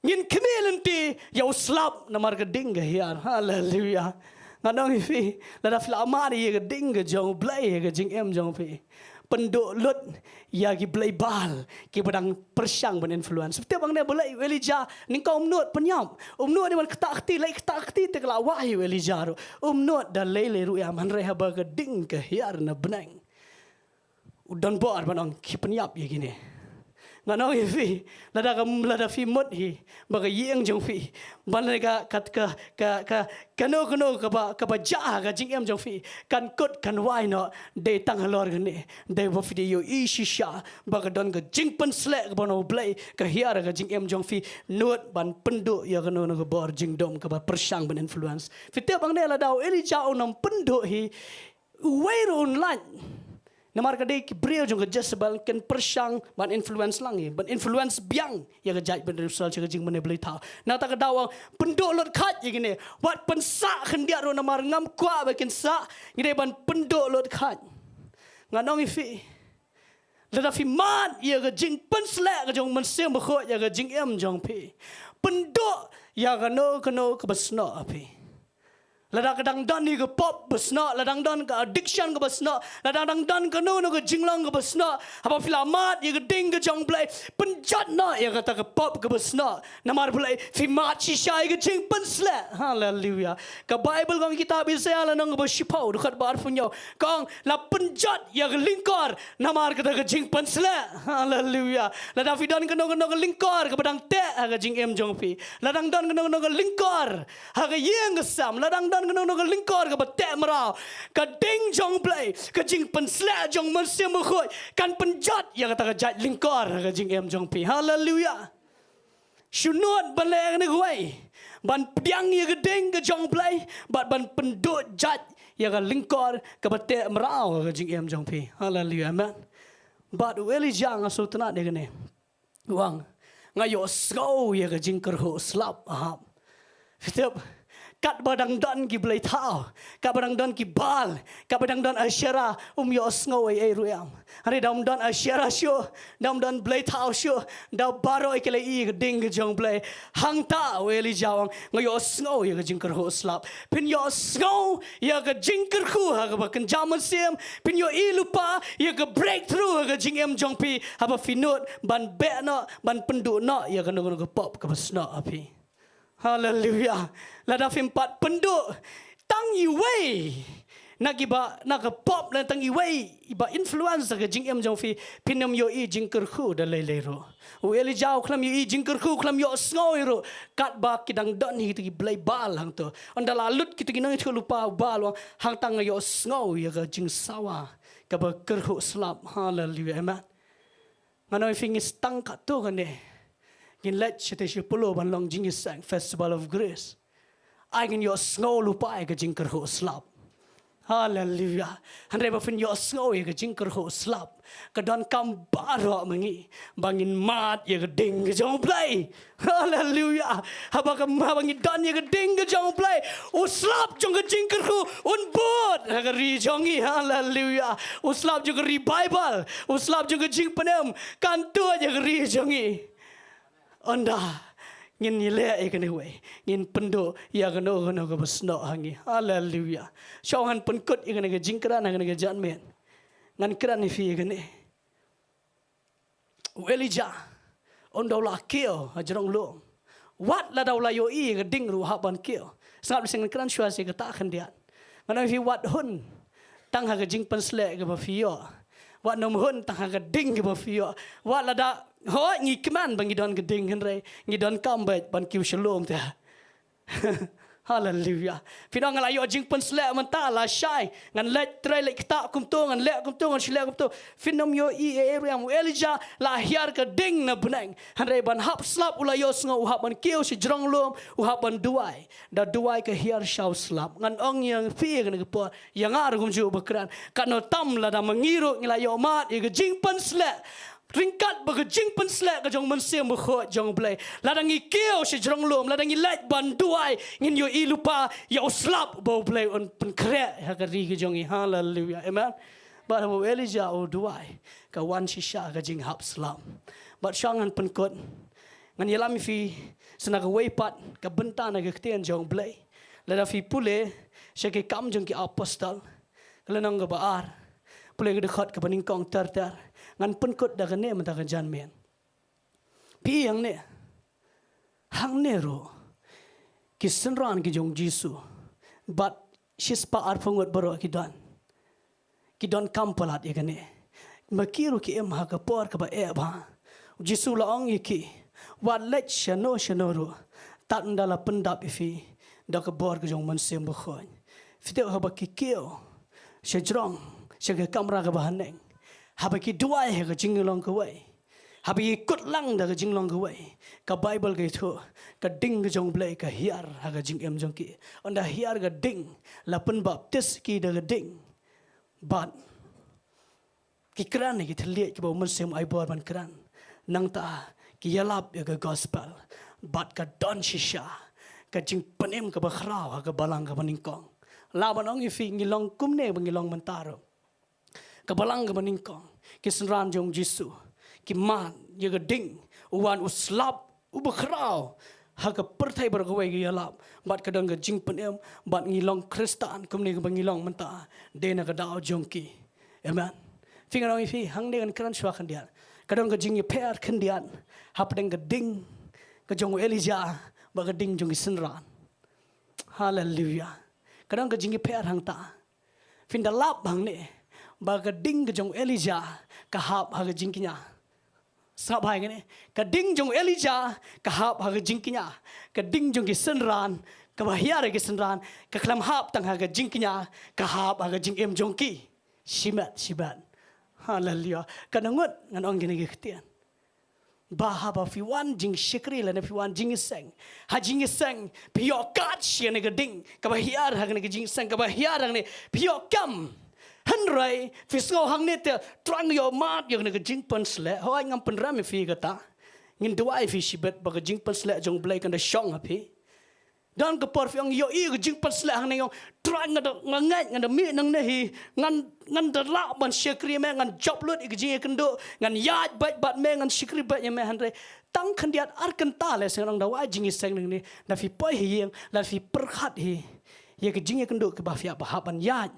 ngin khmih lynti ïa u slap namar ka ding ka hiar. Haleluia. Ngan ong ïa phi, lada phi la mad ïa ka ding ka jong U Blei ha ka jingim jong phi, pynduh lut ïa ki blei Baal kiba dang pyrshang ban influence. Tip hangne balei u Elijah, nyngkong um nud pynïap, um nud ïa ban ktah kti, leit ktah kti te ka la wai u Elijah ruh. Um nud da lei lei ruh ïa, hynrei haba ka ding ka hiar na bneng, u don bor ban ong, ki pynïap ïa kine. Ngan ong ïa phi, lada ka, lada phi mut hi ba ka ïing jong phi, ban leh ka, ka, ka, ka, ka, kano kano kaba, kaba jia ha ka jingim jong phi, kan kut kan wai noh, dei tang halor kane, dei ba phi dei ïohi shisha ba ka don ka jingpynsleh kaba na U Blei ka hiar ha ka jingim jong phi, nud ban pynduh ïa kano kano ka bor jingdum kaba pyrshang ban influence. Phi tip hangne, lada u Elijah um pynduh hi, uwei ruh un lait. Namar ka dei ki briew jong ka Jezebel kin pyrshang ban influence lang ïa, ban influence biang ïa ka jaitbynriew Israel sha ka jingmane bleithaw. Nangta ka daw ong, pynduh lut khait ïa kine. Wat pynsah khyndiat ruh namar ngam kwah ba kin sah. Ngi dei ban pynduh lut khait. Ngan ong ïa phi, Lada phi mad ïa ka jingpynsleh ka jong u Mynsiem Bakhuid ïa ka jingim jong phi, pynduh ïa kano kano kaba snoh ha phi. Lada ka dang don ïa ka pop ba snoh, lada dang don ka addiction kaba snoh, lada dang don kano kano ka jinglong kaba snoh, haba phi la mad ïa ka ding ka jong u Blei, pynjot noh ïa kata ka pop kaba snoh. Namar balei? Phi mad shisha ïa ka jingpynsleh. Haleluya. Ka Baibl ka ong, kitab Isaïah lynnong kaba shiphew, dkhot ba arphew hynñiew, ka ong, la pynjot ïa ka lyngkor namar kata ka jingpynsleh. Haleluya. Lada phi don kano kano ka lyngkor kaba dang teh ha ka jingim jong phi, lada dang don kano kano ka lyngkor ha ka ïing ka sem, lada dang don kano kano ka lyngkor kaba teh mraw, ka ding jong u Blei, ka jingpynsleh jong u Mynsiem Bakhuid kan pynjot ïa kata ka jait lyngkor ha ka jingim jong phi. Haleluya. Shu nud ban leh kane kawei, ban pdiang ïa ka ding ka jong u Blei bad ban pynduh jait ïa ka lyngkor kaba teh mraw ha ka jingim jong phi. Haleluya, amen. Bad u Elijah, nga sngewtynnat ïa kane, u ong, nga ïohsngew ïa ka jingkyrhuh slap, Ahab. Phi tip, katba dang don ki blei thaw, katba dang don ki Baal, katba dang don Asherah, um ïohsngew ei ei ruh ïa. Hynrei da um don Asherah shuh, da um don blei thaw shuh, da baroh ki la ïohi ïa ka ding ka jong u Blei. Hangta u Elijah u ong, nga ïohsngew ïa ka jingkyrhuh slap. Phin ïohsngew ïa ka jingkyrhuh ha kaba kynja mynsiem, phin ïohi lypa ïa ka breakthrough ha ka jingim jong phi haba phi nud ban beh noh, ban pynduh noh ïa kano kano ka pop kaba snoh ha phi. Haleluya. Lada phim pat pynduh tang iwei na kiba, na ka pop, lane tang iwei ba influence ha ka jingim jong phi, phin ym ïohi jingkyrhuh da lei lei ruh. U Elijah u khlem ïohi jingkyrhuh, u khlem ïohsngew ruh katba ki dang don hi kita ki blei Baal hangto. Ynda la lut kita ki nongïathuhlypa Baal, u ong, hangta nga ïohsngew ïa ka jingsawa kaba kyrhuh slap. Haleluya. Amen. Ngan ong ïa phi, ngin sdang katto katne, ngin leit shatei sha Polo ban long jingïaseng, Festival of Grace. Ai ngin ïohsngew lypa ïa ka jingkyrhuh slap. Haleluya. Hynrei ba phin ïohsngew ïa ka jingkyrhuh slap, ka donkam baroh ma ngi ba ngin mad ïa ka ding ka jong u Blei. Haleluya. Haba ka, haba ngi don ïa ka ding ka jong u Blei, u slap jong ka jingkyrhuh un bud ha ka ri jong ngi. Haleluya. U slap jong ka revival, u slap jong ka jingpynim kan tuid ha ka ri jong ngi. Ynda ngin ïaleh ïa kane kawei, ngin pynduh ïa kano kano kaba snoh ha ngi. Haleluya. Shuwa ngan pynkut ïa kane ka jingkren ha kane ka janmiet, ngan kren ïa phi ïa kane. U Elijah, ynda u la kiew ha jrong lum, wat lada u la ïohi ïa ka ding ruh u hap ban kiew. Sngap, lehse ngan kren shuwa sha kata khyndiat. Ngan ong ïa phi, wat hun tang ha ka jingpynsleh kaba phi ïoh. Wat nym hun tang ha ka ding kaba phi ïoh. Wat lada, hooid, ngi kmen ba ngi don ka ding, hynrei ngi donkam beit ban kiew sha lum te. Haleluya. Phi ong, nga la ïoh jingpynsleh mynta, lashai ngan leit trei leit ktah kumto, ngan leh kumto, ngan shu leh kumto. Phin ym ïohi ei ei ruh ïa. U Elijah la hiar ka ding na bneng, hynrei ban hap slap u la ïohsngew u hap ban kiew sha jrong lum, u hap ban duwai. Da duwai ka hiar sha u slap. Ngan ong ïa phi ïa kane ka por, ïa nga ruh kumjuh ba kren, katno tam lada ma ngi ruh ngi la ïoh mad ïa ka jingpynsleh, ryngkat bad ka jingpynsleh ka jong u Mynsiem Bakhuid jong u Blei, lada ngi kiew sha jrong lum, lada ngi leit ban duwai, ngin ïohi lypa ïa u slap ba u Blei un pynkhreh ha ka ri ka jong ngi. Haleluya. Amen. Bad haba u Elijah u duwai, ka wan shisha ka jinghap slap. Bad shuwa ngan pynkut, ngan ïalam ïa phi sa na kawei pat ka bynta na ka ktien jong u Blei. Lada phi pule sha Ki Kam jong ki Apostol, ka lynnong kaba ar, pule ka dkhot kaba nyngkong ter ter, ngan pynkut da kane mynta ka janmiet. Phi ïohi hangne, hangne ruh ki synran ki jong u Jisu bad shispah arphew ngut baroh ki don, ki donkam palat ïa kane. Ma ki ruh ki im ha ka por kaba eh bha. U Jisu u la ong ïa ki, wat leit shano shano ruh tad ynda la pyndap ïa phi da ka bor ka jong u Mynsiem Bakhuid. Phi tip, haba ki kiew sha jrong, sha ka kamra kaba haneng, haba ki duwai ha ka jinglong kawei, haba ki kut lang da ka jinglong kawei, ka Baibl ka ïathuh, ka ding ka jong u Blei ka hiar ha ka jingim jong ki. Ynda hiar ka ding, la pynbaptis ki da ka ding. Bad ki kren ïa ki thylliej kiba u Mynsiem u ai bor ban kren. Nangta ki ïalap ïa ka gospel. Bad ka don shisha ka jingpynim kaba khraw ha ka balang kaba nyngkong. Lah ban ong ïa phi, ngi long kumne ba ngi long mynta ruh. Ka balang kaba nyngkong, Ki synran jong u Jisu ki mad ïa ka ding, u wan u slap uba khraw ha ka pyrthei baroh kawei ka ïalap, bad ka don ka jingpynim, bad ngi long Khristan kumne kaba ngi long mynta, dei na ka daw jong ki. Amen. Phi, ngan ong ïa phi, hangne ngan kren shuwa khyndiat. Ka don ka jingïapher khyndiat hapdeng ka ding ka jong u Elijah bad ka ding jong ki synran. Haleluia. Ka don ka jingïapher hangta. Phin da lap hangne ba ka ding ka jong u Elijah ka hap ha ka jingkñia. Sngap bha ïa kane. Ka ding jong u Elijah ka hap ha ka jingkñia. Ka ding jong ki synran, kaba hiar ïa ki synran, ka khlem hap tang ha ka jingkñia, ka hap ha ka jingim jong ki. Shimet, shimet. Haleluia. Ka ngut ngan ong kine ki ktien. Ba haba phi wan jingshakri lane phi wan jingïaseng, ha jingïaseng phi ïoh kat sha kane ka ding kaba hiar, ha kane ka jingïaseng kaba hiar hangne phi ïoh kam. Hynrei phi sngew hangne te Trai nga ïoh mad ïa kane ka jingpynsleh. Hooid, ngam pynrem ïa phi kata. Ngin duwai ïa phi shibit ba ka jingpynsleh jong u Blei kan da shong ha phi. Don ka por phi ong ïohi ka jingpynsleh hangne, ong Trai nga da, nga ngeit ngan da mih nangne hi, ngan, ngan da lah ban shakri ïa me, ngan jop lut ïa ka jingïakynduh, ngan ïaid beit bad me, ngan shakri beit ïa me. Hynrei tang khyndiat ar kynta lei shen ngan ong da wai jingïaseng nangne, lada phi poi ha ïing, lada phi pyrkhat hi ïa ka jingïakynduh kaba phi hap, ba hap ban ïaid.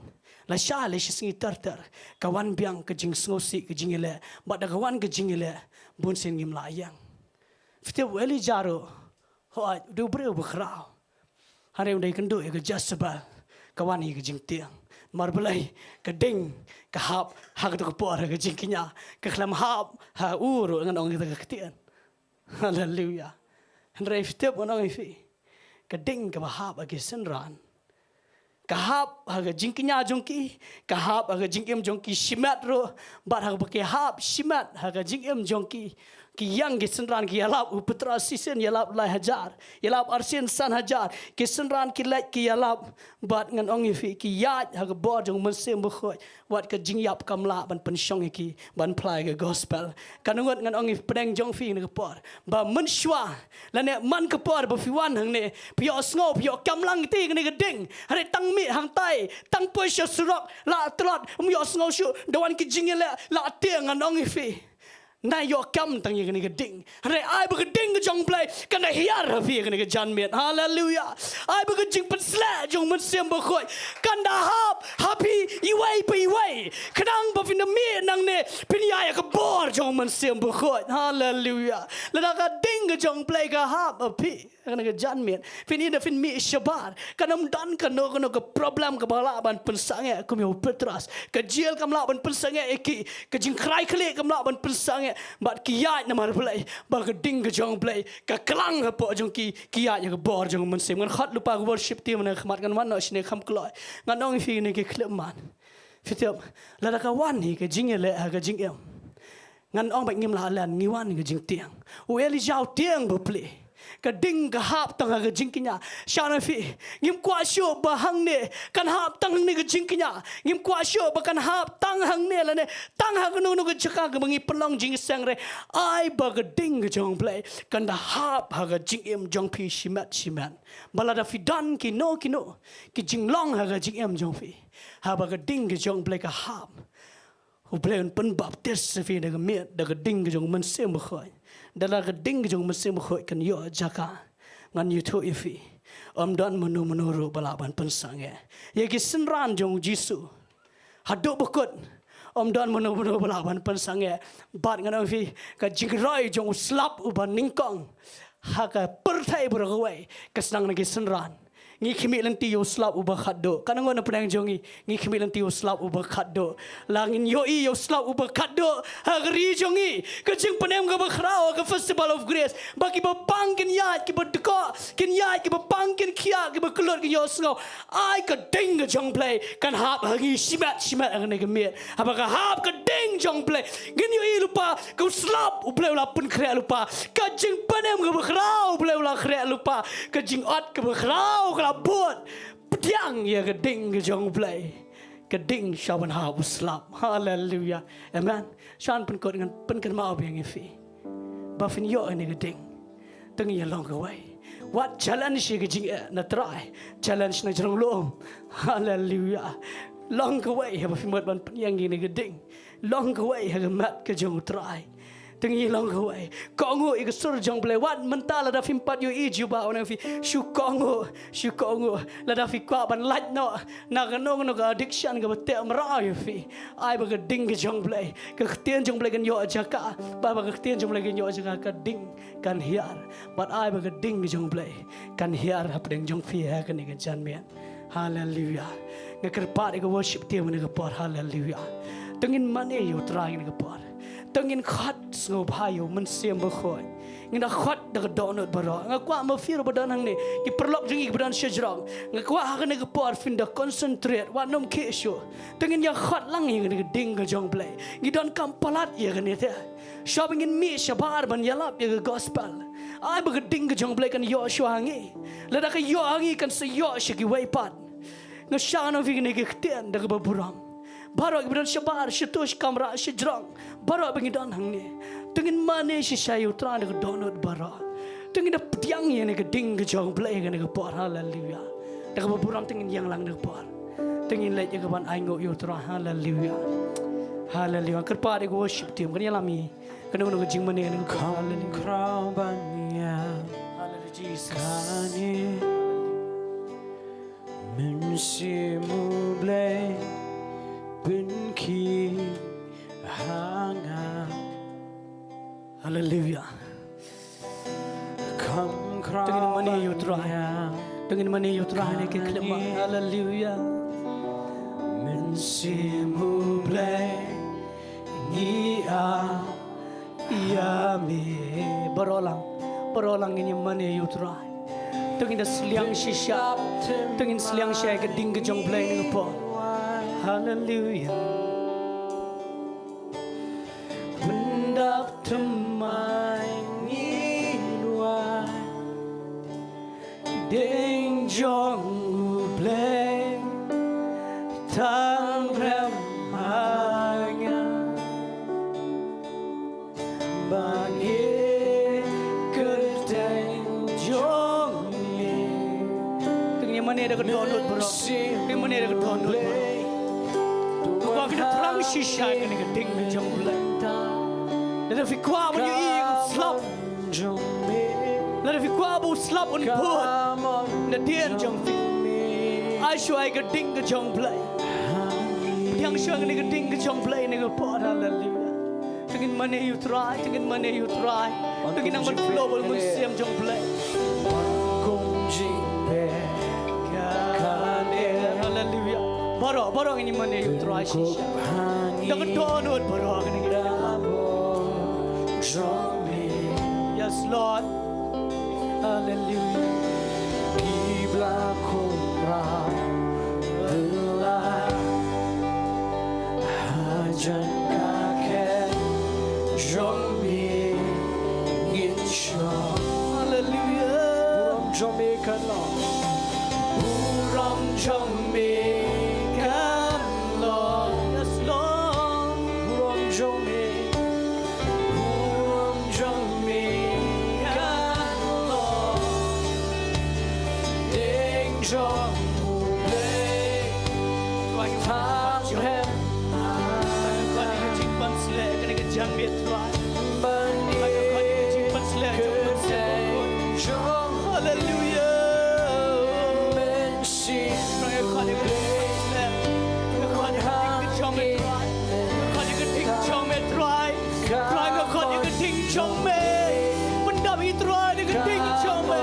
Lashai lei shi sngi ter ter ka wan biang ka jingsngewsih, ka jingïaleh, bad da ka wan ka jingïaleh bunsien ngim lah ïeng. Phi tip u Elijah ruh, hooid, u dei u briew ba khraw. Hynrei u dei kynduh ïa ka Jezebel, ka wan ïa ka jingtieng. Namar balei? Ka ding ka hap ha kato ka por ha ka jingkñia, ka khlem hap ha u ruh, ngan ong ïa kata ka ktien. Haleluia. Hynrei phi tip, ngan ong ïa phi, ka ding kaba hap ha ki synran, ka hap ha ka jingkñia jong ki, ka hap ha ka jingim jong ki shimet ruh, bad haba ki hap shimet ha ka jingim jong ki, ki ïeng ki synran ki ïalap, u Petros shisien ïalap lai hajar, ïalap arsien san hajar, ki synran ki leit ki ïalap, bad ngan ong ïa phi, ki ïaid ha ka bor jong u Mynsiem Bakhuid, wat ka jingïap kam lah ban pynshong ïa ki ban phla ïa ka gospel. Ka ngut ngan ong ïa pdeng jong phi na ka por ba mynshuwa lane man ka por ba phi wan hangne, phi ïohsngew, phi ïoh kam lang ïa kane ka ding. Hynrei tang mih hangtai, tang poi sha surok, la tlot, ym ïohsngew shuh, da wan ki jingïaleh, la tieng, ngan ong ïa phi. Nai ïoh kam tang ïa kane ka ding. Hynrei ai ba ka ding ka jong u Blei kan da hiar ha phi ha kane ka janmiet. Haleluia. Ai ba ka jingpynsleh jong u Mynsiem Bakhuid kan da hap ha phi iwei pa iwei. Khnang ba phin da mih nangne phin ïaid ha ka bor jong u Mynsiem Bakhuid. Haleluia. Lada ka ding ka jong u Blei ka hap ha phi ha kane ka janmiet, phin ïa da phin mih shabar. Kan ym don kano kano ka problem kaba lah ban pynsangeh kum ïa u Petros. Ka jel kam lah ban pynsangeh ïa ki. Ka jingkrai khlieh kam lah ban pynsangeh. Bad ki ïaid namar balei? Ba ka ding ka jong u Blei ka klang hapoh jong ki, ki ïaid ha ka bor jong u Mynsiem. Ngan khot lypa ka worship team na khmat, ngan wan noh shane kham kloi. Ngan ong ïa phi kine ki khyllipmat. Phi tip, lada ka wan hi ka jingïaleh ha ka jingim, ngan ong bad ngim lah len, ngi wan ka jingtieng. U Elijah u tieng bapli. Ka ding ka hap tang ha ka jingkñia. Sha na phi, ngim kwah shuh ba hangne kan hap tang hangne ka jingkñia. Ngim kwah shuh ba kan hap tang hangne lane tang ha kano kano ka jaka kaba ngi pynlong jingïaseng re. Ai ba ka ding ka jong u Blei kan da hap ha ka jingim jong phi shimet shimet. Ba lada phi don kino kino ki jinglong ha ka jingim jong phi, haba ka ding ka jong u Blei ka hap, u Blei un pynbaptis ïa phi da ka miet, da ka ding ka jong u Mynsiem Bakhuid. Da la ka ding ka jong u Mynsiem Bakhuid kan ïoh jaka, ngan ïathuh ïa phi, ym don mano mano ruh ba lah ban pynsangeh ïa ki synran jong u Jisu. Haduh ba kut, ym don mano mano ba lah ban pynsangeh. Bad ngan ong ïa phi, ka jingroi jong u slap uba nyngkong ha ka pyrthei baroh kawei ka sdang na ki synran. Ngi khmih lynti ïa u slap uba khatduh. Katno ngut na pdeng jong ngi ngi khmih lynti ïa u slap uba khatduh? La ngin ïohi ïa u slap uba khatduh ha ka ri jong ngi, ka jingpynim kaba khraw, ka Festival of Grace, ba kiba pang kin ïaid, kiba dkoh kin ïaid, kiba pang kin khiah, kiba kyllut kin ïohsngew. Ai ka ding ka jong u Blei kan hap ha ngi shimet shimet ha kane ka miet. Haba ka hap ka ding jong u Blei, ngin ïohi lypa, ka u slap u Blei u la pynkhreh lypa, ka jingpynim kaba khraw u Blei u la khreh lypa, ka jingot kaba khraw ka la bud. Pdiang ïa ka ding ka jong u Blei, ka ding sha ban hap u slap. Haleluia. Amen. Shan pynkut ngan pynkynmaw biang ïa phi ba phin ïoh ïa kane ka ding, to ngin ïa long kawei. Wat challenge ïa ka jingeh na trai, challenge na jrong lum. Haleluia. Long kawei haba phi mut ban pynïeng ïa kane ka ding. Long kawei ha ka met ka jong U Trai. To ngin long kawei. Kohnguh ïa ka sur jong U Blei. Wat mynta lada phim pat ïohi Jehobah, u ong ïa phi, shu kohnguh, shu kohnguh. Lada phi kwah ban lait noh na kano kano ka addiction kaba teh mraw ïa phi, ai ba ka ding ka jong U Blei, ka ktien jong U Blei kan ïoh jaka. Ba, ba ka ktien jong U Blei kan ïoh jaka, ka ding kan hiar. Bad ai ba ka ding ka jong U Blei kan hiar hapdeng jong phi ha kane ka janmiet. Haleluia. Nga kyrpad ïa ka worship team ha kane ka por. Haleluia. To ngin mane ïa U Trai ha kane ka por. To ngin khot sngewbha ïa U Mynsiem Bakhuid. Ngin da khot da ka dohnud baroh. Nga kwah ma phi ruh ba don hangne, ki paralok jong ngi kiba don shajrong, nga kwah ha kane ka por phin da concentrate, wat nym khih shuh. To ngin ïa khot lang ïa kane ka ding ka jong U Blei. Ngi donkam palat ïa kane te. Shwa ba ngin mih shabar ban ïalap ïa ka gospel, ai ba ka ding ka jong U Blei kan ïoh shuwa ha ngi. Lada ka ïoh ha ngi, kan sa ïoh sha kiwei pat. Nga shah noh ïa kane ka ktien da kaba burom. Baroh kiba don shabar, shato, sha kamra, shajrong, baroh ba ngi don hangne, to ngin mane shisha ïa U Trai da ka dohnud baroh. To ngin da pdiang ïa kane ka ding ka jong U Blei ha kane ka por. Haleluia. Da kaba burom to ngin ïeng lang ha kane ka por. To ngin leit ïa kaban ainguh ïa U Trai. Haleluia. Haleluia. Kyrpad ïa ka worship team, kan ïalam ïa kano kano ka jingmane ha kane ka por. Haleluia. Khraw ban ïa Haleluia, Jesus. Kane Mynsiem U Blei, pynkiew ha nga. Haleluia. Kham khraw. To ngin mane ïa U Trai. To ngin mane ïa U Trai ha kane ka khyllipmat. Haleluia. Mynsiem U Blei, ngi ap ïa me. Baroh lang, baroh lang ngin ïa mane ïa U Trai. To ngin da sliang shisha, to ngin sliang shisha ïa ka ding ka jong U Blei ha kane ka por. Haleluia. Pyndap thymmai ngi duwai, ding jong U Blei, tang rem ha nga. Ba ngi kyrteng jong me. To ngin mane da ka dohnud baroh. To ngin mane da ka dohnud baroh. Ba ngi da thrang shisha ïa kane ka ding jong U Blei. Lada phi kwah ban ïohi ïa u slap, lada phi kwah ba u slap un bud nadien jong phi, ai shuwa ïa ka ding ka jong U Blei. Pdiang shuwa ïa kane ka ding ka jong U Blei ha kane ka por. Haleluia. To ngin mane ïa U Trai, to ngin mane ïa U Trai. To ngin nang ban flow bad u Mynsiem jong U Blei. Haleluia. Baroh, baroh ngin ïa mane ïa U Trai shisha. Da ka dohnud baroh kane ka. Yes, Lord. Haleluia. Ki bla kumra la hajan ka khet jong me ngin shong. Haleluia. Burom jong me kan long. Burom jong me kan long. Yes, Lord. Burom jong me. Burom jong me kan long. Ding jong U Blei. Trai, nga khot ïa ka jingpynsleh kane ka janmiet, Trai. Trai, nga khot ïa ka jingpynsleh jong U Mynsiem Bakhuid. Haleluia. Trai, nga khot ïa ka jingpynsleh. Nga khot ïa ka ding ka jong me, Trai. Nga khot ïa ka ding jong me, Trai. Trai, nga khot ïa ka ding jong me. Pyndap ïa i Trai da ka ding jong me.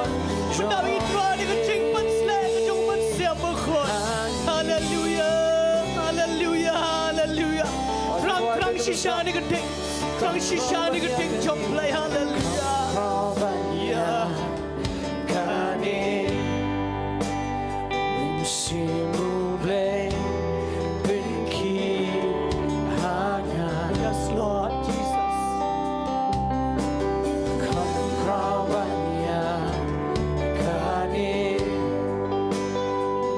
Pyndap ïa i Trai da ka jingpynsleh ka jong U Mynsiem Bakhuid. Haleluia. Haleluia. Haleluia. Thrang, thrang shisha da ka ding. Thrang shisha da ka ding jong U Blei. Haleluia. Ïa. Kane Mynsiem U Blei pynkiew ha nga. Yes, Lord Jesus. Kham khraw ban ïa kane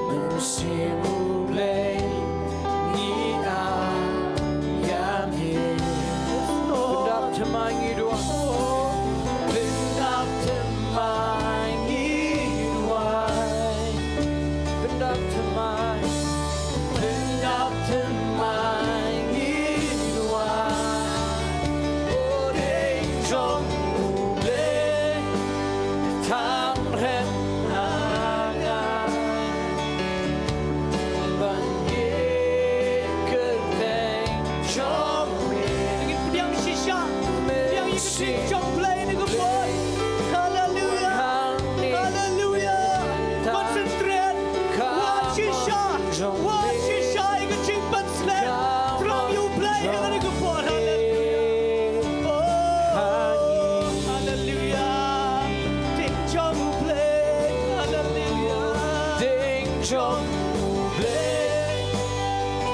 Mynsiem U Blei, ngi ap ïa me. Yes, Lord. Pyndap thymmai ngi duwai. jong U Blei,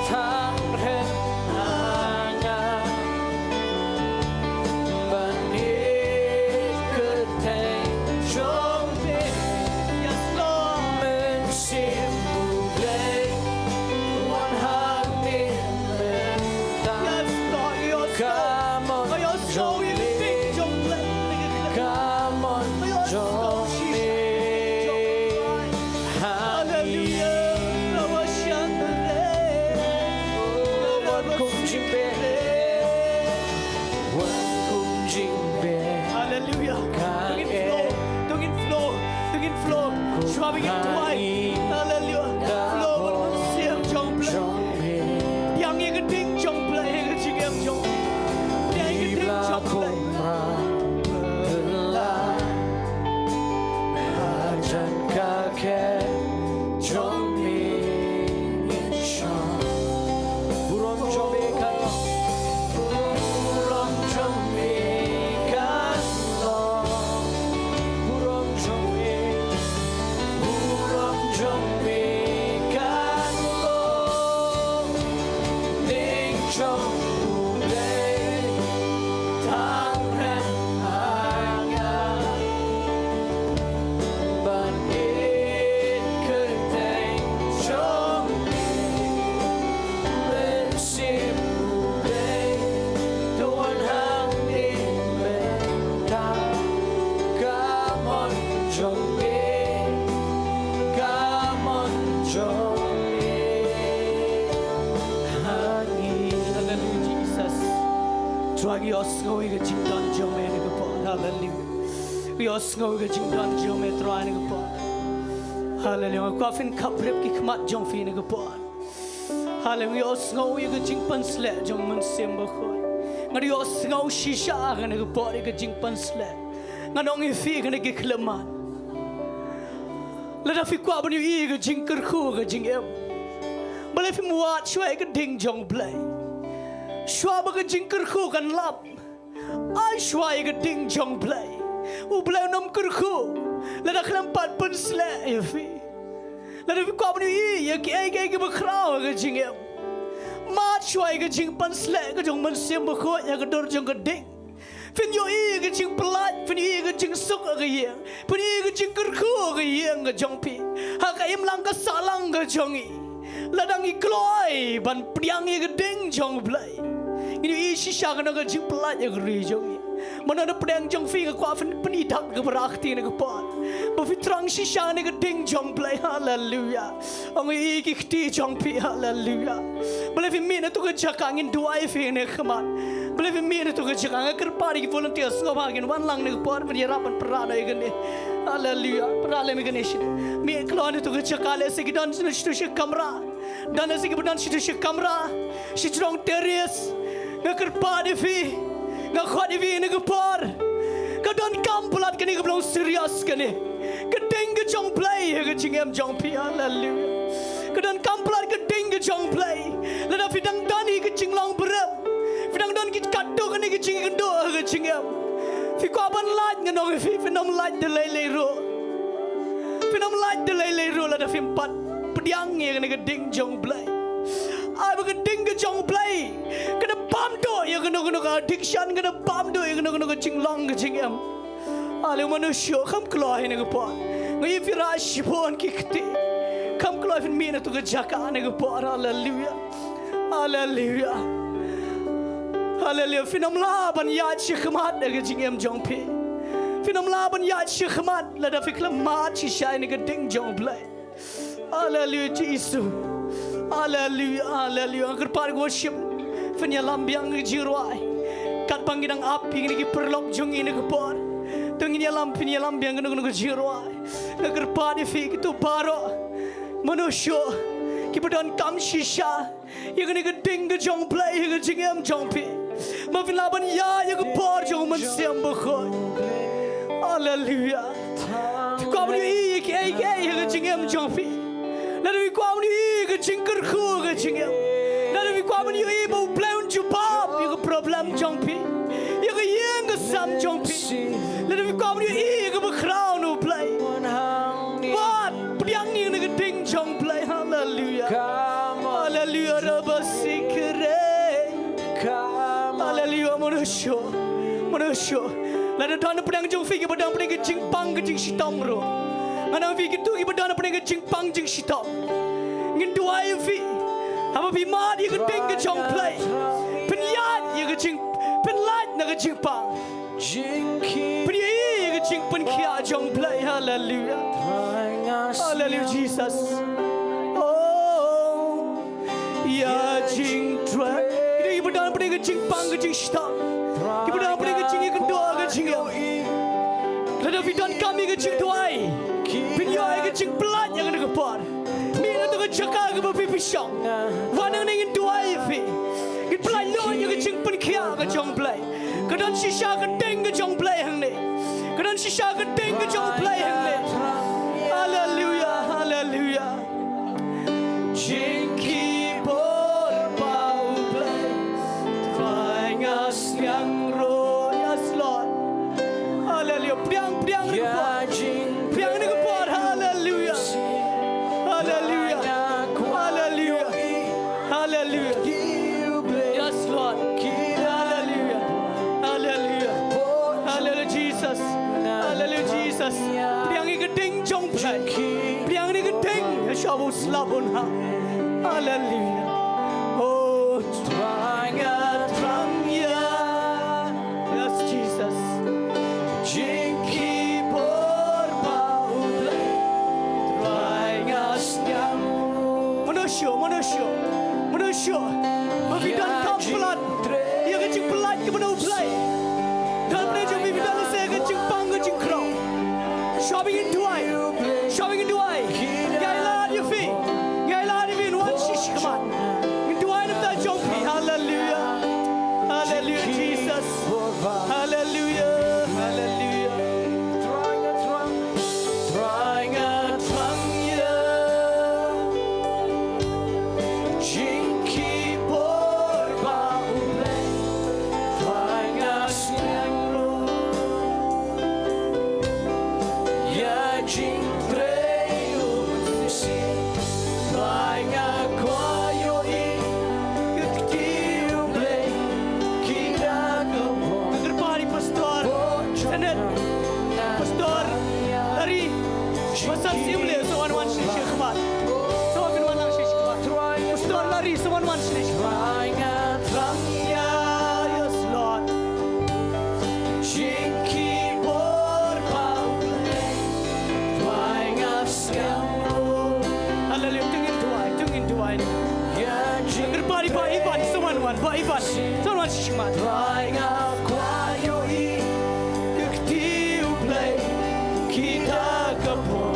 tang rem ha nga ban ïeit kyrteng jong me. Yes, Lord. Mynsiem U Blei, wan hangne mynta. Yes, Lord, yes, Lord. Come on, ïohsngew ïa ka ktien jong U Blei. Come on, jong me. Hallelujah. Wan kum jingpyrshah. Wan kum jingpyrshah. Hallelujah. To ngin flow, to ngin flow, to ngin flow. Shuwa ba ngin duwai. Hallelujah. Flow, wan kum jingpyrshah jong U Blei. Pdiang ïa ka ding jong U Blei ha ka jingim jong. Pdiang ïa ka ding jong U Blei. Hajan ka khet jong me ngin shong. Burom jong me kan long. Burom jong me kan long. Burom jong me. Burom jong me kan long. Ding jong U Blei. Tang rem ha nga ban ïeit kyrteng jong me. Mynsiem U Blei, to wan hangne mynta. Come on jong me. Come on jong me. Hangne. Hallelujah, Jesus. Trai, ngi ïohsngew ïa ka jingdon jong me ha kane ka por. Hallelujah. Ngi ïohsngew ïa ka jingdon jong me, Trai, ha kane ka por. Hallelujah. Nga kwah phin khapbrip ki khmat jong phi ha kane ka por. Hallelujah. Ngi ïohsngew ïa ka jingpynsleh jong U Mynsiem Bakhuid. Nga ïohsngew shisha ha kane ka por ïa ka jingpynsleh. Ngan ong ïa phi ha kine ki khyllipmat, lada phi kwah ban ïohi ïa ka jingkyrkhu ha ka jingim, balei phim wad shuwa ïa ka ding jong U Blei? Shuwa ba ka jingkyrkhu kan lap, ai shuwa ïa ka ding jong U Blei. U Blei un ym kyrkhu lada khlem pat pynsleh ïa phi. Lada phi kwah ban ïohi ïa kiei kiei kiba khraw ha ka jingim, mad shuwa ïa ka jingpynsleh ka jong U Mynsiem Bakhuid ha ka dur jong ka ding. Phin ïohi ïa ka jingpyllait, phin ïohi ïa ka jingsuk ha ka ïing, phin ïohi ïa ka jingkyrkhu ha ka ïing ka jong phi, ha ka imlang ka sahlang ka jong ngi. Lada ngi kloi ban pdiang ïa ka ding jong U Blei, ngin ïohi shisha kano ka jingpyllait ha ka ri jong ngi. Mano na pdeng jong phi, nga kwah phin pyni dak kaba rakti ha kane ka por, ba phi thrang shisha ha kane ka ding jong U Blei. Hallelujah. Ong ïa ki kti jong phi, hallelujah. Balei phim mih na tu ka jaka, ngin duwai ïa phi ha kane ka khmat. Balei phim mih na tu ka jaka, nga kyrpad ïa ki volunteer sngewbha kin wan lang ha kane ka por, ban ïarap ban pynrah noh ïa kane. Hallelujah. Pynrah lem ïa kane shi. Mih kloi na tu ka jaka, lehse ki don na shi tu shi kamra. Don lehse kiba don shi tu shi kamra, shi jrong terrace. Nga kyrpad ïa phi, nga khot ïa phi ha kane ka por. Ka donkam palat kane, kaba long serious kane. Ka ding ka jong U Blei ha ka jingim jong phi, hallelujah. Ka donkam palat ka ding ka jong U Blei. Lada phi dang don ïa ka jinglong barim, phi dang don ki katto katne ki jingkynduh ha ka jingim, phi kwah ban lait, ngan ong ïa phi, phin ym lait da lei lei ruh. Phin ym lait da lei lei ruh lada phim pat pdiang ïa kane ka ding jong U Blei. Ai ba ka ding ka jong U Blei ka da bam duh ïa kano kano ka addiction, ka da bam duh ïa kano kano ka jinglong ka jingim. Ale mano shuh, kham kloi ha kane ka por. Nga ïohi phi rah shibun ki kti. Kham kloi, phin mih na tu ka jaka ha kane ka por. Hallelujah. Hallelujah. Hallelujah. Phin ym lah ban ïaid shakhmat ha ka jingim jong phi. Phin ym lah ban ïaid shakhmat lada phi khlem mad shisha ïa kane ka ding jong U Blei. Hallelujah, Jisu. Hallelujah, hallelujah. Nga kyrpad ïa ka worship, phin ïalam biang ka jingrwai. Katba ngi dang ap ïa kine ki paralok jong ngi ha kane ka por, to ngin ïalam, phin ïalam biang kano kano ka jingrwai. Nga kyrpad ïa phi kito baroh, mano shuh, kiba donkam shisha ïa kane ka ding ka jong U Blei ha ka jingim jong phi, ba phin lah ban ïaid ïa ka bor jong U Mynsiem Bakhuid. Hallelujah. Phi kwah ban ïohi ïa kiei kiei ha ka jingim jong phi, lada phi kwah ban ïohi ïa ka jingkyrkhu ha ka jingim, lada phi kwah ban ïohi ba U Blei un jubab ïa ka problem jong phi, ïa ka ïing ka sem jong phi, lada phi kwah ban ïohi ïa kaba khraw na U Blei, wat pdiang ïa kane ka ding jong U Blei. Shuh. Lada don hapdeng jong phi kiba don hapdeng ka jingpang ka jingshitom ruh. Nga ong ïa phi kito kiba don hapdeng ka jingpang jingshitom, ngin duwai ïa phi. Haba phi mad ïa ka ding ka jong U Blei, pynïaid ïa ka jing, pynlait na ka jingpang. Pynïaid ïa ka jingpynkhiah jong U Blei. Haleluya. Haleluya, Jesus. Oh. Ïa jingtrei. Kito kiba don hapdeng ka jingpang ka jingshitom, kiba don hapdeng ka jingïakynduh ka jingïaid. Lada phi donkam ïa ka jingduwai, pynïoh ïa ka jingpynlait ïa kane ka por. Mih na kato ka jaka kaba phi pyrshang. Wan hangne ngin duwai ïa phi. Ngin pynlait lut ïa ka jingpynkhiah ka jong U Blei. Ka don shisha ka ding ka jong U Blei hangne. Ka don shisha ka ding ka jong U Blei hangne. Haleluya, haleluya. Jingkyrpad ba U Blei, Trai nga sngewthuh. Yes, Lord. Haleluya. Pdiang, pdiang ïa ka por. Pdiang ïa ka por. Haleluya. Haleluya. Haleluya. Haleluya. Yes, Lord. Haleluya. Haleluya. Haleluya, Jesus. Haleluya, Jesus. Pdiang ïa ka ding jong U Blei. Pdiang ïa ka ding. Sha u slap un ha. Haleluya. Oh, Trai nga thrang ïa. Yes, Jesus. Jingkyrpad ba U Blei, Trai nga sngewthuh. Mano shuh, mano shuh, mano shuh. Ba phi donkam pynlait ïa ka jingpynlait kaba na U Blei. Don phi jong phi, phi don lehse ka jingpang ka jingkhraw. Shuwa ba ngin duwai, shuwa ba ngin duwai, ngi ailad ïa phi, ngi ailad ïa phi, wan sha shakhmat. Ngin duwai na ka bynta jong phi. Haleluya. Haleluya, Jesus. Haleluya. Haleluya. Trai nga thrang ïa. Jingkyrpad ba U Blei, Trai nga sngewthuh. Ïa jingtrei u Trai nga kwah ïohi ka kti U Blei. Ki da ka bor. Kyrpad ïa Pastor Janet, Pastor Larry. Pastor Simle, sa wan wan sha shakhmat. Sa wan wan sha shakhmat. Pastor Larry, sa wan wan sha shakhmat. Yes, Lord. Jingkyrpad ba U Blei, Trai nga sngewthuh. Haleluya, to ngin duwai, to ngin duwai. Kyrpad ïa Bah Ivan, sa wan wan, Bah Ivan. Sa wan wan sha shakhmat. Trai nga kwah ïohi ka kti U Blei, ki da ka bor.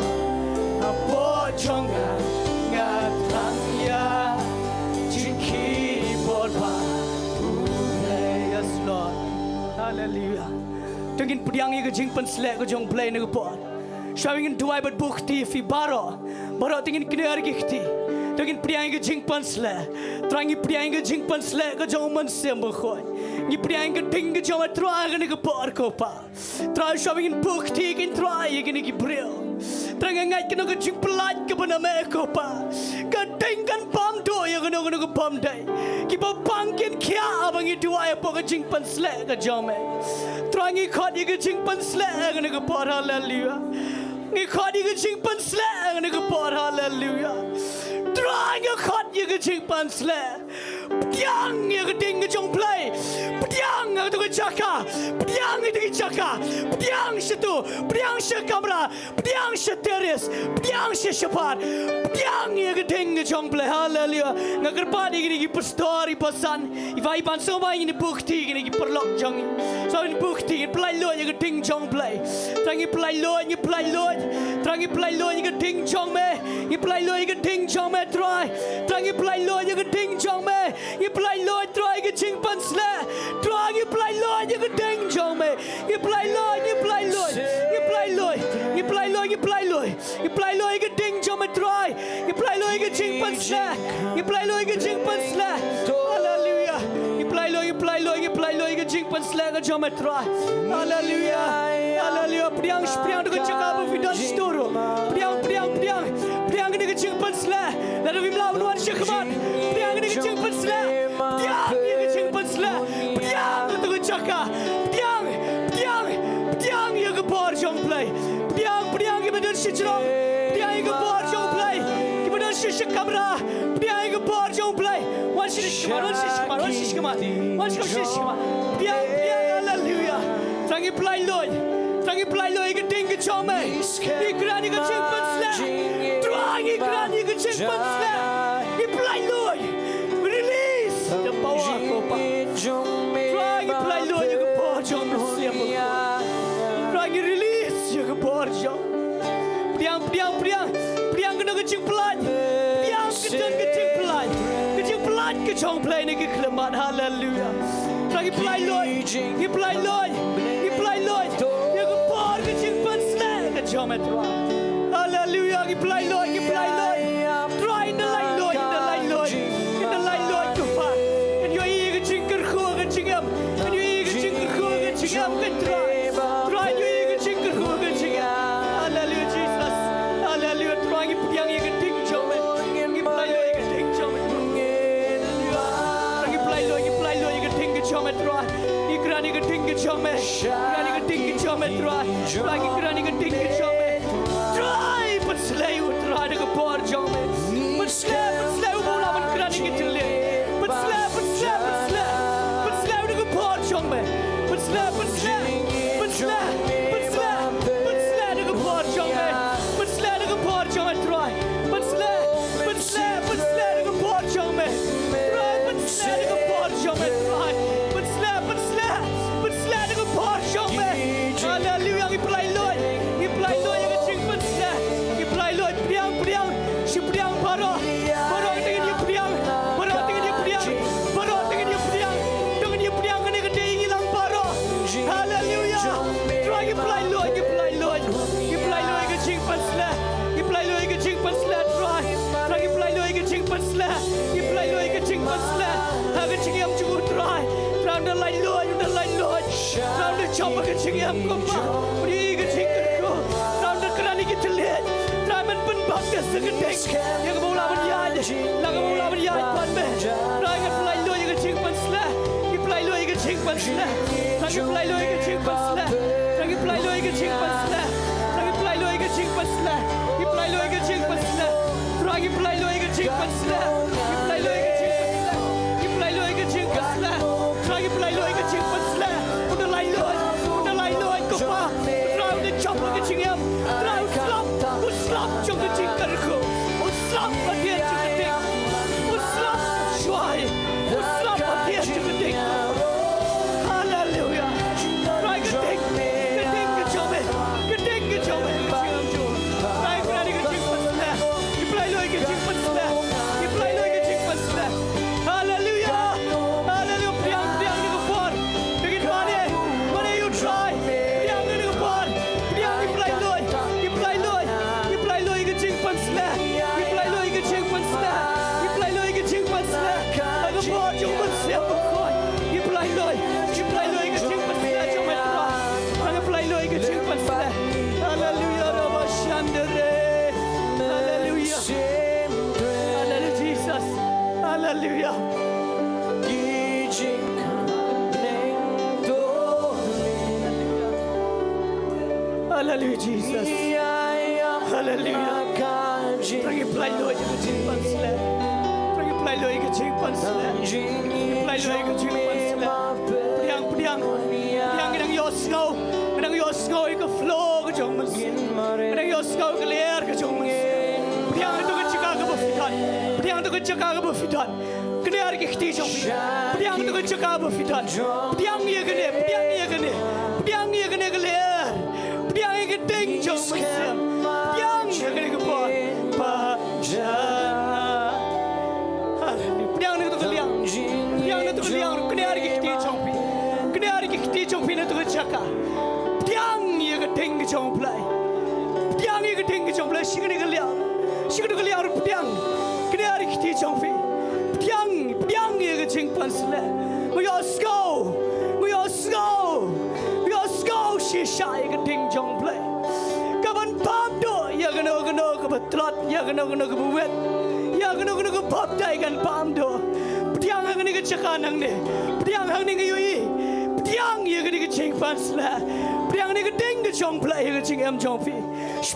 Hapoh jong nga, nga thrang ïa jingkyrpad ba U Blei. Yes, Lord. Haleluya. To ngin pdiang ïa ka jingpynshlur ka jong U Blei na ka por. Shuwa ba ngin duwai bad buh kti, phi baroh, baroh to ngin kner ki kti. To ngin pdiang ïa ka jingpynshlur. Trai ngi pdiang ïa ka jingpynshlur ka jong U Mynsiem Bakhuid. Ngi pdiang ïa ka ding ka jong me Trai ha kane ka por ko Pa. Trai shuwa ba ngin buh kti kein Trai ïa kine ki briew. Trai nga ngeit kano ka jingpynlait kaba na me ko Pa, ka ding kan bam duh ïa kano kano ka bym dei. Kiba pang kin khiah haba ngi duwai hapoh ka jingpynshlur ka jong me. Trai ngi khot ïa ka jingpynshlur ha kane ka por, haleluya. Ngi khot ïa ka jingpynshlur ha kane ka por, haleluya. Trai ngi khot ïa ka jingpynshlur. Pdiang ïa ka ding ka jong U Blei. Pdiang ha kato ka jaka. Pdiang ha kato ka jaka. Pdiang shato. Pdiang sha kamra. Pdiang sha terrace. Pdiang sha shabar. Pdiang ïa ka ding ka jong U Blei. Haleluya. Nga kyrpad ïa kine ki pastor, i basan, i bai ban sngewbha ïa kine buh kti, kine ki paralok jong ngi. Sngewbha ïa kine buh kti, ngin pynlait lut ïa ka ding jong U Blei. Trai ngi pynlait lut, ngi pynlait lut. Trai ngi pynlait lut ïa ka ding jong me. Ngi pynlait lut ïa ka ding jong me Trai. Trai ngi pynlait lut ïa ka ding jong me. Ngi pynlait lut Trai ka jingpynshlur. Trai ngi pynlait lut ïa ka ding jong me. Ngi pynlait lut, ngi pynlait lut. Ngi pynlait lut, ngi pynlait lut, ngi pynlait lut. Ngi pynlait lut ïa ka ding jong me Trai. Ngi pynlait lut ïa ka jingpynshlur. Ngi pynlait lut ïa ka jingpynshlur. Haleluya. Ngi pynlait lut, ngi pynlait lut, ngi pynlait lut ïa ka jingpynshlur ka jong me Trai. Haleluya. Haleluya. Pdiang, pdiang da ka jaka ba phi don sha shatu ruh. Pdiang, pdiang, pdiang. Pdiang kane ka jingpynshlur. Lada phim lah ban wan shakhmat, pdiang kane ka jingpynshlur. Pdiang ïa ka jingpynshlur. Pdiang da ka jaka. Pdiang. Jrong, pdiang ïa ka bor jong U Blei. Kiba don sha shi kamra, pdiang ïa ka bor jong U Blei. Wan sha shi kamra, wan sha shi kamra, wan sha shi kamra. Wan sha shi kamra. Pdiang, pdiang, haleluya. Trai ngi pyllait lut. Trai ngi pyllait lut ïa ka ding ka jong me. Ngi kren ïa ka jingpynshlur. Trai ngi kren ïa ka jingpynshlur. Ngi pyllait lut. Release the power, ko Pa. Trai ngi pyllait lut ïa ka bor jong me. Trai ngi release ïa ka bor jong. Pdiang, pdiang, pdiang. Pdiang ka don ka jingpyllait. Pdiang ka don ka jingpyllait. Ka jingpyllait ka jong U Blei na ki khyllipmat. Haleluya. Trai ngi pyllait lut. Ngi pyllait lut. Ngi pyllait lut. Ïa ka bor ka jingpynshlur ka jong me Trai. Haleluya. Ngi pyllait lut. Ngi pyllait lut. Trai ngi pyllait lut. Ngi pyllait lut. Ngi pyllait lut ko Pa. Ngan ïohi ïa ka jingkyrkhu ka jingim. Ngan ïohi ïa ka jingkyrkhu ka jingim ko Trai. Trai ngi ïohi ïa ka jingkyrkhu ka jingim. Haleluya Jesus. Haleluya. Trai ngi pdiang ïa ka ding jong me. Ngi pyllait lut ïa ka ding jong me. Trai ngi pyllait lut, ngi pyllait lut ïa ka ding ka jong me Trai. Ngi kren ïa ka ding ka jong me. Kren ïa ka ding ka jong me Trai. Trai ngi kren ïa ka ding ka jong me. Trai pynshlur ïa u Trai da ka bor jong me. Pynshlur, pynshlur u ba u lah ban kren ïa ki thylliej. Pynshlur, pynshlur, pynshlur. Pynshlur da ka bor jong me. Pynshlur, pynshlur, pynshlur, pynshlur, pynshlur da ka bor jong me. Pynshlur da ka bor jong me Trai. Pynshlur, pynshlur, pynshlur da ka bor jong me. Trai pynshlur da ka bor jong me Trai. Pynshlur, pynshlur, pynshlur da ka bor jong me. Haleluya, ngi pyllait lut. Ngi pyllait lut ïa ka jingpynshlur. Ngi pyllait lut, pdiang, pdiang. Shi pdiang baroh. Baroh te ngin ïa pdiang. Baroh te ngin ïa pdiang. Baroh te ngin ïa pdiang. Te ngin ïa pdiang kane ka dei ngi lang baroh. Haleluya. Trai ngi pyllait lut, ngi pyllait lut. Ngi pyllait lut ïa ka jingpynshlur. Ngi pyllait lut ïa ka jingpynshlur Trai. Trai ngi pyllait lut ïa ka jingpynshlur. Ngi pyllait lut ïa ka jingpynshlur. Ha ka jingim jong u Trai. Trai un da lait lut, un da lait lut. Trai un da jop ha ka jingim ko Pa. Un ïohi ïa ka jingkyrkhu. Trai un da kren ïa ki thylliej. Trai men pynbaptis ha ka ding. Ïa kaba u lah ban ïaid. La kaba u lah ban ïaid bad me. Trai ngi pyllait lut ïa ka jingpynshlur. Ngi pyllait lut ïa ka jingpynshlur. Trai ngi pyllait lut ïa ka jingpynshlur. Trai ngi pyllait lut ïa ka jingpynshlur. Trai ngi pyllait lut ïa ka jingpynshlur. Ngi pyllait lut ïa ka jingpynshlur. Trai ngi pyllait lut ïa ka jingpynshlur. Ngi pyllait lut ïa ka jingpynshlur. Ngi pyllait lut ïa ka jingpynshlur. Trai ngi pyllait lut ïa ka jingpynshlur. Un da lait lut. Un da lait lut ko Pa. Trai un da jop ha ka jingim. Trai u slap. U slap jong ka jingkyrkhu. U slap hadien jong ka ding. U slap shuwa hi. U slap hadien jong ka ding. Haleluya. Trai ka ding. Ka ding ka jong me. Ka ding ka jong me. Ka jingim jong. Trai ka ding ka jingpynshlur. Ngi pyllait lut ïa ka jingpynshlur. Ngi pyllait lut ïa ka jingpynshlur. Haleluya. Haleluya. Pdiang, pdiang ïa ka bor. Pdiang ïa ka bor. Pdiang ïa ka bor. Pdiang, ngi pyllait lut. Ngi pyllait lut. Ngi pyllait lut ïa ka jingpynshlur. Ngi pyllait lut ïa ka jingpynshlur. Ngi pyllait lut ïa ka jingpynshlur. Ha ka bor jong u Mynsiem Bakhuid. Ngi pyllait lut. Ngi pyllait lut ïa ka jingpynshlur jong me Trai. Ngi pyllait lut ïa ka jingpynshlur. Haleluya. Rabba Shandere. Haleluya. Haleluya, Jesus. Haleluya. Haleluya, Jesus. Haleluya. Trai ngi pyllait lut ïa ka jingpynshlur. Trai ngi pyllait lut ïa ka jingpynshlur. Ngi pyllait lut ïa ka jingpynshlur. Pdiang, pdiang. Pdiang, ngi dang ïohsngew. Ngi dang ïohsngew ïa ka flow ka jong u Mynsiem. Ngi dang ïohsngew ïa ka lyer ka jong u Mynsiem. Pdiang ha kato ka jaka kaba phi don. Pdiang ha kato ka jaka kaba phi don. Kniar ïa ki kti jong phi. Pdiang ha kato ka jaka ba phi don. Pdiang ïa kane, pdiang ïa kane. Pdiang ïa kane ka lyer. Pdiang ïa ka ding jong u Mynsiem. Pdiang ïa kane ka bor. Ba ja. Haleluya. Pdiang na kato ka liang. Pdiang na kato ka liang. Kniar ïa ki kti jong phi. Kniar ïa ki kti jong phi na kato ka jaka. Pdiang ïa ka ding ka jong u Blei. Pdiang ïa ka ding ka jong u Blei. Sha kane ka liang. Sha kane ka liang ruh pdiang. Kniar ïa ki kti jong phi. Pdiang, pdiang ïa ka jingpynshlur. Ngi ïohsngew. Ngi ïohsngew. Ngi ïohsngew shisha ïa ka ding jong u Blei. Kaban pam duh ïa kano kano kaba tlot, ïa kano kano kaba wit, ïa kano kano ka baptai kan pam duh. Pdiang hangne ka jaka nangne. Pdiang hangne nga ïohi. Pdiang ïa kane ka jingpynshlur. Pdiang ïa kane ka ding ka jong U Blei ha ka jingim jong phi.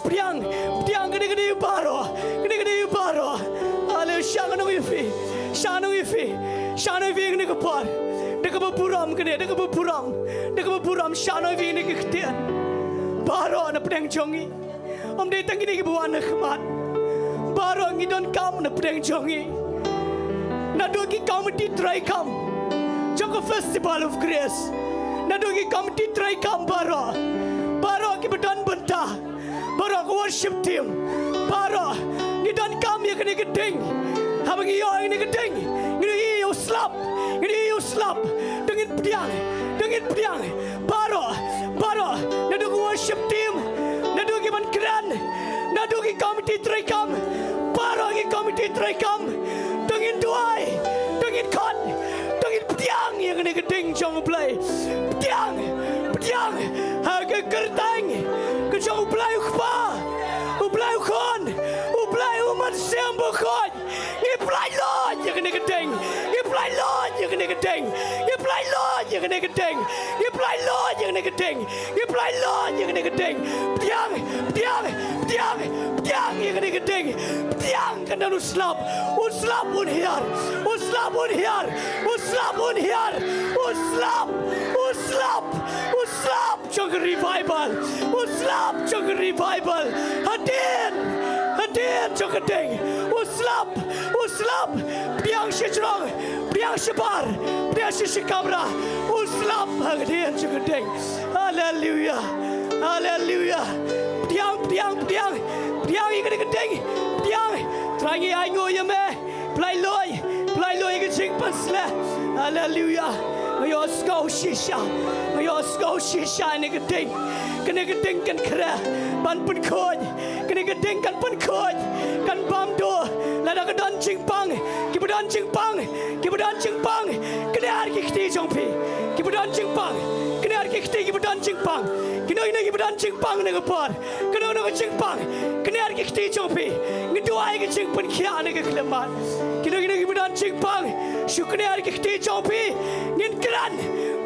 Pdiang, pdiang kane ka ding baroh, kane ka ding baroh. Haleluya, sha ngi ïa phi, sha ngi ïa phi, sha ngi ïa phi ha kane ka por. Da kaba burom kane, da kaba burom, da kaba burom sha ngi ïa phi ha kane ka ktien. Baroh na pdeng jong ngi. Ym dei tang kine kiba wan ha khmat. Baroh ngi donkam na pdeng jong ngi. Naduh ki komiti treikam jong ka Festival of Grace, naduh ki komiti treikam baroh, baroh kiba don bynta, baroh ka worship team, baroh ngi donkam ïa kane ka ding. Haba ngi ïoh ïa kane ka ding, ngi ïohi ïa u slap, ngi ïohi ïa u slap. To ngin pdiang, to ngin pdiang. Baroh, baroh, naduh ka worship team, naduh ki ban kren, naduh ki komiti treikam, baroh ki komiti treikam, to ngin duwai, to ngin khot, to ngin pdiang ïa kane ka ding jong U Blei. Pdiang, pdiang ha ka kyrteng ka jong U Blei U Kpa, U Blei U Khun, U Blei U Mynsiem Bakhuid. Ngi pynlait luid ïa kane ka ding. Ngi pynlait luid ïa kane ka ding. Ngi pynlait luid ïa kane ka ding. Ngi pynlait luid ïa kane ka ding. Ngi pynlait luid ïa kane ka ding. Pdiang, pdiang, pdiang, pdiang ïa kane ka ding. Pdiang kan don u slap. U slap un hiar. U slap un hiar. U slap un hiar. U slap. U slap. U slap jong ka revival. U slap jong ka revival. Hadien, hadien jong ka ding. U slap, u slap. Pdiang shajrong, pdiang shabar, pdiang sha shi kamra. U slap hadien jong ka ding. Haleluya. Haleluya. Pdiang, pdiang, pdiang. Pdiang ïa kane ka ding. Pdiang. Trai ngi ainguh ïa me. Pynlait luid, pynlait luid ïa ka jingpynsleh. Haleluya. Nga ïohsngew shisha, nga ïohsngew shisha ïa kane ka ding. Kane ka ding kan khreh ban pynkhuid. Kane ka ding kan pynkhuid, kan bam duh. Lada ka don jingpang, kiba don jingpang, kiba don jingpang, kane ar ki kti jong phi. Kiba don jingpang, kane ar ki kti, kiba don jingpang. Kino kino kiba don jingpang na ka por. Kano kano ka jingpang, kane ar ki kti jong phi. Ngi duwai ka jingpynkhiah na ka khyllipmat. Kino kino kiba don jingpang sha kane ar ki kti jong phi, ngin kren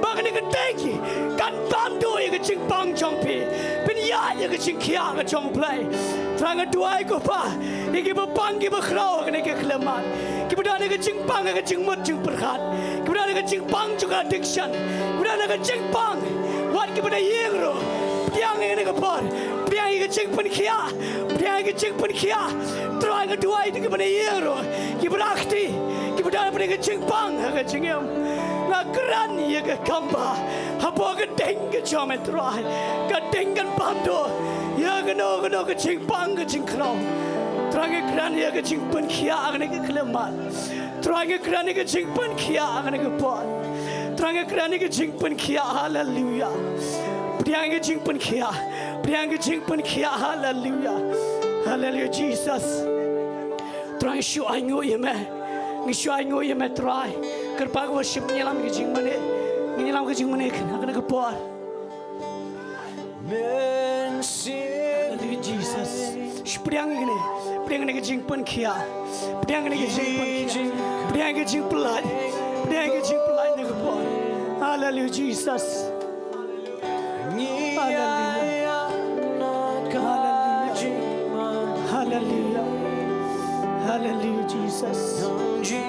ba kane ka ding kan bam duh ïa ka jingpang jong phi. Pynïaid ïa ka jingkhiah ka jong U Blei. Trai nga duwai ko Pa ïa kiba pang kiba khraw kane ka khyllipmat. Kiba don ïa ka jingpang, ïa ka jingmut jingpyrkhat. Kiba don ïa ka jingpang jong ka addiction. Kiba don ïa ka jingpang. Wat kiba da ïeng ruh. Pdiang ïa kane ka por. Pdiang ïa ka jingpynkhiah. Pdiang ïa ka jingpynkhiah. Trai nga duwai ïa kiba da ïeng ruh. Kiba da kti. Kiba don ïa ka jingpang ha ka jingim. Nga kren ïa ka kam ba hapoh ka ding ka jong me Trai. Ka ding kan bam duh ïa kano kano ka jingpang ka jingkhraw. Trai nga kren ïa ka jingpynkhiah ha kane ka khyllipmat. Trai nga kren ïa ka jingpynkhiah ha kane ka por. Trai nga kren ïa ka jingpynkhiah, haleluya. Pdiang ïa ka jingpynkhiah, pdiang ïa ka jingpynkhiah, haleluya. Haleluya Jesus. Trai ngi shu ainguh ïa me. Ngi shu ainguh ïa me Trai. Kyrpad ka worship ngi ïalam ka jingmane. Ngi ïalam ka jingmane ha kane ka por. Haleluya Jesus. Pdiang ïa kane. Pdiang ïa kane ka jingpynkhiah. Pdiang ïa kane ka jingpynkhiah. Pdiang ïa kane ka jingpynlait. Pdiang ïa kane ka jingpynlait na ka por. Haleluya Jesus. Haleluya. Haleluya. Haleluya. Haleluya Jesus. Haleluya Jesus.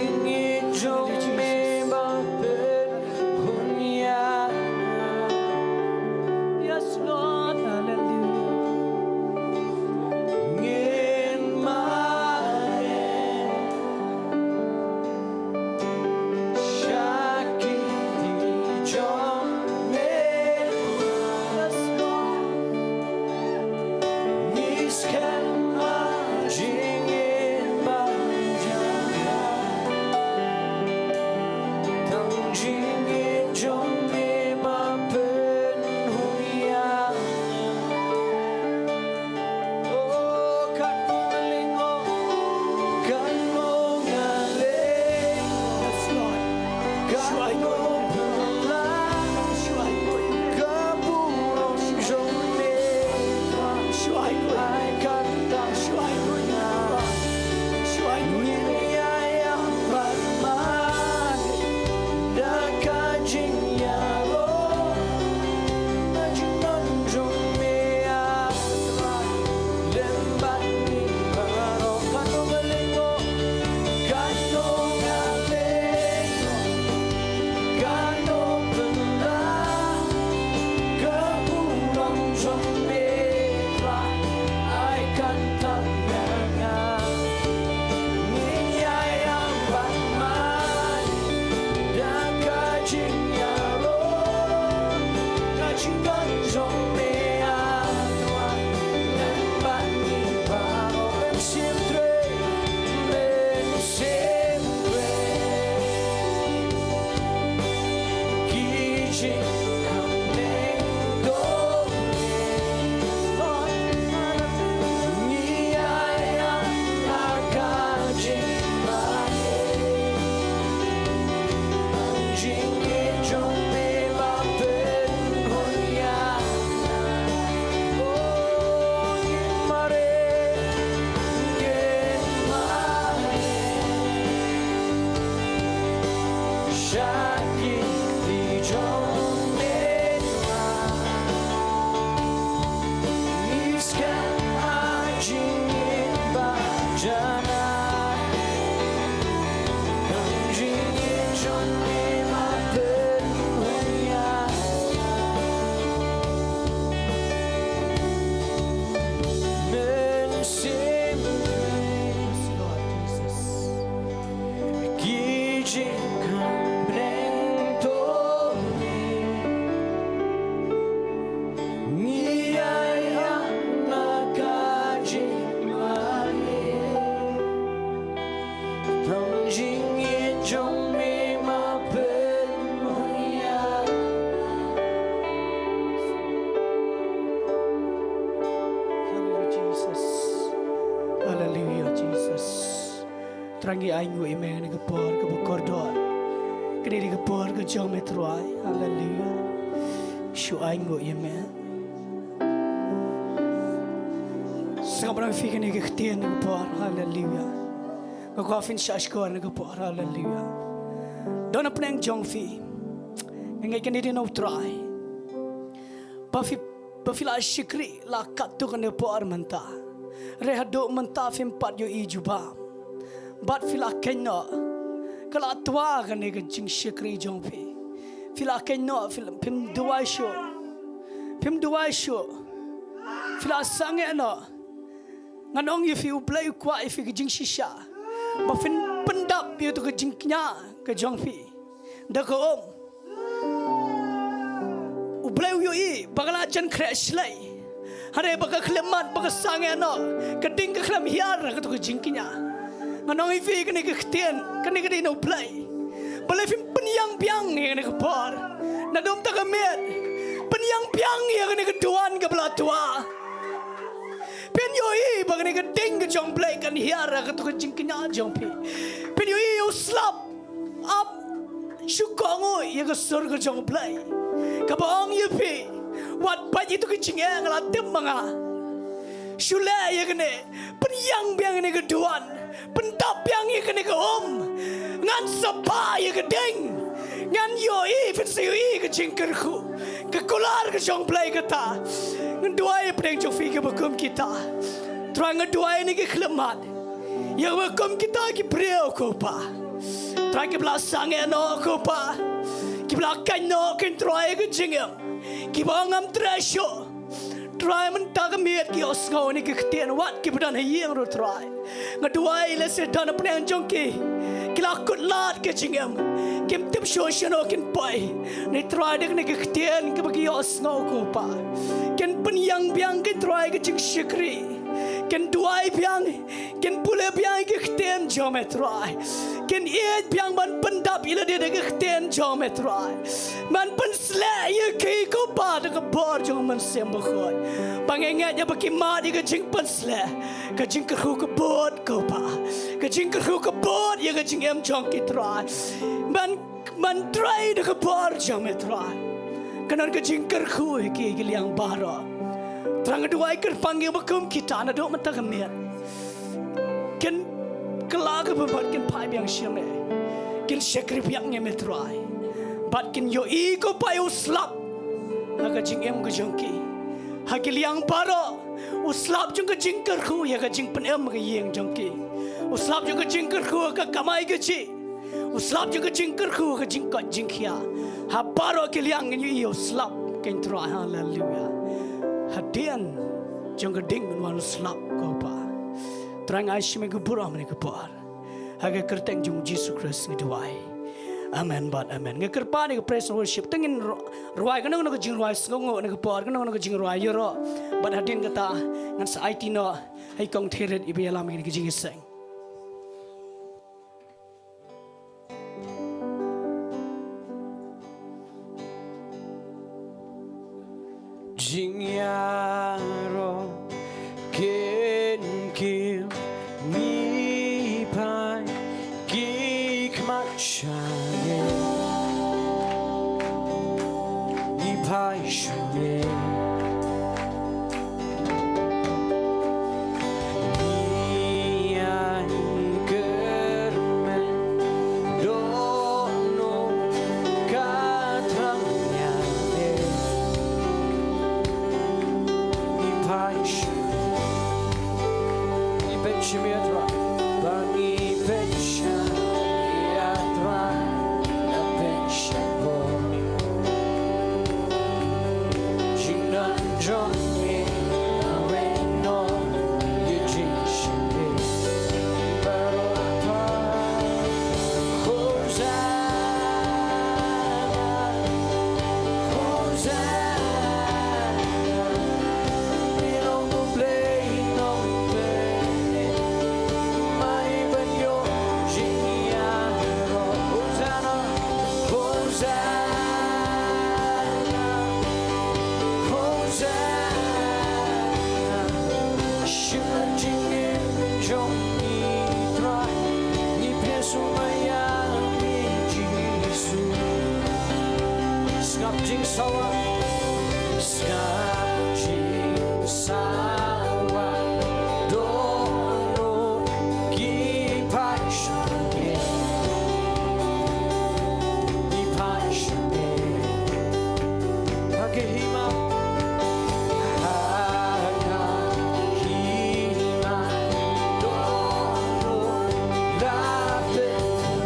Yes, Lord. Hallelujah. Yes, Lord. Trai ngi ainguh ïa me ha kane ka por kaba kordor. Ka dei ka por ka jong me Trai. Haleluia. Shu ainguh ïa me. Sngap noh ïa phi kane ka ktien ha kane ka por. Haleluia. Nga kwah phin shah shkor ha kane ka por. Haleluia. Don ha pdeng jong phi. Nga ngeit kane ka dei na u Trai. Ba phi, ba phi la shakri la katto katne por mynta. Hynrei haduh mynta phim pat ïohi jubab. Bad phi la kynnoh. Ka la twa kane ka jingshakri jong phi. Phi la kynnoh, phi la, phim duwai shuh. Phim duwai shuh. Phi la sangeh noh. Ngan ong ïa phi, U Blei u kwah ïa phi ka jingshisha. Ba phin pyndap ïa kato ka jingkñia ka jong phi da ka um. U Blei u ïohi ba ka la jan khreh shlei. Hynrei ba ka khlem mad, ba ka sangeh noh, ka ding ka khlem hiar ha kato ka jingkñia. Ngan ong ïa phi kane ka ktien, kane ka dei na U Blei. Balei phim pynïang biang ïa kane ka por? Naduh mynta ka miet, pynïang biang ïa kane ka duwan kaba la twa. Phin ïohi ba kane ka ding ka jong U Blei kan hiar ha kato ka jingkñia jong phi. Phin ïohi u slap ap shu kohnguh ïa ka sur ka jong U Blei. Kaba ong ïa phi, wat pait ïa kato ka jingeh, nga la tip ma nga. Shu leh ïa kane, pynïang biang ïa kane ka duwan, pyndap biang ïa kane ka um. Ngan sa bah ïa ka ding. Ngan ïohi, phin sa ïohi ka jingkyrkhu. Ka kular ka jong U Blei kata. Ngan duwai ha pdeng jong phi kiba kum kita. Trai nga duwai ïa kine ki khlem mad. Ïa kiba kum kita ki briew ko Pa. Trai kiba la sangeh noh ko Pa. Kiba la kynnoh kin Trai ka jingim. Kiba ong ngam treh shuh. Trai mynta ka miet ki ïohsngew ïa kane ka ktien, wat kiba don ha ïing ruh Trai. Nga duwai lehse don ha pdeng jong ki. Ki la kut lad ka jingim. Kim tip shuh shano kin poi. Hynrei Trai da kane ka ktien kaba ki ïohsngew ko Pa. Kin pynïang biang kin Trai ka jingshakri. Kin duwai biang. Kin pule biang ïa ka ktien jong me Trai. Kin ïeit biang ban pyndap ïa lade da ka ktien jong me Trai. Ban pynsleh ïa ki ko Pa da ka bor jong u Mynsiem Bakhuid. Ba nga ngeit ïa ba ki mad ïa ka jingpynsleh. Ka jingkyrkhu ka bud ko Pa. Ka jingkyrkhu ka bud ïa ka jingim jong ki Trai. Ban, ban trei da ka bor jong me Trai. Kan don ka jingkyrkhu ïa ki, ki liang baroh. Trai nga duwai kyrpang ïa kiba kum kita naduh mynta ka miet. Kin kylla ka bambat kin phai biang sha me. Kin shakri biang ïa me Trai. Bad kin ïohi ko Pa ïa u slap. Ha ka jingim ka jong ki. Ha ki liang baroh. U slap jong ka jingkyrkhu ïa ka jingpynim ka ïing jong ki. U slap jong ka jingkyrkhu ka kamai kajih. U slap jong ka jingkyrkhu ka jingkoit jingkhiah. Ha baroh ki liang ngin ïohi ïa u slap kin Trai, haleluia. Hadien jong ka ding ngin wan u slap ko Pa. Trai nga ai sha me ka burom ha kane ka por. Ha ka kyrteng jong u Jisu Khrist ngi duwai. Amen bad amen. Nga kyrpad ïa ka praise and worship. Te ngin ru-, rwai kano kano ka jingrwai sngewnguh ha kane ka por, kano kano ka jingrwai ïaroh. Bad hadien kata ngan sa aiti noh ha i Kong Thirit iba ïalam ïa kane ka jingïaseng. Jingïaroh kin kim, ngi phai ki khmat sha me. Ngi phai sha me. Ngi ai kyrmen, dohnud ka thrang ïa me. Ngi phai sha, ngi peit sha me Trai, ba ngi peit sha me Trai, ngi peit sha me. Sawa, sngap jingsawa, dohnud ki phai shnong, ki phai shnong. Ha ka hima, ha ka hima, dohnud la pynmih.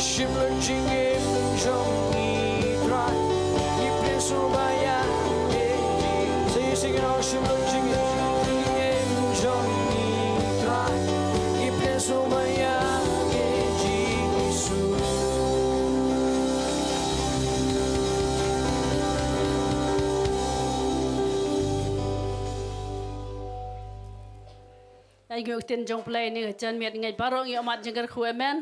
Shim lut jingim jong ngi Trai, ngi pdiang sngewbha ïa me. Sa ïa sing ïa u, shim lut jingim jong ngi Trai, ngi pdiang sngewbha ïa me Jisu. Ïa ngi ktien jong U Blei ne ka janmiet, ngi baroh ngi ïohmad jingkyrkhu, amen.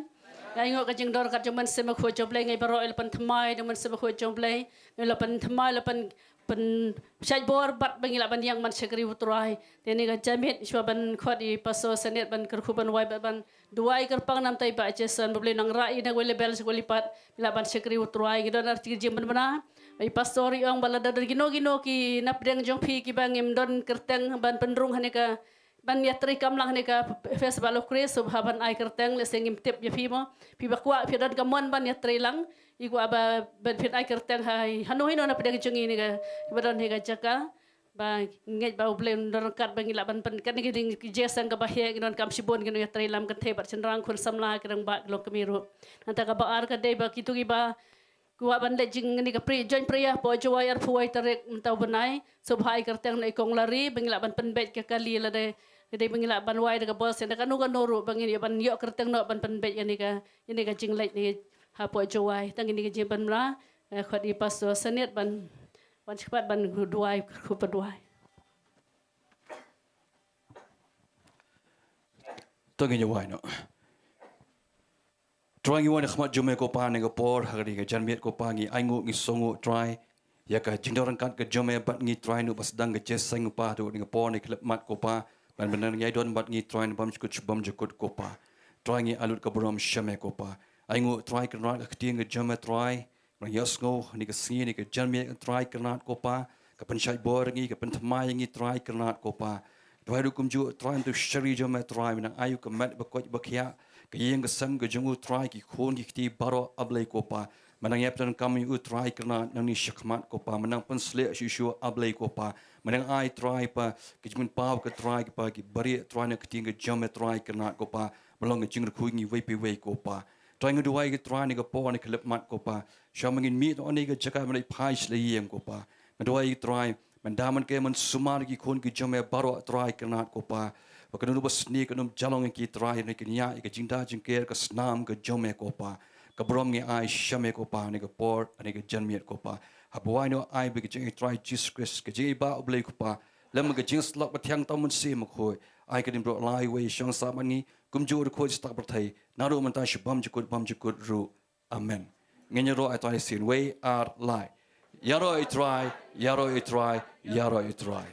Ïa ngi ka jingdon kat jong Mynsiem Bakhuid jong U Blei, ngi baroh ïa la pynthymmai da Mynsiem Bakhuid jong U Blei, ngi la pynthymmai, la pyn, pynshait bor bad ba ngi lah ban ïeng ban shakri U Trai. Te ne ka janmiet shuwa ban khot ïa i Pastor Saniet ban kyrkhu ban wai bad ban duwai kyrpang namar ïa i Bah Jason, ba U Blei un nang rah ïa i na kawei ka level sha kawei ka lynti pat, ngi lah ban shakri U Trai. Ngi don ar tylli ki jingpynbna. I Pastor i ong ba lada don kino kino ki napdeng jong phi kiba ngim don kyrteng ban pynrung ha ne ka ban ïatrei kam lang ha ne ka Festival of Christ, sngewbha ban ai kyrteng, lehse ngim tip ïa phi mo. Phi ba kwah, phi don ka mon ban ïatrei lang, i kwah ba ban phin ai kyrteng ha, hano hino na pdeng jong ngi ne ka, ba don ha ka jaka. Ba ngeit ba U Blei un don ryngkat ba ngi lah ban pyn, kane ka dei ka jingshisha kaba heh, ngi donkam shibun ki nongïatrei lam kynthei bad shynrang, khun samla, ki rangbah, ki longkmie ruh. Nangta kaba ar ka dei ba kito kiba kwah ban leit jingïatrei ka pre-, joint prayer hapoh Jowai arphew wei tarik mynta u bnai, sngewbha ai kyrteng na i Kong Lari ba ngi lah ban pynbeit ka kali lade, lade ba ngi lah ban wai da ka bor sha da kano kano ruh ba ngin ïoh ban ïoh kyrteng noh ban pynbeit ïa kane ka, ïa kane ka jingleit ne hapoh Jowai. Tang kine ki jingpynbna, eh, khot ïa i Pastor Saniet ban, ban sngewbha ban duwai, kyrkhu ban duwai. To ngin ïa wai noh. Trai, ngi wan ha khmat jong me ko Pa ha kane ka por, ha kane ka janmiet ko Pa, ngi ainguh, ngi sngewnguh Trai ïa ka jingdon ryngkat ka jong me bad ngi Trai, naduh ba sdang ka jingïaseng ko Pa, haduh kane ka por, ha kane ka khyllipmat ko Pa, ban, ban ïadon bad ngi Trai, na bymjukut sha bymjukut ko Pa. Trai, ngi ai lut ka burom sha me ko Pa. Ainguh Trai, kynrad ka ktien ka jong me Trai, ngi ïohsngew ha kane ka sngi, ha kane ka janmiet Trai, kynrad ko Pa, ka pynshait bor ïa ngi, ka pynthymmai ïa ngi Trai, kynrad ko Pa. Duwai ruh kumjuh Trai, na uto u shakri jong me Trai, me nang ai ïa u ka met ba koit ba khiah, ka ïing ka sem ka jong u Trai, ki khun ki kti baroh, A Blei ko Pa. Me nang ïa pyndonkam ïa u Trai, kynrad, nangne shakhmat ko Pa, me nang pynshlur shuh shuh, A Blei ko Pa. Me nang ai Trai Pa, ka jingpynpaw ka Trai ko Pa, ki barieh Trai na ka ktien ka jong me Trai, kynrad ko Pa, ban long ka jingkyrkhu ïa ngi iwei pa iwei ko Pa. Trai, nga duwai ïa ki Trai ha kane ka por, ha kane ka khyllipmat ko Pa. Shuwa ba ngin mih na kane ka jaka ban leit phai sha la ïing ko Pa, nga duwai ïa ki Trai, ban da man kem, ban sumar ïa ki khun ki jong me baroh Trai, kynrad ko Pa. Ba kan ym don ba sniew, kan ym jia long ïa ki Trai, hynrei kin ïaid ïa ka jingda jingker, ka snam ka jong me ko Pa. Ka burom ngi ai sha me ko Pa, ha kane ka por, ha kane ka janmiet ko Pa. Haba wai noh, ai ba ka jingïeit Trai Jisu Khrist, ka jingïeit Bah U Blei ko Pa, lem bad ka jingïasyllok ba thiang jong u Mynsiem Bakhuid, ai ka dei ban ïaroh lai wei shong sah bad ngi, kumjuh ruh khuid sha kata ka pyrthei, naduh mynta sha bymjukut bymjukut ruh. Amen. Ngin ïaroh ïa Trai shisien, wei, ar, lai. Ïaroh ïa Trai, ïaroh ïa Trai, ïaroh ïa Trai.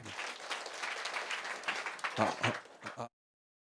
Ha,